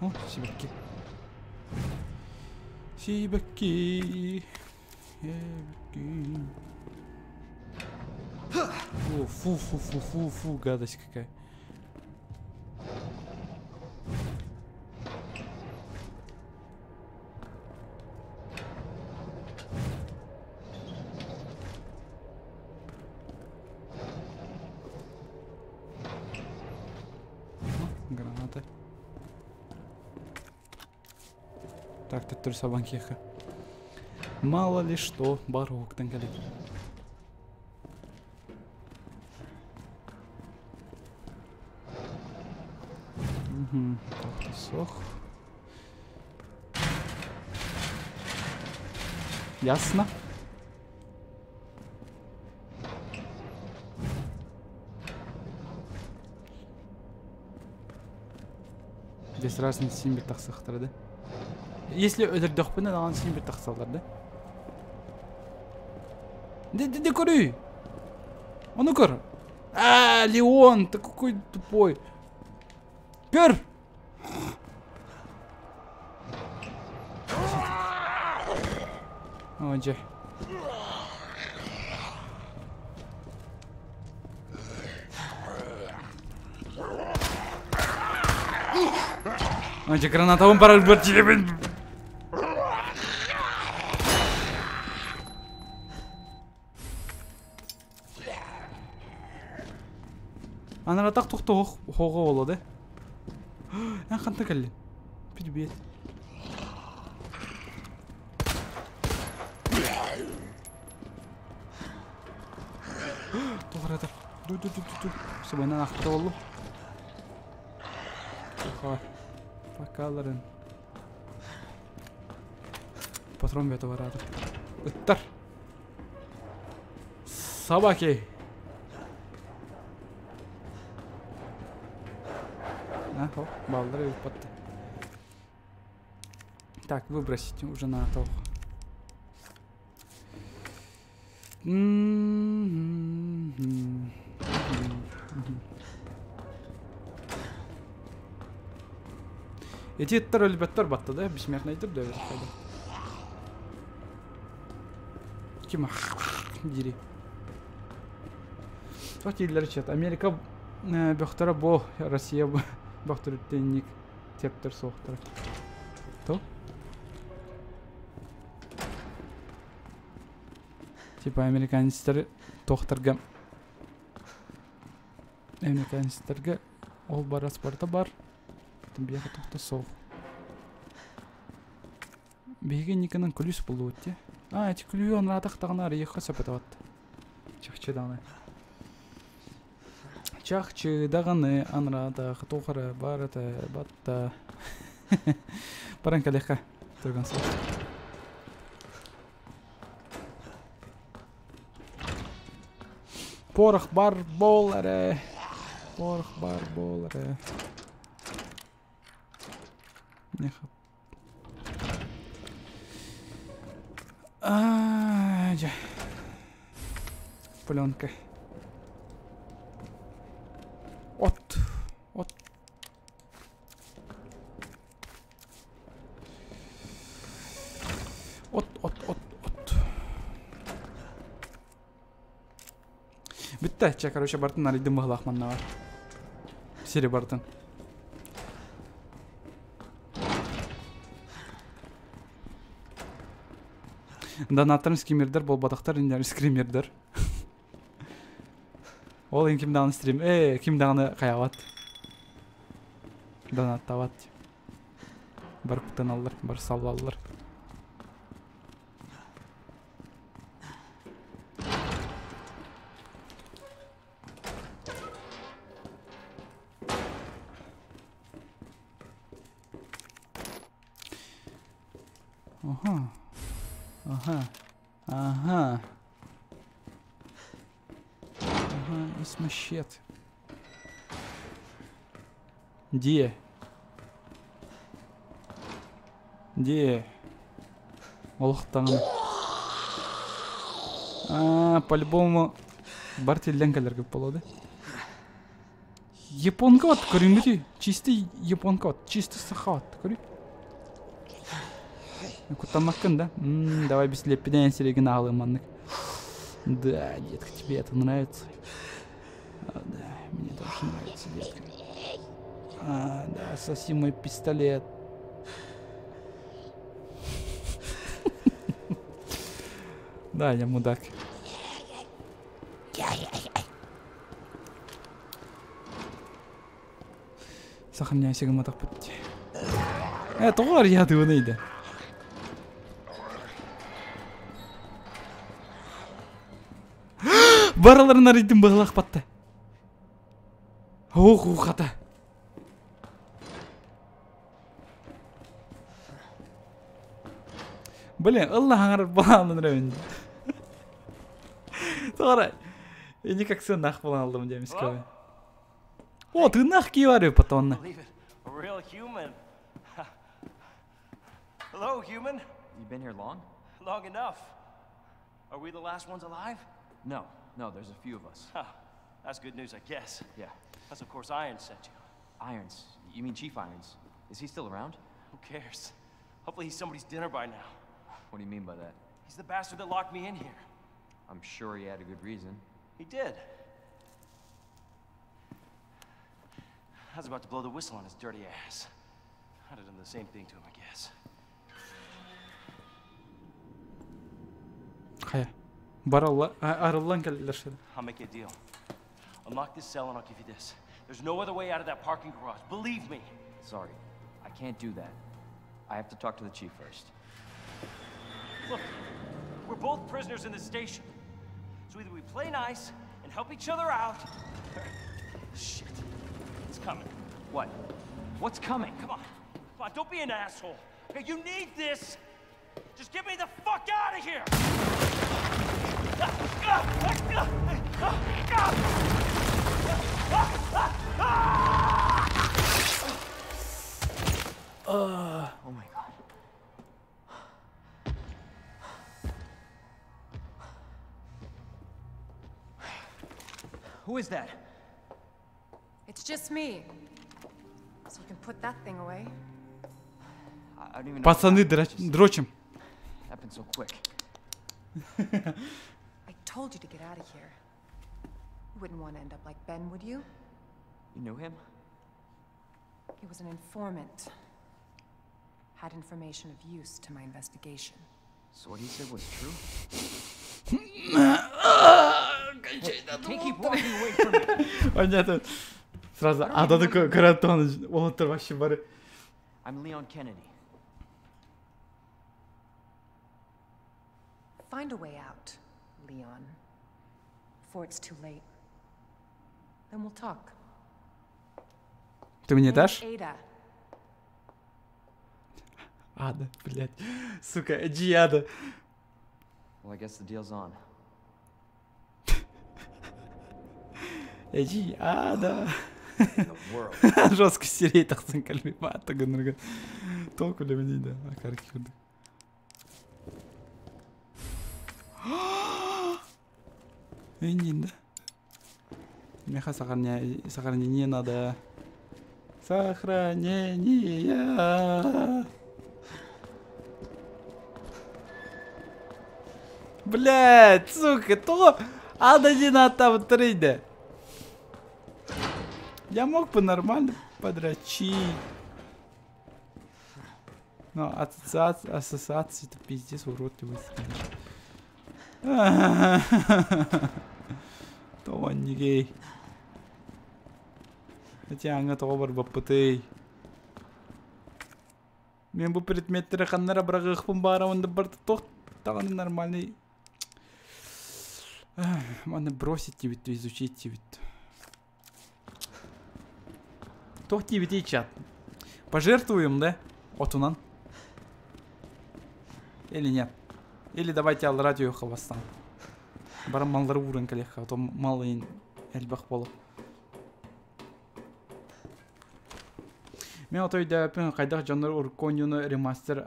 О, сибэкки. Сибэкки. Сибэкки. О, фу, фу, фу, фу, фу, гадость какая. О, граната. Так, төттөрү сабан киэхэ. Мало ли что, бар уһуктан кэлин. Угу. Так, сох. Ясно. Без разницы син бир тахсыахтара да. Если өлөрдөхпүнэ даҕаны син бир тахсаллар да. Да, да, да көрүй! Ону көр! А, Леон, ты какой тупой! Көр! О, дьэ. Ой, дьэ, гранатабын барарбар тиийэбин. Анаратах тохтоох хоҕо буолла да. Эн хантан кэллин? Привет. Туох эрэ ду ду ду ду Сыбынан ахта боллум. Пока. Покаларын. Патрон бөтө бараары. Ыттар. Собаки. А, хоп, баллары ыппатты. Так, выбросить уже на толк. Эти ыттар өлбөттөр батта да, бессмертныйдыр да хайда. Ким дири. Туох дииллэр чет. Америка бөхтөрө бо, Россия бөхтөрүттенник тептер суохтара. То? Типа американецтер тохтарга американецтерге ол бар спорта бар. Биэхэ тохто суох. Биһиги Никонан күлүүс буллубут дии. А, эти күлүүһү анаатахтаҕына арыйыахха сөп этэ бат. Чахчы даҕаны. Чахчы даҕаны анараатах туох эрэ баар этэ батта. Баран кэлиэххэ түргэн суох. Порох бар буол эрэ. Порох бар буол эрэ. А, дьэ. Пленка. От. От. От, от, от, от. Бүттэ, чэ, короче, бартын арыйдым быһылаах манна бар. Сири бартын. Донаттарым скримердер буолбатахтар иннэр скримердер. Ол ин ким даҕаны стрим, ким даҕаны хайаабат. Донаттаабат. Бар куттаналлар, бар саллаллар. Ага. Ага. Ага. Ага, исмощет. Где? Где? Олох даҕаны. Аа, по-любому бар тиллэн кэлэргэ буолуо. Японка вот көрүҥҥүтүй? Чистый японка вот, чистый саха вот, көрүй. Куттаммаккын да? М, давай бислеппинэн сиригин аалым маннык. Да, детка, тебе это нравится? А, да, мне тоже нравится, детка. А, да, соси мой пистолет. Да, я мудак. Сохраняйся гымматахпыт. Э, тоҕо арыйаатыбын ыйда? Бараларын арыйдым быһылах батта. Ох, ухата. Блин, ылла хаҥарар балаанын рөбүн. Тоҕо Ини как сынах булан алдым диэмискэ. О, тыыннаах кии бар потонна. Believe it, a real human. Hello, human. You been here long? Long enough. Are we the last ones alive? No, no, there's a few of us. Huh. That's good news, I guess. Yeah. That's of course Irons sent you. Irons. You mean Chief Irons? Is he still around? Who cares? Hopefully he's somebody's dinner by now. What do you mean by that? He's the bastard that locked me in here. I'm sure he had a good reason. He did. I was about to blow the whistle on his dirty ass. I'd have done the same thing to him, I guess. Хайа. Баралла, арыллан кэллилэр шыда. I'll make you a deal. Unlock this cell and I'll give you this. There's no other way out of that parking garage. Believe me. Sorry, I can't do that. I have to talk to the chief first. Look, we're both prisoners in this station. So either we play nice and help each other out. or- Shit. It's coming. What? What's coming? Come on. Come on, don't be an asshole. Okay, you need this. Just get me the fuck out of here. Oh my god. Who is that? It's just me. So you can put that thing away. I don't even know. what Пацаны, happened. It just дрочим. Happened so quick. I told you to get out of here. You wouldn't want to end up like Ben, would you? You knew him? He was an informant. Had information of use to my investigation. So what he said was true? Can't keep walking away from me. Понятно. Сразу Аданы көрөт олоттор вообще бары. I'm Leon Kennedy. Find a way out, Leon. Before it's too late. Then we'll talk. Ты мне Name's дашь? Ada. Ада, блядь. Сука, иди ада. Well, I guess the deal's on. Иди ада. In the world. Жестко сирей тахсан кальми баата гыныргын. Толку лемени да. Акарки курдук. Иннин да. Меха сохранение надо. Сохранение. Блять, сука, то Ада не на там трейде. Я мог бы нормально подрочить. Но ассоциации это пиздец уродливый. То он не гей. Эти аңа тоҕо барбаппытый. Мен бу предметтери ханнара бырагыахпын баарабын да барда тох даҕаны нормальный. Маны бросить тибит, изучить тибит. Тох тибит чат. Пожертвуем, да? Отунан. Или нет? Или давайте ал радио хавастан. Баран маллары урын калеха, а то малый элбах болу. Мен ото өйдөөппүн хайдах дьоннор урукку оонньууну ремастер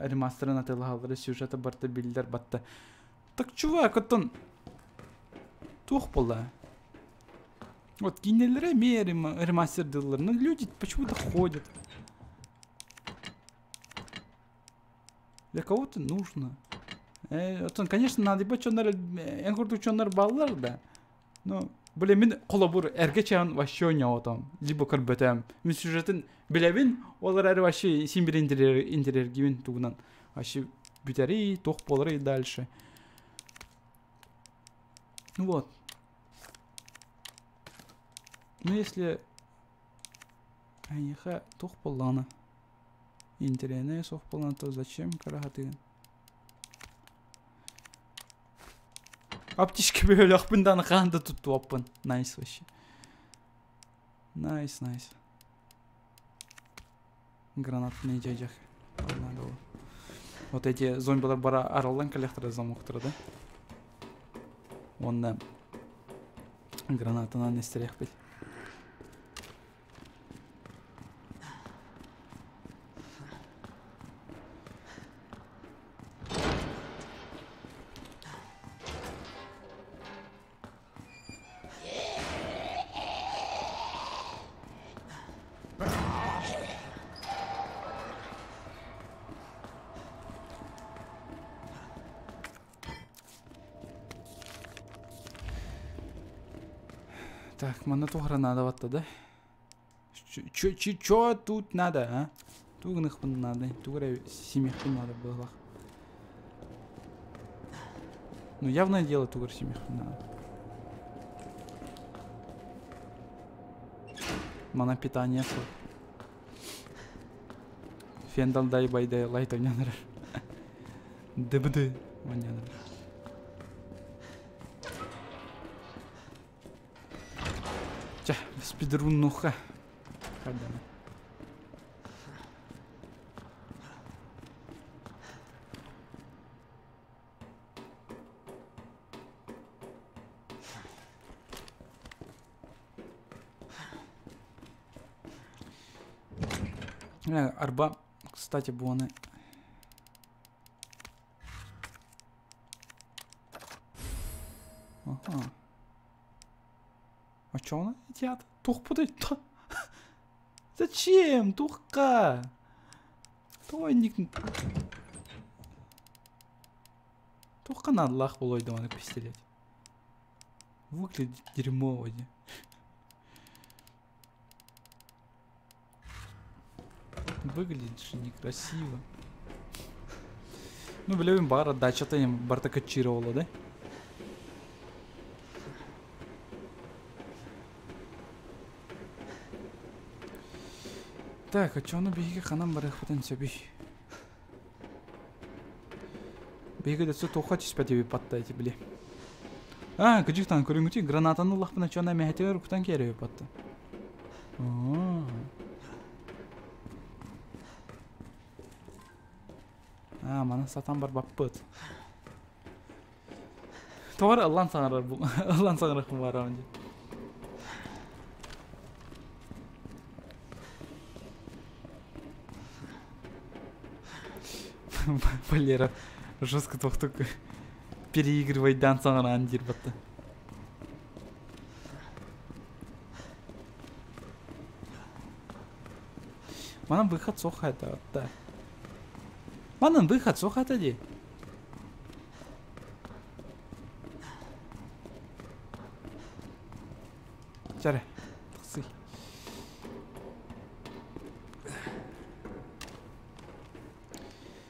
ремастерын атыылаһаллара сюжета барыта биллэр батта. Так чувак, оттон туох буолла? Вот киинэлэрэ эмиэ ремастердыыллар, но люди почему-то ходят. Для кого-то нужно. Оттон, конечно, надо чоннор эн курдук чоннор бааллар да. Ну, блин, мин холобур эргэ чаан вообще ойноотом, либо көрбөтөм. Мин сюжетин билэбин, ол эрээри вообще син бир интэрергибин тугунан. Вообще бүтэрий, туох буоларый дальше. Ну вот. Ну если эйиэхэ туох буоллаҕына интэриэһинэй суох буоллаҕына то зачем караһатыгын? Аптечка бөһүөлэхпин даҕаны хаһан да туттубаппын. Найс вообще. Найс, найс. Гранатный дьайдьах. Надо было. Вот эти зомбилар бара араллан кэлэхтэрэ замоктара да? Уонна гранатынан эстэриэхпит. Так, манна туох эрэ наада батта да? Чё тут надо, а? Тугу гыныахпын надо, тугу эрэ симиэхпин надо быһыылаах. Ну, явное дело, тугу эрэ симиэхпин надо. Мана питание суох. Фендал дай байдай лайт ойнанар. ДБД ойнанар. Чэ, спидруннуха. Хайдана. Арба, кстати, буоны. Ага. А чё она едят? Тух путай. Зачем? Тухка. Той Тухка надо лах булой дома пистолет. Выглядит дерьмово. Выглядит же некрасиво. Ну, блин, бара дача-то им барта качировала, да? Так, а чё ону биһиги ханан барыахпытын сөбүй? Биһиги дөссө туохха түспэт эбиппатта эти били. А, кыдьыктан көрүҥүтүй гранатаны ыллахпына чё эмэһэтигэр укутан киэр эбиппатта. А, маны сатан барбаппыт. Тоҕо эрэ ыллаан саҥарар ыллаан саҥарыахпын баарабын дии. Валера жестко тохтук переигрывайдаан саҥараан диир батта. Манан выход суох это да. Манан выход суох это дии. Чэ тахсый.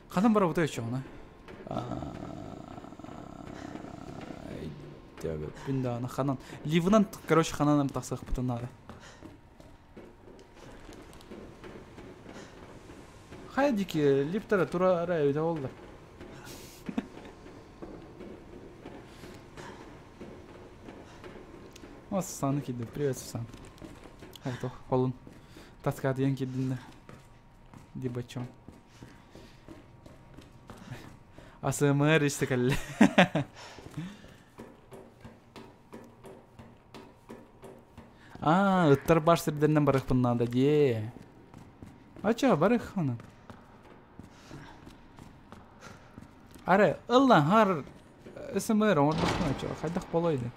Ханан барабыта өчөҕүнэ? Өйдөөбөппүн даҕаны ханан. Ливынан, короче, ханан тахсыахпытын наада. Хайа диэки лифтара турара эбитэ буолла. О, Сусана киирдим. Привет, Сусан. Хайто, холун. Таскаатыйан киирдин да. Дибачон. АСМР истэ кэллэ. Аа, ыттар баар сирдэринэн барыахпын наада дии. Ача барыххана. Аре, ылла хар СМР оҥорбоххуна чо хайдах болой да.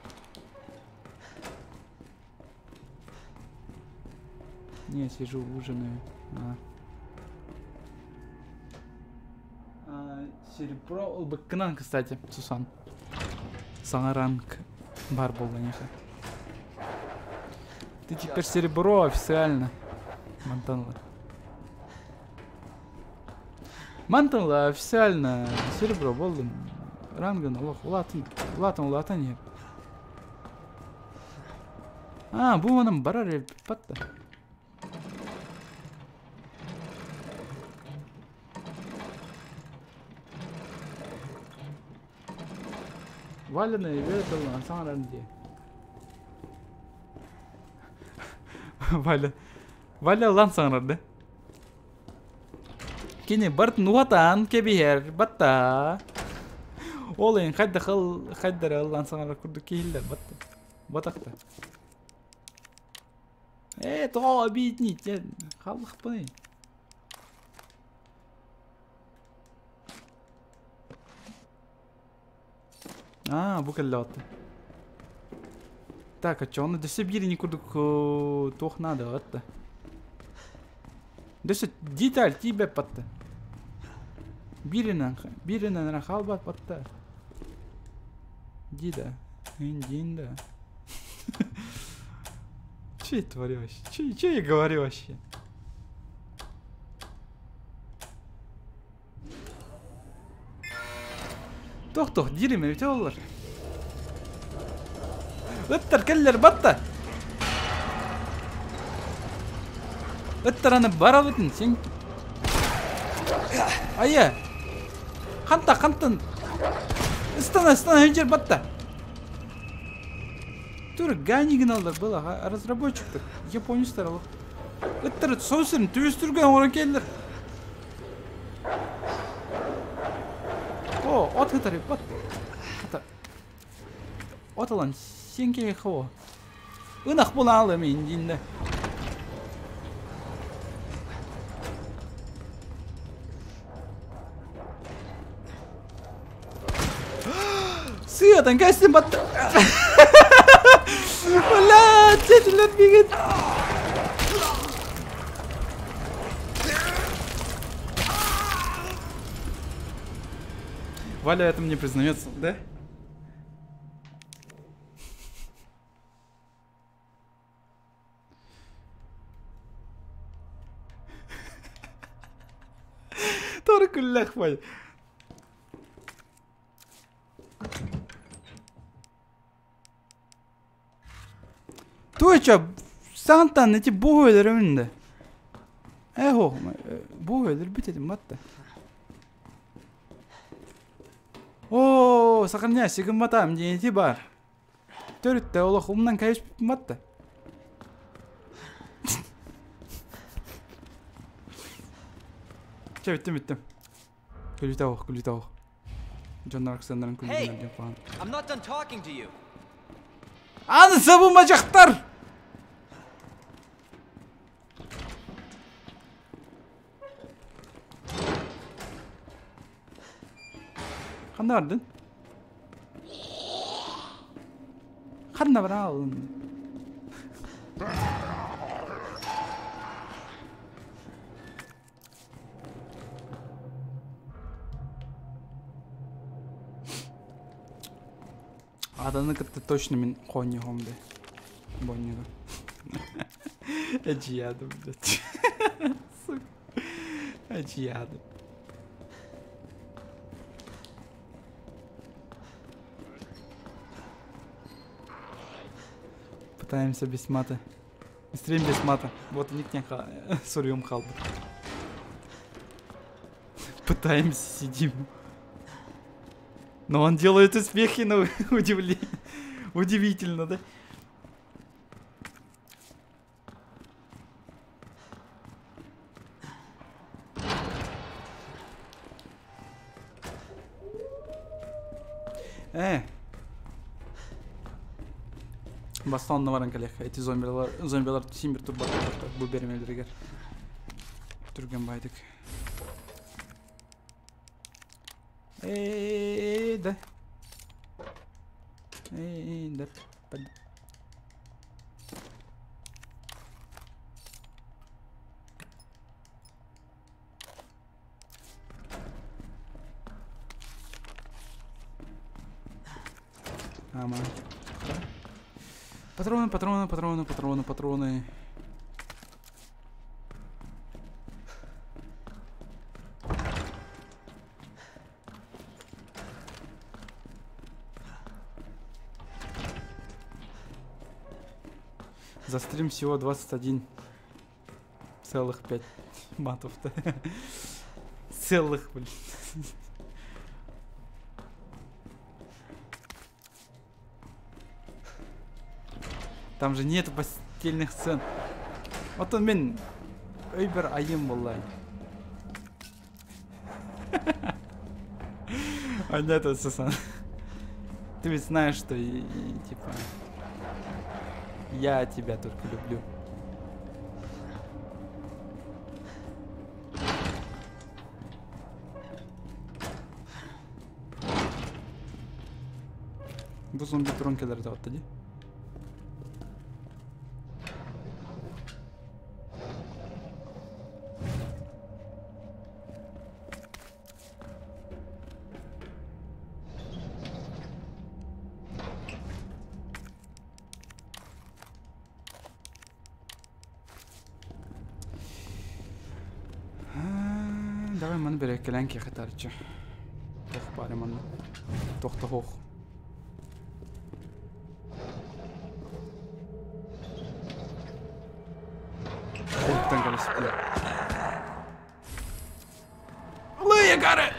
Не, сижу, ужинаю. А. А, серебро ылбыккынан, кстати, Сусан. Саҥа ранг бар буолла нехэ. Ты теперь серебро официально. Мантан ылар. Мантан ыла официально серебро буоллум. Рангын олох улаатын, улаатын улаатан иһэр. А, бу манан барар эбиппат да. Валяны эбээ тылынан саҥаран дии. Валя. Валя ылан саҥарар да. Кини барытын уотаан кэбиһэр, батта. Ол иһин хайдах ыл хайдара ыллаан саҥарар курдук киһиллэр батта. Батахта. Ээ, тоҕо обиднить, халлахпыный. Аа, бу кэллэ отто. Так, а чё, оны дөссө биирини курдук туох наада отто. Дөссө деталь тиийбэт батта. Бииринэн, бииринэн эрэ хаалбат батта. Ди да. Индин да. Че я творю вообще? Че, че я говорю вообще? Тох-тох диирим эбитэ буоллар. Ыттар кэллэр батта. Ыттар аны барабытын син. Айа. Ханта хантан. Ыстана ыстана хинжер батта. Тур гани гыналлар была разработчиктар. Японецтар алып. Ыттар соусун түбүстүргөн оҥорон кэллэр. О, от хытары, от. Хата. От ылан сиэн хо. Ынах булаалы мин динде. Сыатан кэстим батта. Бля, тетилер бигит. Валя это мне признается, да? Только лях, Валя. Туоча сантан эти бу өлөрүмүндэ. Эхо, бу өлөрбүт этим батта. О, сохраняйся, гымматам диэн бар. Төрүттэ олох умнан кайыс батта. Чэ, бүттүм, бүттүм. Күлүтэ ох, күлүтэ ох. Дьоннор аксаннарын Hey! күлүгүнэр диэн куһаҕан. I'm not done talking to you. Аны сабылмачахтар! Ханна бардın? Ханна бараалын? Аданы кытта точно мин коньюхом де. Боннюга. Эчиядым, блядь. Сука. Эчиядым. Пытаемся без мата. Стрим без мата. Вот ник не сурьем халбы. Пытаемся, сидим. Но он делает успехи на удивление. Удивительно, да? Э. Бастан баран кэлэх. Эти зомбилар, зомбилар симбир турбат бу бермелеригер. Түргэн байдык. Э, да. Э, да. Ама. Патроны, патроны, патроны, патроны, патроны. За стрим всего 21,5 матов-то. Целых, блин. Там же нет постельных сцен. Вот он мен өйбер айым боллай. А нет, Сусан. Ты ведь знаешь, что и, типа я тебя только люблю. Бу зомби туран келер да ди. Давай маны берекелен ки хатарчы. Тох бари маны. Тохта хох. Оттан калыс. Лыя гары!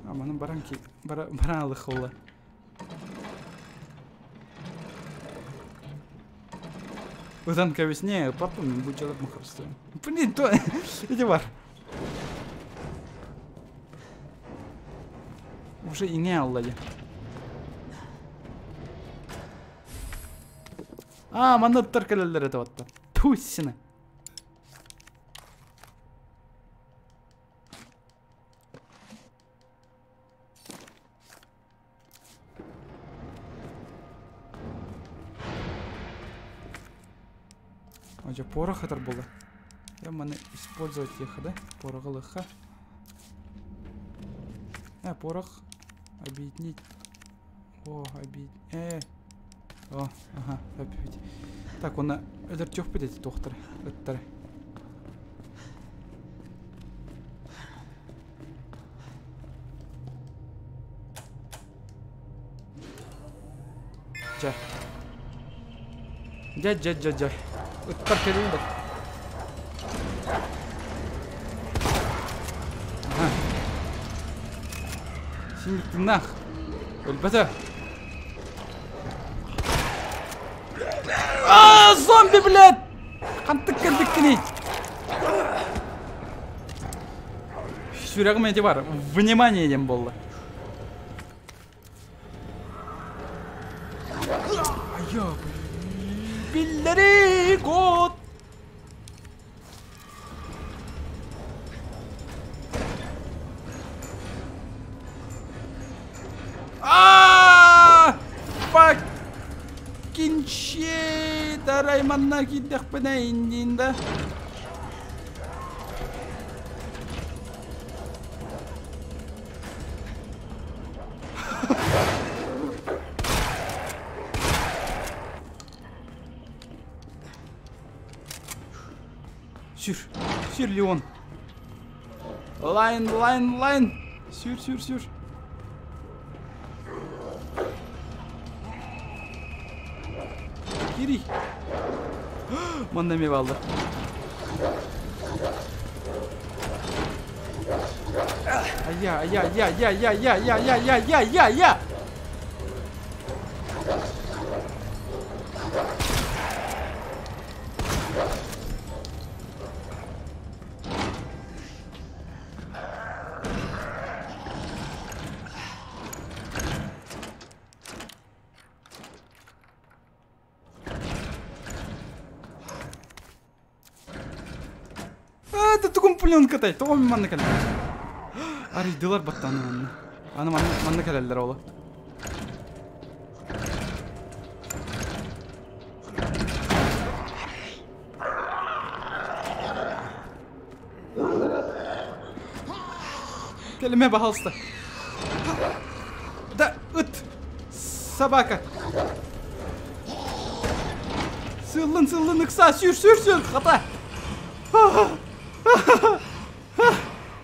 Аманы баранки баралы холла. Удан кавесне, папа мне будет делать маховство. Блин, то иди бар. Уже и не аллади. А, манна таркалалар это вот. Тусина. Ожа порох атар было. Я маны использовать их, да? Порохлыха. Порох. Объединить. О, объединить. О, ага, опять. Так, он это чё впадет, доктор? Это. Джа. Джа, джа, джа, джа. Ага. Синик нах. Өлбәтә. А, зомби, блядь! Кантык кэлдиккини. Сүрәгім эти бар. Внимание дем болды. Биллери год. А, fucking shit! Арайманна киддәхпенә индинда. Сүр, сүр, Леон. Лайн, лайн, лайн. Сүр, сүр, сүр. Кири. Манна ме балды. Ая, ая, я, я, я, я, я, я, я, я, я, я. Тугум пленкатай? Тоҕо мин манна кэллим? Арыйдылар баттааны манна. Аны манна, манна кэлэллэр ола. Кэлимэ, пожалуйста. Да, ыт! Собака! Сыллын, сыллын, ыкса, сүр, сүр, сүр, хата!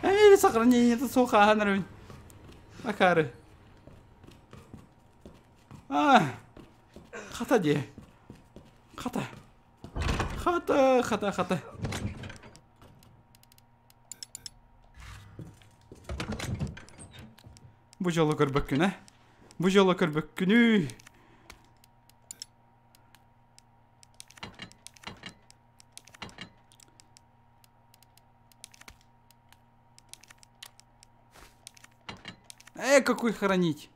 Эмиэ сохранение суох ааһан эрэбин. Акары. А, хата дии. Хата. Хата, хата, хата. Бу дьолу көрбөккүн, э? Бу дьолу көрбөккүнүй! Э, какой хранить?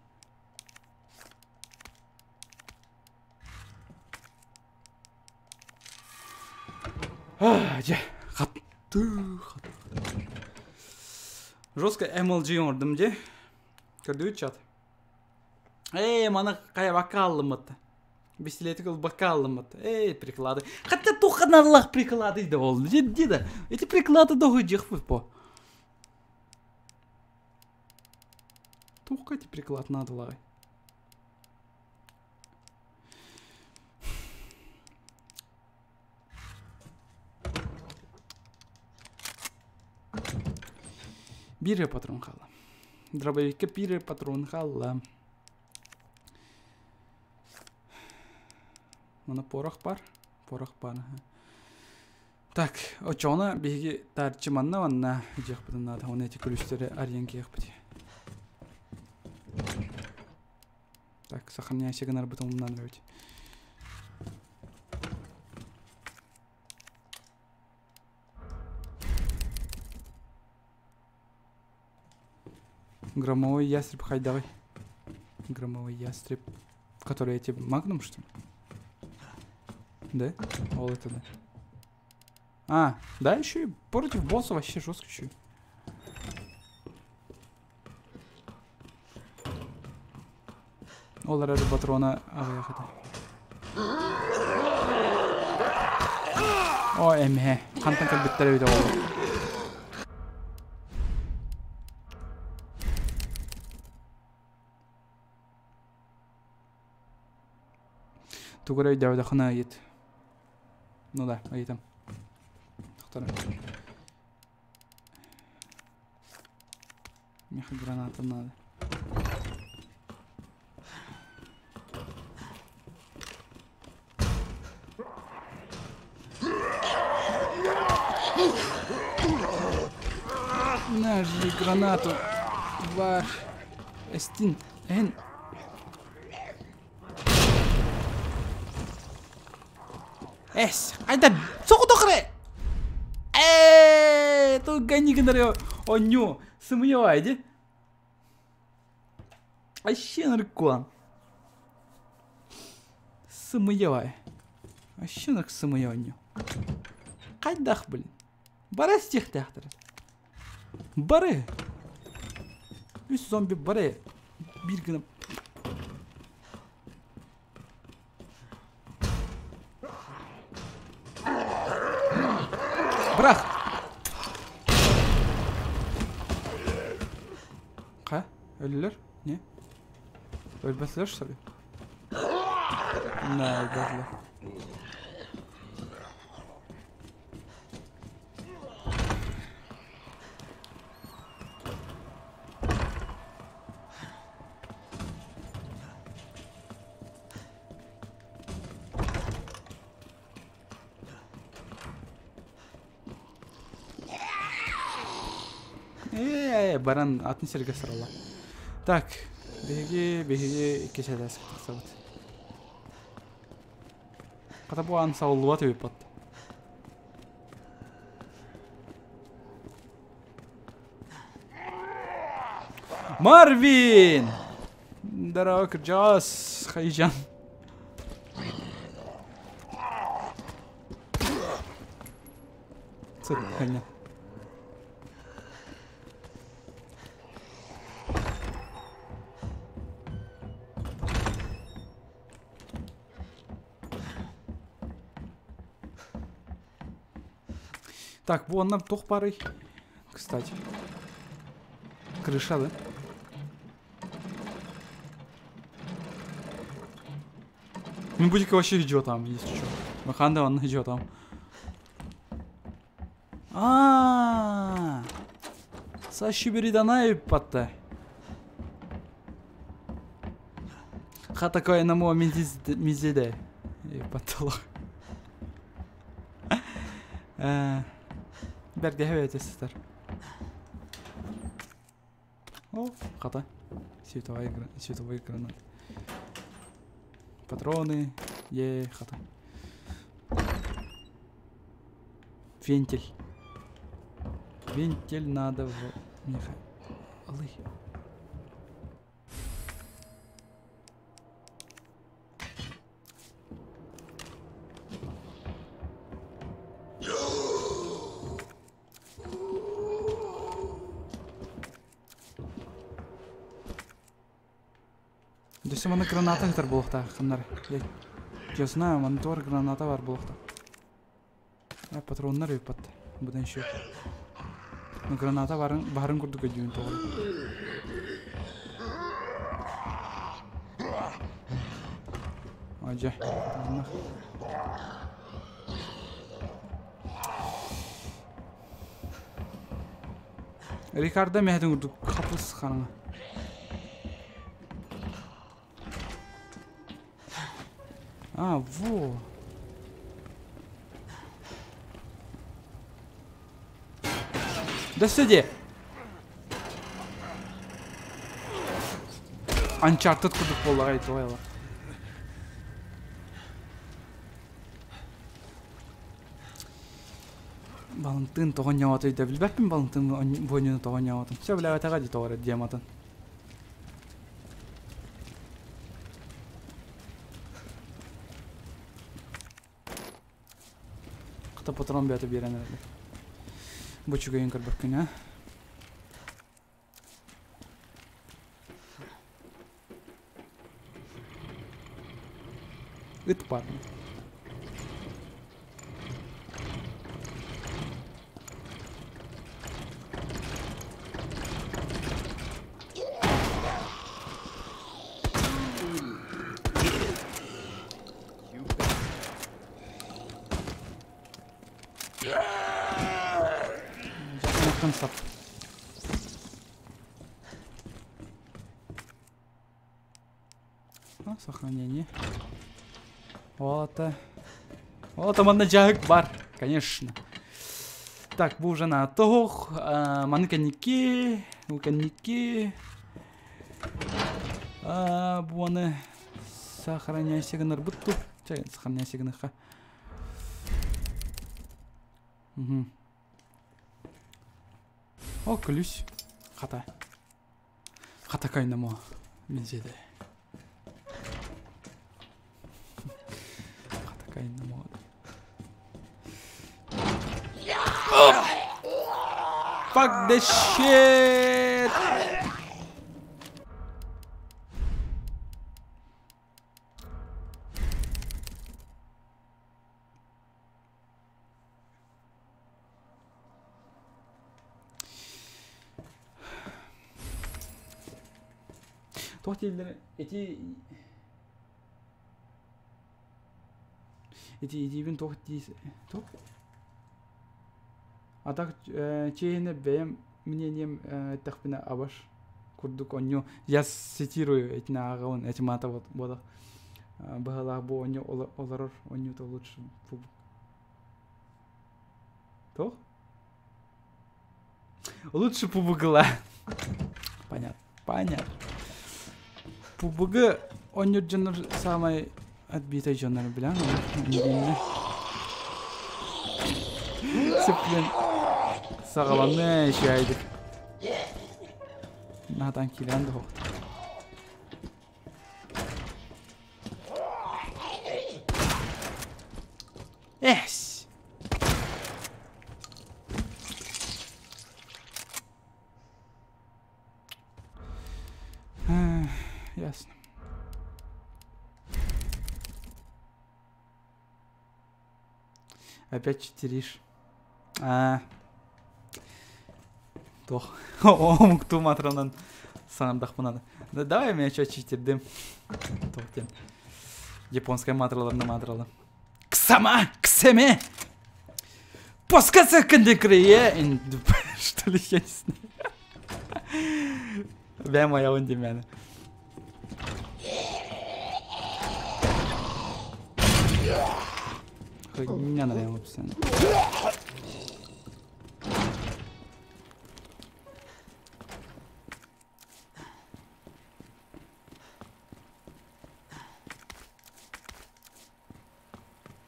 Дьэ, хатты, хатты. Жестко MLG оҥордум дьэ. Көрдүгүт чат. Эй, маны хайа бакааллыммыт. Бистилетик ылбакка аллыммыт. Эй, приклады. Хотя туханаллах приклады да ол. Дьэ да. Эти приклады доһуйдьахпыт по. Туохха эти приклад надо Биир патрон хаалла. Дробовикка биир патрон хаалла. Мана порох бар. Порох бар. Так, очоҕуна биһиги таарыччы манна манна дьиэхпитин наада. Оны эти күлүстэри арыйан киэхпит. Так, сохраняйся гынарбытын умнан эбит. Громовой ястреб хайдавай. Громовой ястреб. Который эти магнум, что ли? Да? Ол это да. А, да, еще и против босса вообще жестко еще. Ол эрэр патрона аҕыйах этэ. О, эмиэ. Хантан кэлбиттэр эбит ол. Тугу эрэ өйдөөбөтөххүнэ ыйыт. Ну да, ыйытам. Тохтор. Меха граната надо. На, жди гранату. Бар. Эстин. Эн. Эс, айда соҕотох эрэ. Ээ, тугани гынар онньу, сымыйа ди. Вообще наркон. Сымыйа. Вообще нарк сымыйа онньу. Хайдах, блин. Бары стихтээхтэр. Бары. Үс зомби бары. Биир гына Бырах! Ха? Өлүлэр? Не? Өлбөтүлэр что ли? Да, өлбөтүлэр. Ээ, баран атын сиргэ сыралла. Так, биһиги биһиги икки сэлээс тахсабыт. Хата бу аан сабыллыбат эбит Марвин! Здорово, кырдьаҕас, хайдьан. Сыт, ханя. Так, бу онно туох баарый? Кстати. Крыша, да? Мин бу вообще идет там, если что. Маханда он идет там. А, Саши беридана иппатта. Хата кайнамо мизеде. Иппатталах. Бәргәһэ сестер. О, хата. Световая, световой гранат. Патроны. Е, хата. Вентиль. Вентиль надо в... Миха. Алый. Дөссө маны граната хытар буолуохтаах ханнар. Я знаю, маны туар граната бар буолуохтаах. А патроннар ыппат. Будан еще. Ну граната барын барын курдук өйдүүн тоҕо. Ажа. Рикардо мэһэтин курдук хапыс хараҥа. А, во. Да сиди. Uncharted курдук буоллаҕай туойла. Балантын тоҕонньоҕото да билбэппин Балантын буонньуну тоҕонньоҕотун. Все билээбэтэҕэ дии тоҕо эрэ диэматын. Хата патрон бэйэтэ биэрэн эрэллэр. Бу үчүгэйин көрбөккүн аа. Ыт баар. Дьэ, сап. А, сохранение. Вот. Вот манна дьаһык бар, конечно. Так, бу уже на тоҕох, маны кэнники, бу кэнники. Бу аны сохраняйся гынарбыт ту. Чэ, сохраняйся гыныха. Угу. О, ключ. Хата. Хата кайнамо. Минзеде. Хата кайнамо. Fuck this shit! Туох дииллэр ити ити итиибин туох дии туох А так чиэһинэ бэйэм мнением эттэхпинэ абаш курдук онньу я цитирую этини ааҕабын эти маата буолах быһалаах бу онньу олорор онньута лучше туох лучше пубугла понятно понятно пубугы онньур дьоннор самай отбитый дьоннор билэн Сыплен саҕаланыы үчүгэйдик. Наатан киирэн да Эс! Ясно. Опять читеришь. Туох омуктуу маатыралынан саҥардахпына да. Давай мен еще читердим. Туох диэн. Японскай маатыраларына маатыралы. Ксама! Ксеме! Паскаться кандекрее! Что ли, я не знаю. Бэм аябын димен. Хуйня наверное, постоянно.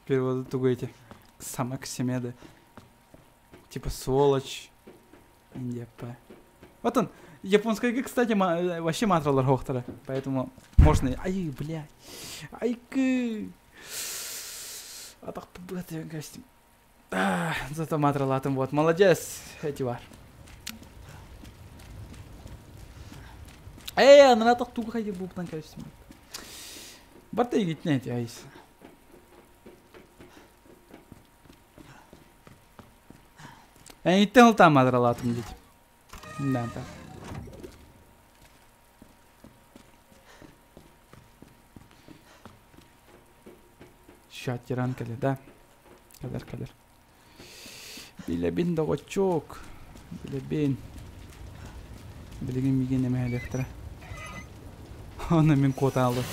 Переводы тугу эти. Сама к семеды. Типа сволочь. Индия П. Вот он. Японская, кстати, вообще матралар хохтара. Поэтому можно... Ай, блядь. Ай, кы. А так, блядь, зато матралатым вот. Молодец, эти бар. Эй, она так туго ходит, бубнан, конечно. Барта и гитнете, айс. Эйттен там матралатым дети. Да, так. Ща тиран кэлэр, да? Кэлэр, кэлэр. Билэбин доҕоччуок. Билэбин. Билигин миигин эмэһэлиэхтэрэ. Оны мин куотан алды.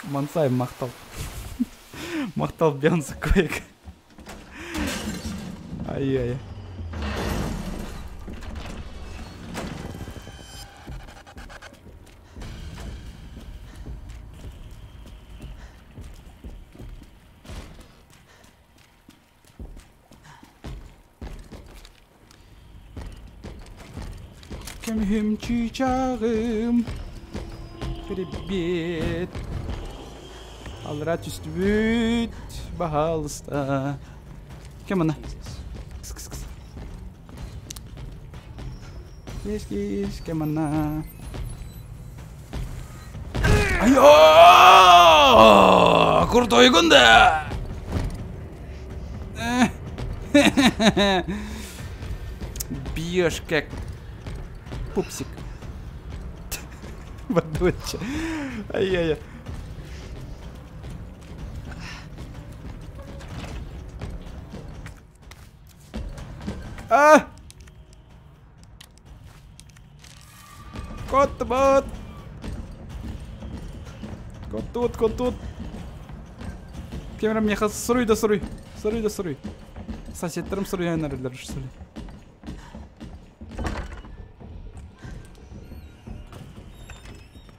Мансай махтал. Махтал Бьонса Квейк. Ай-яй. Кемхим чичагым. Привет. Алра түстүбүт. Баһалыста. Кем она? Кс кс кс. Кис кис, кем она? Айо! Крутой гунда! Бьешь как пупсик. Водоча. Ай-яй-яй. А! Кот бот! Кот тут, кот тут. Кемерем меха суруй да суруй. Суруй да суруй. Соседтерим суруй айнарылар суруй.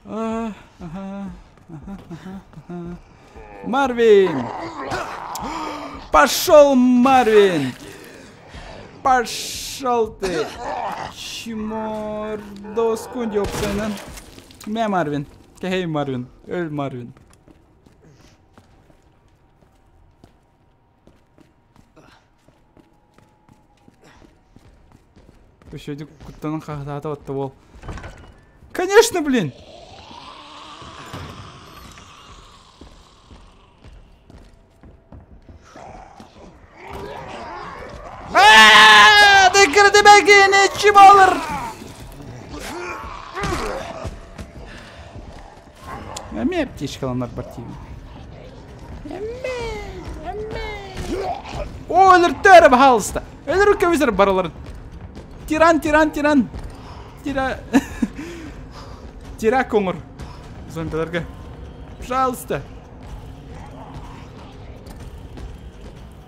Ага, ага, ага, ага. Марвин! Пошел, Марвин! Пошел ты! Чмордоску ёпсенен. Мэ Марвин. Кей Марвин. Өл Марвин. Еще один куттанын хахтата отты бол. Конечно, блин! Kim alır? Эми аптечкаланар бар тиби. Эми, эми. О, өлөртөр, пожалуйста. Өлөрү көбүзөр баралар. Тиран, тиран, тиран. Тира. Тира коңор. Зомбилерге. Пожалуйста.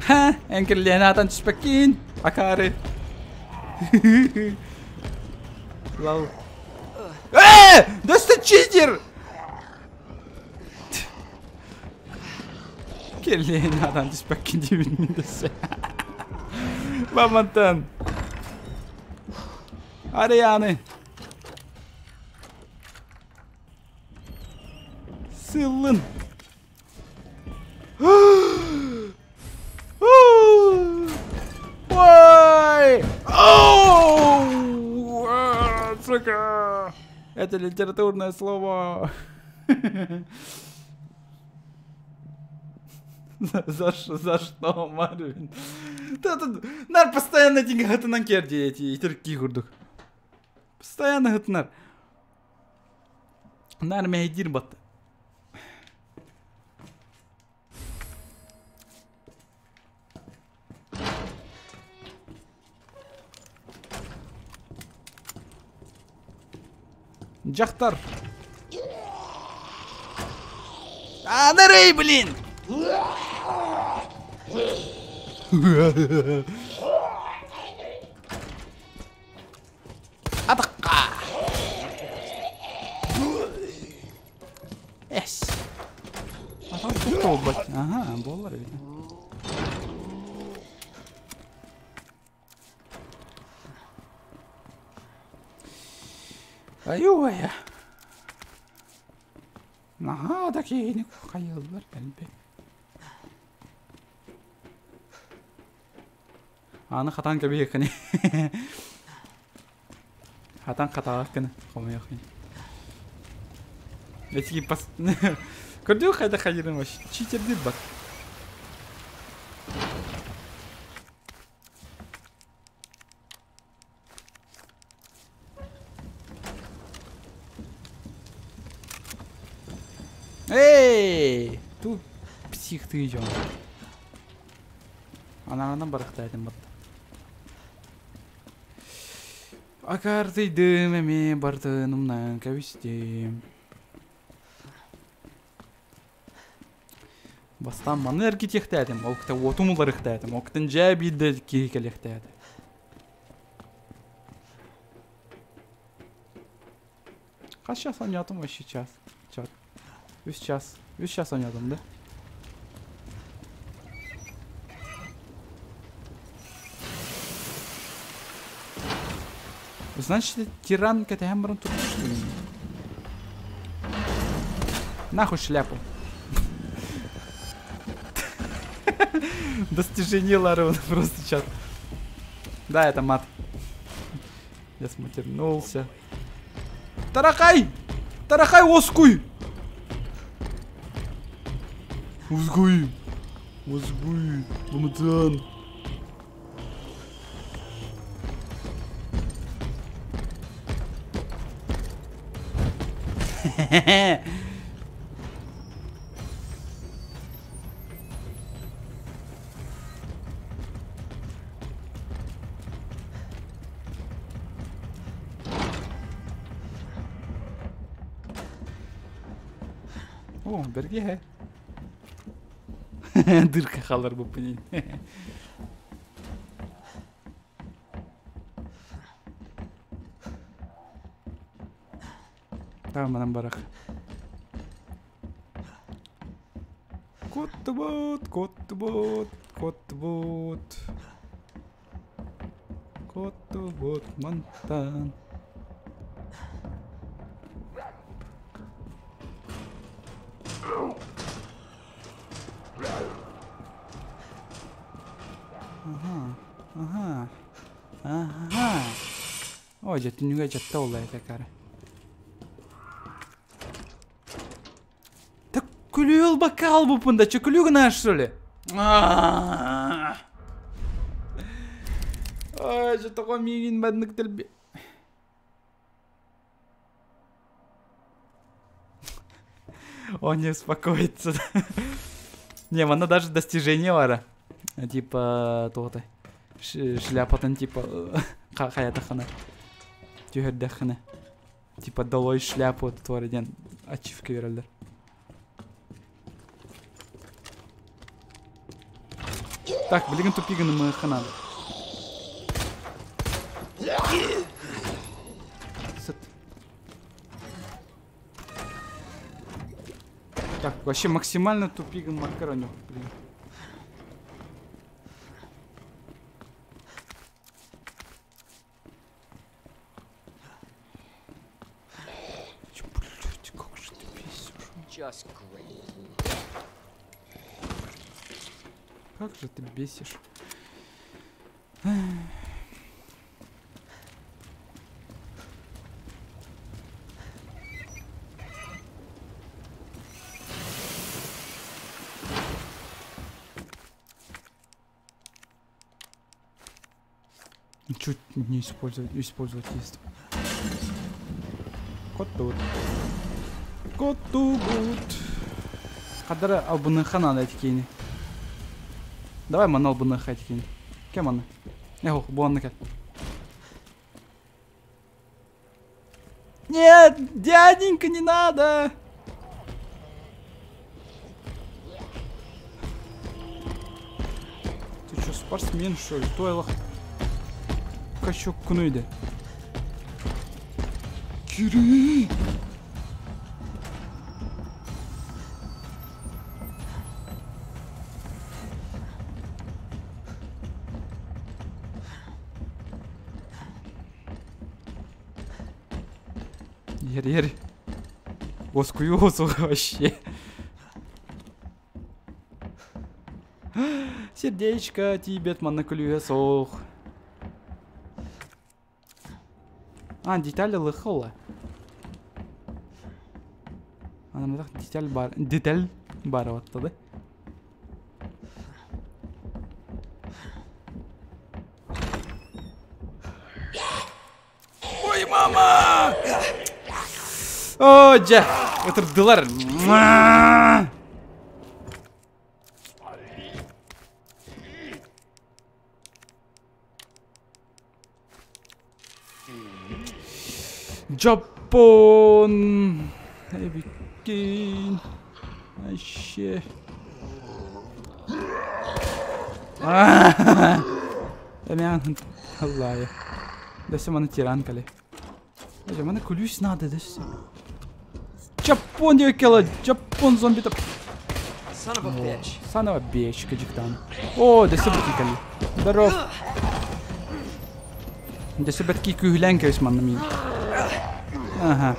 Ха, энкерлен атан түспеккин. Акары. Лал. Да что читер! Келлен атан түспеккин дебин десе. Бамантан. Арианы. Сылын. Ой! Это литературное слово. За что, Марвин? Нар постоянно деньги хатынан керди эти итирки курдук. Постоянно хатынар. Нар мehdir бат. Жахтар. А, нарей, блин! Атаққа! Эс. Ага, болар ведь. Аюя. Наха да кейini хайыллар әлбе. Аны хатан кәбе кene. Хатан хаталар кene. Комая кene. Эти пас. Көрдү хайда хайырын вообще. Читер дир бак. Эй! Тут псих ты идём. Ананан барахтайдым бат. Акартыйдым эме бартынымнан кәвистим. Бастан маны эргитехтәдим, ол кіті отумулар ихтәдим, ол кітін жә бидді кейкелехтәді. Қас час ойнадым вообще час. Чат. 3 час. 3 час ойнадым да. Значит, тиран кәтәһәм барын tutmuş Нахуй шляпу. Достижение Ларона просто сейчас. Да, это мат. Я сматернулся. Тарахай! Тарахай, оскуй! Узгуй! Узгуй! Ламадан! О, берге. Дырка халар bu блин. Tamam манан барах. Коттубут, коттубут, коттубут. Коттубут мантан. Ага, ага, ага. Ой, жетинүгө жетте ол этекары. Так күлүл бакал бу пында, чө күлү гына что ли? Ой, же такой мигин баднык телби. Он не успокоится. Не, она даже достижение вара. Типа, то-то. Шляпа-тан, типа, хаятахана. Тюхердахана. Типа, долой шляпу, тварь, ачивка вералдер. Так, блин, тупиганы мы хана. Так, вообще максимально тупиган макароню, блин. Чё, блядь, как же ты бесишь? Как же ты бесишь? Чуть не использовать, использовать есть. Кот тут. Кот тут. Хадара албыныха надо этикени. Давай ман албыныха этикени. Кем аны? Эх, буанны кел. Нет, дяденька, не надо! Ты что, спортсмен, что ли? Тойлах. Качок кунуйды. Кири! Ер, ер. Оскую вообще. Сердечко тебе манна күлүө сох. А, детали лыхола. Ана деталь бар. Деталь бар оттады. Ой, мама! О, дьэ, ытырдылар. Дьоппон! Эбиккин. Вообще. Эмиан Аллая. Дэсэ маны тиран кали. Эже маны күлүүс надо дэсэ. Жапон диэкела, Жапон зомби топ. Son of a bitch. Son of a bitch, кадьиктан. О, дэсэ бэтки кали. Здоров. Дэсэ бэтки күһлэн кэбис манна мин. Ага.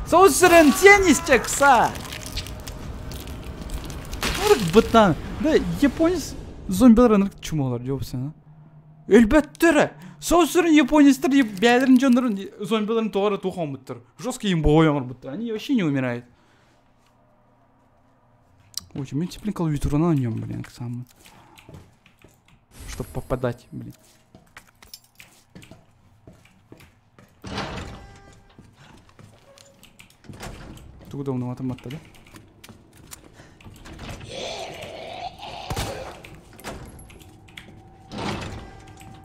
Соусерен теннис чекса. Бытан. Да, японец зомбилар чумалар жопсana. Элбеттер. Соусерен японецтер бәлерин жоннорун зомбиларын тоғара тухан буттар. Жесткий им бояңыр буттар. Они вообще не умирают. Ой, мен теплин клавиатуру на нем, блин, к самому. Чтоб попадать, блин. Тугу давно там да?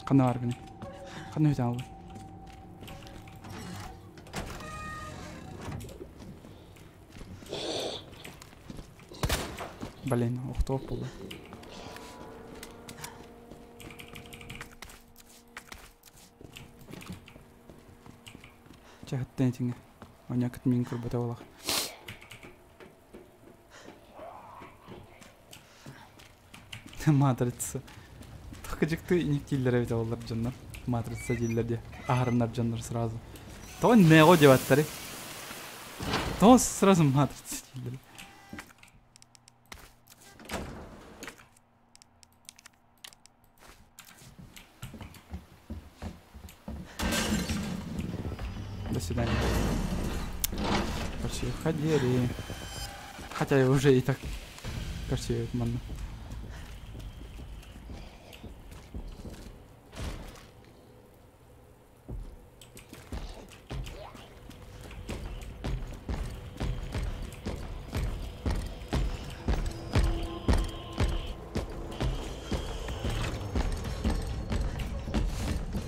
Ханна бар гыны. Ханна өтен алды. Блин, охтоп болды. Чахаттан этиңе. Оня кыт мин көрбөтө болах. Матрица. Тахкажыкты иниктиллер эбит олар жоннор. Матрица дииллер де. Ахарыннар жоннор сразу. То него деваттары. То сразу матрица дииллер. До свидания. Короче, ходили. Хотя я уже и так красивый манна.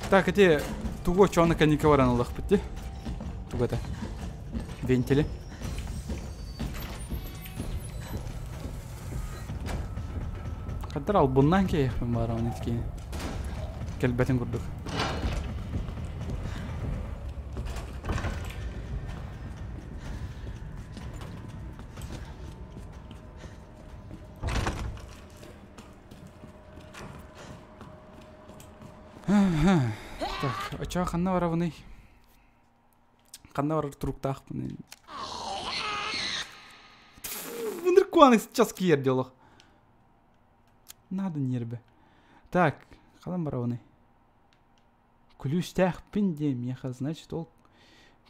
Так, эти туго чона коньяковаран аллах бітті. Туго это. Вентили. Қадар ал бұннан кейхпін бар оны еткен. Келбетін күрдік. Так, оча ханна барабыны. Ханна барар туруктаахпын. Мындыр куаны сейчас киер делох. Надо нербе. Так, халан барабыны. Күлүстәхпин де меха, значит, ол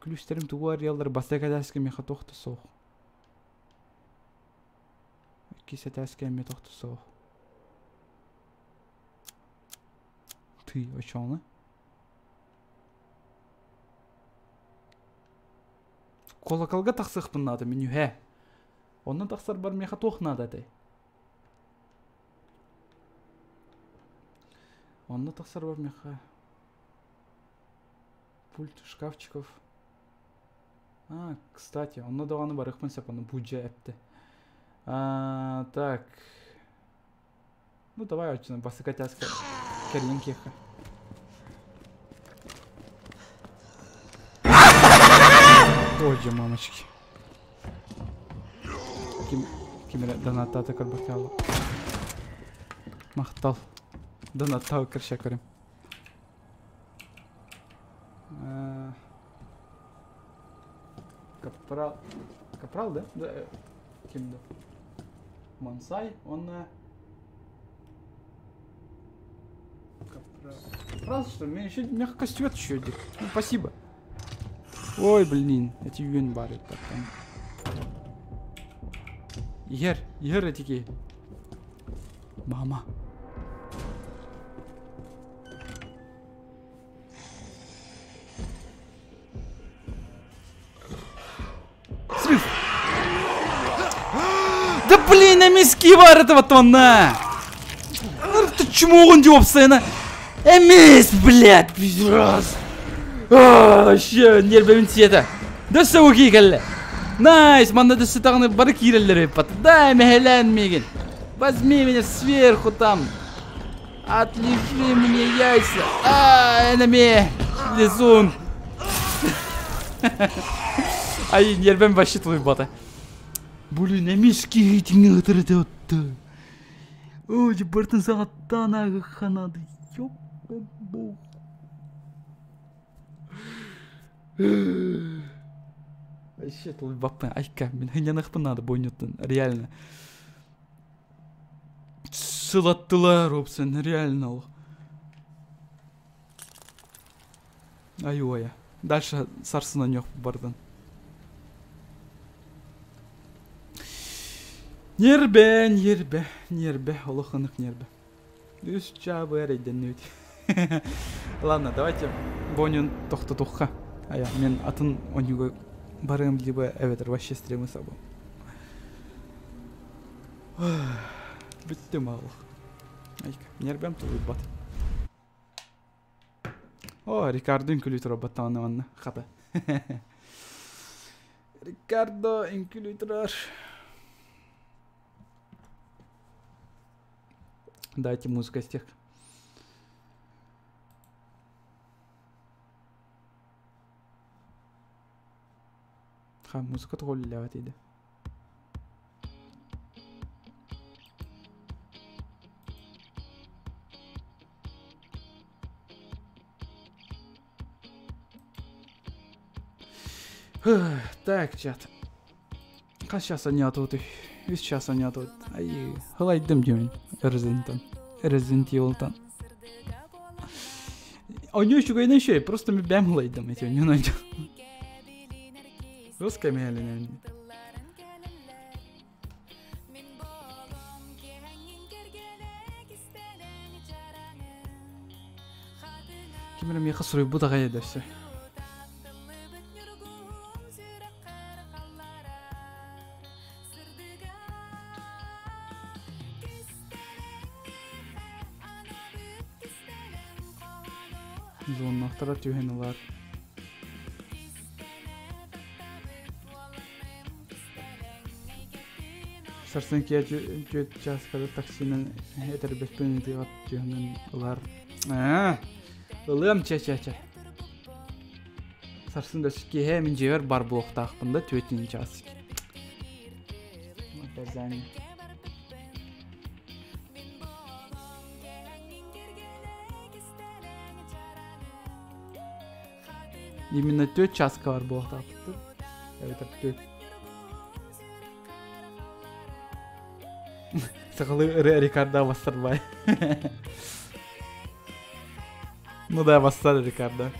күлүстерим тугу арыялар баста кадаске меха тохта соох. Иккис этээскэ эмиэ тохто суох. Ты очону. Колоколга тахсыахпын наада мин үһэ. Онно тахсарбар миэхэ туох наада этэй? Онно тахсарбар миэхэ пульт шкафчиков. А, кстати, онно даҕаны барыахпын сөп, ону будьа эптэ. А, так. Ну давай очно басыка тяска кэрийэн киэххэ. Ой, мамочки. Ким ким эрэ донаттаата көрбөккө Махтал. Донаттаа көршө көрүм. Капрал. Капрал, да? Да. Ким да? Мансай, он Капрал. Капрал, что? Мне еще мягко костюет еще один. Ну, спасибо. Ой, блин, эти юн бары так там. Ер, ер этики. Мама. Срыв! Да блин, эмиски бар этого тонна! Ты чему он дёпсена? Эмис, блядь, раз. Вообще, нервім сиэтэ. Дөссө уки кэллэ. Найс, манна дөссө тағыны бары киирэллэр эппат. Дай, мэһэлээн миигин. Возьми меня сверху там. Отлежи мне яйца. А, энеми. Лизун. Ай, нервім вообще тулуйбата. Блин, эмис киһитиҥ ытырыты отты. Ой, бартын сағаттан ағы ханады. Ёп, бог. Вообще тулуйбаппын. Айка, мин хынньаныахпын наада бойнуттан. Реально. Сылаттылар Робсон, реально ол. Ай-ой. Дальше сарсына нёх бардан. Нербе, нербе, нербе, олохынық нербе. Үс чабы әрейден Ладно, давайте бонюн тохтотухха. Ая, мен атын онюга барым либо эветер вообще стримы сабы. Бүттүм алых. Айка, нербем тулуйбат. О, Рикардо үҥкүлүү турар баттаҕына манна хата. Рикардо үҥкүлүү турар. Дайте музыка из тех. Ха, музыка тоҕо иде. Так, чат. Хас часа не атуты. Үс часа не атут. Ай, халайдым деймін. Резидентан. Resident Evil'тан. Оню үчүгэйинэн үчүгэй, просто мен бэм халайдым эти оню найдем. Русская мелина. Ким эрэ миэхэ суруйбут аҕай да все. Звоннохторо түһэн ылар. Сарсын киэ түөт чааскада таксинан этэрбэспин ытыгат түһэн ылар. Аа, ылыам чэ-чэ-чэ. Сарсын да киэһэ мин дьиэбэр бар буолуохтаахпын да түөтүн чаас. Наказание. Именно түөт чааска бар буолуохтаахпыт. Эбэтэр түөт. Сахалыы ырыа Рикардо бастарбай. Ну да, бастар Рикардо.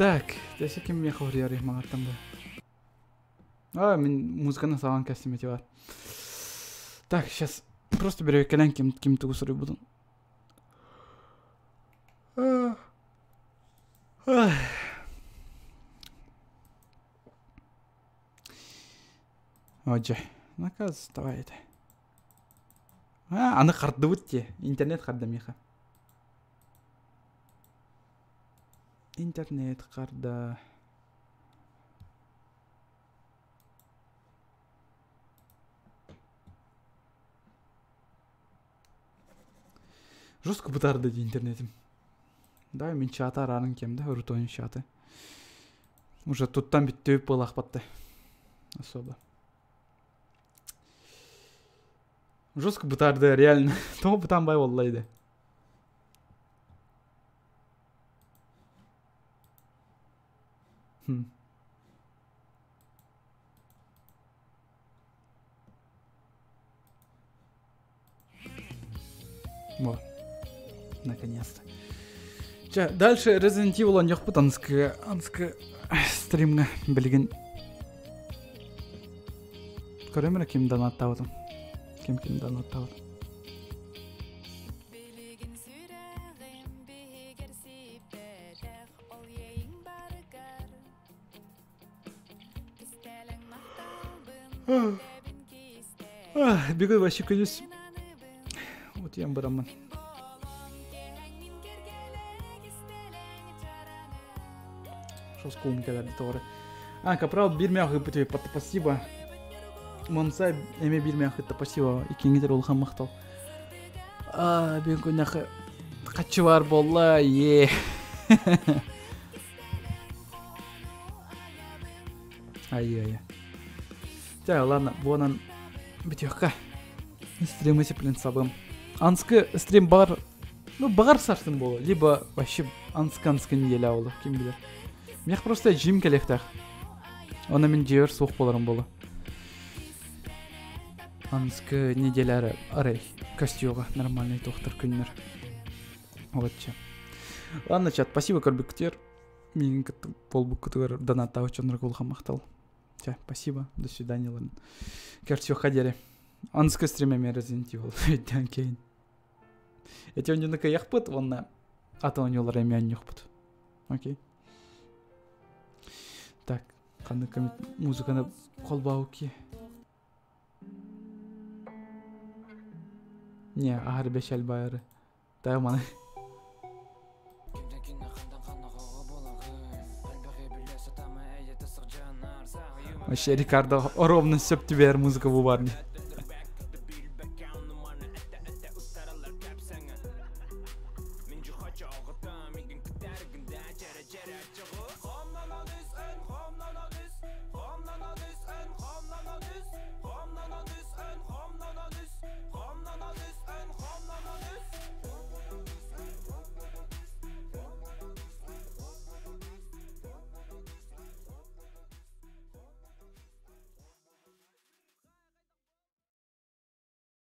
Так, десе ким миэхэ уруйар маҥаттан бу. А, мин музыканы саҕан кэстим эти бар. Так, сейчас просто бөрөккэлэн ким ким тугу суруйбутун. Отже, наказ давай это. А, аны хардыбыт те. Интернет харда миха. Интернет харда. Жестко бытарды дии интернетим. Да, мин чаты арарын кем да, рутонин чаты. Уже туттан бүттүбүт буолаахпатты. Особо. Жестко бытарды, реально. Тоҕо бытаан бай боллайды. Хм. Во. Наконец-то. Чэ, дальше Resident Evil оонньуохпут анскы анскы стримҥа билигин көрөм эрэ ким донаттаабытым ким ким донаттаабытым Бүгүн вообще күнүс утуйан бараммын. Шоскуум кэлэрди тоҕо А, Капрал биир мэх ыыппыт спасибо. Монса эме биир мэх ытта спасибо. Иккиҥҥитер улахан махтал. А, бүгүн күннэхэ хаччы бар буолла, е. Ай-ай. Чэ, ладно, буонан бүтүөххэ. Стримы сеплен сабым. Анскы стрим бар, ну, бағар сарсын болу, либо вообще анскы-анскы неделя болу, ким билер. Мех просто жим келехтах. Оны мен жебер суох боларым болу. Анскы неделя арай костюга нормальный тохтар күннер. Вот че. Ладно, чат, спасибо, көрбүктер. Миигин кытта буолбуккутугар донаттаабыт дьоннорго улахан махтал. Чэ, спасибо, до свидания, ладно. Көрсүөххэ диэри. Анскы стриме Resident Evil өйдөөн кейин. Эти онньуну кыйахпыт уонна атын оонньуулар эмиэ оонньуохпут. Окей. Так, ханнык музыканы холбоуки. Не, аһар бешел байары. Тайа маны. Вообще Рикардо ровно сөп түбэр музыка бу бар.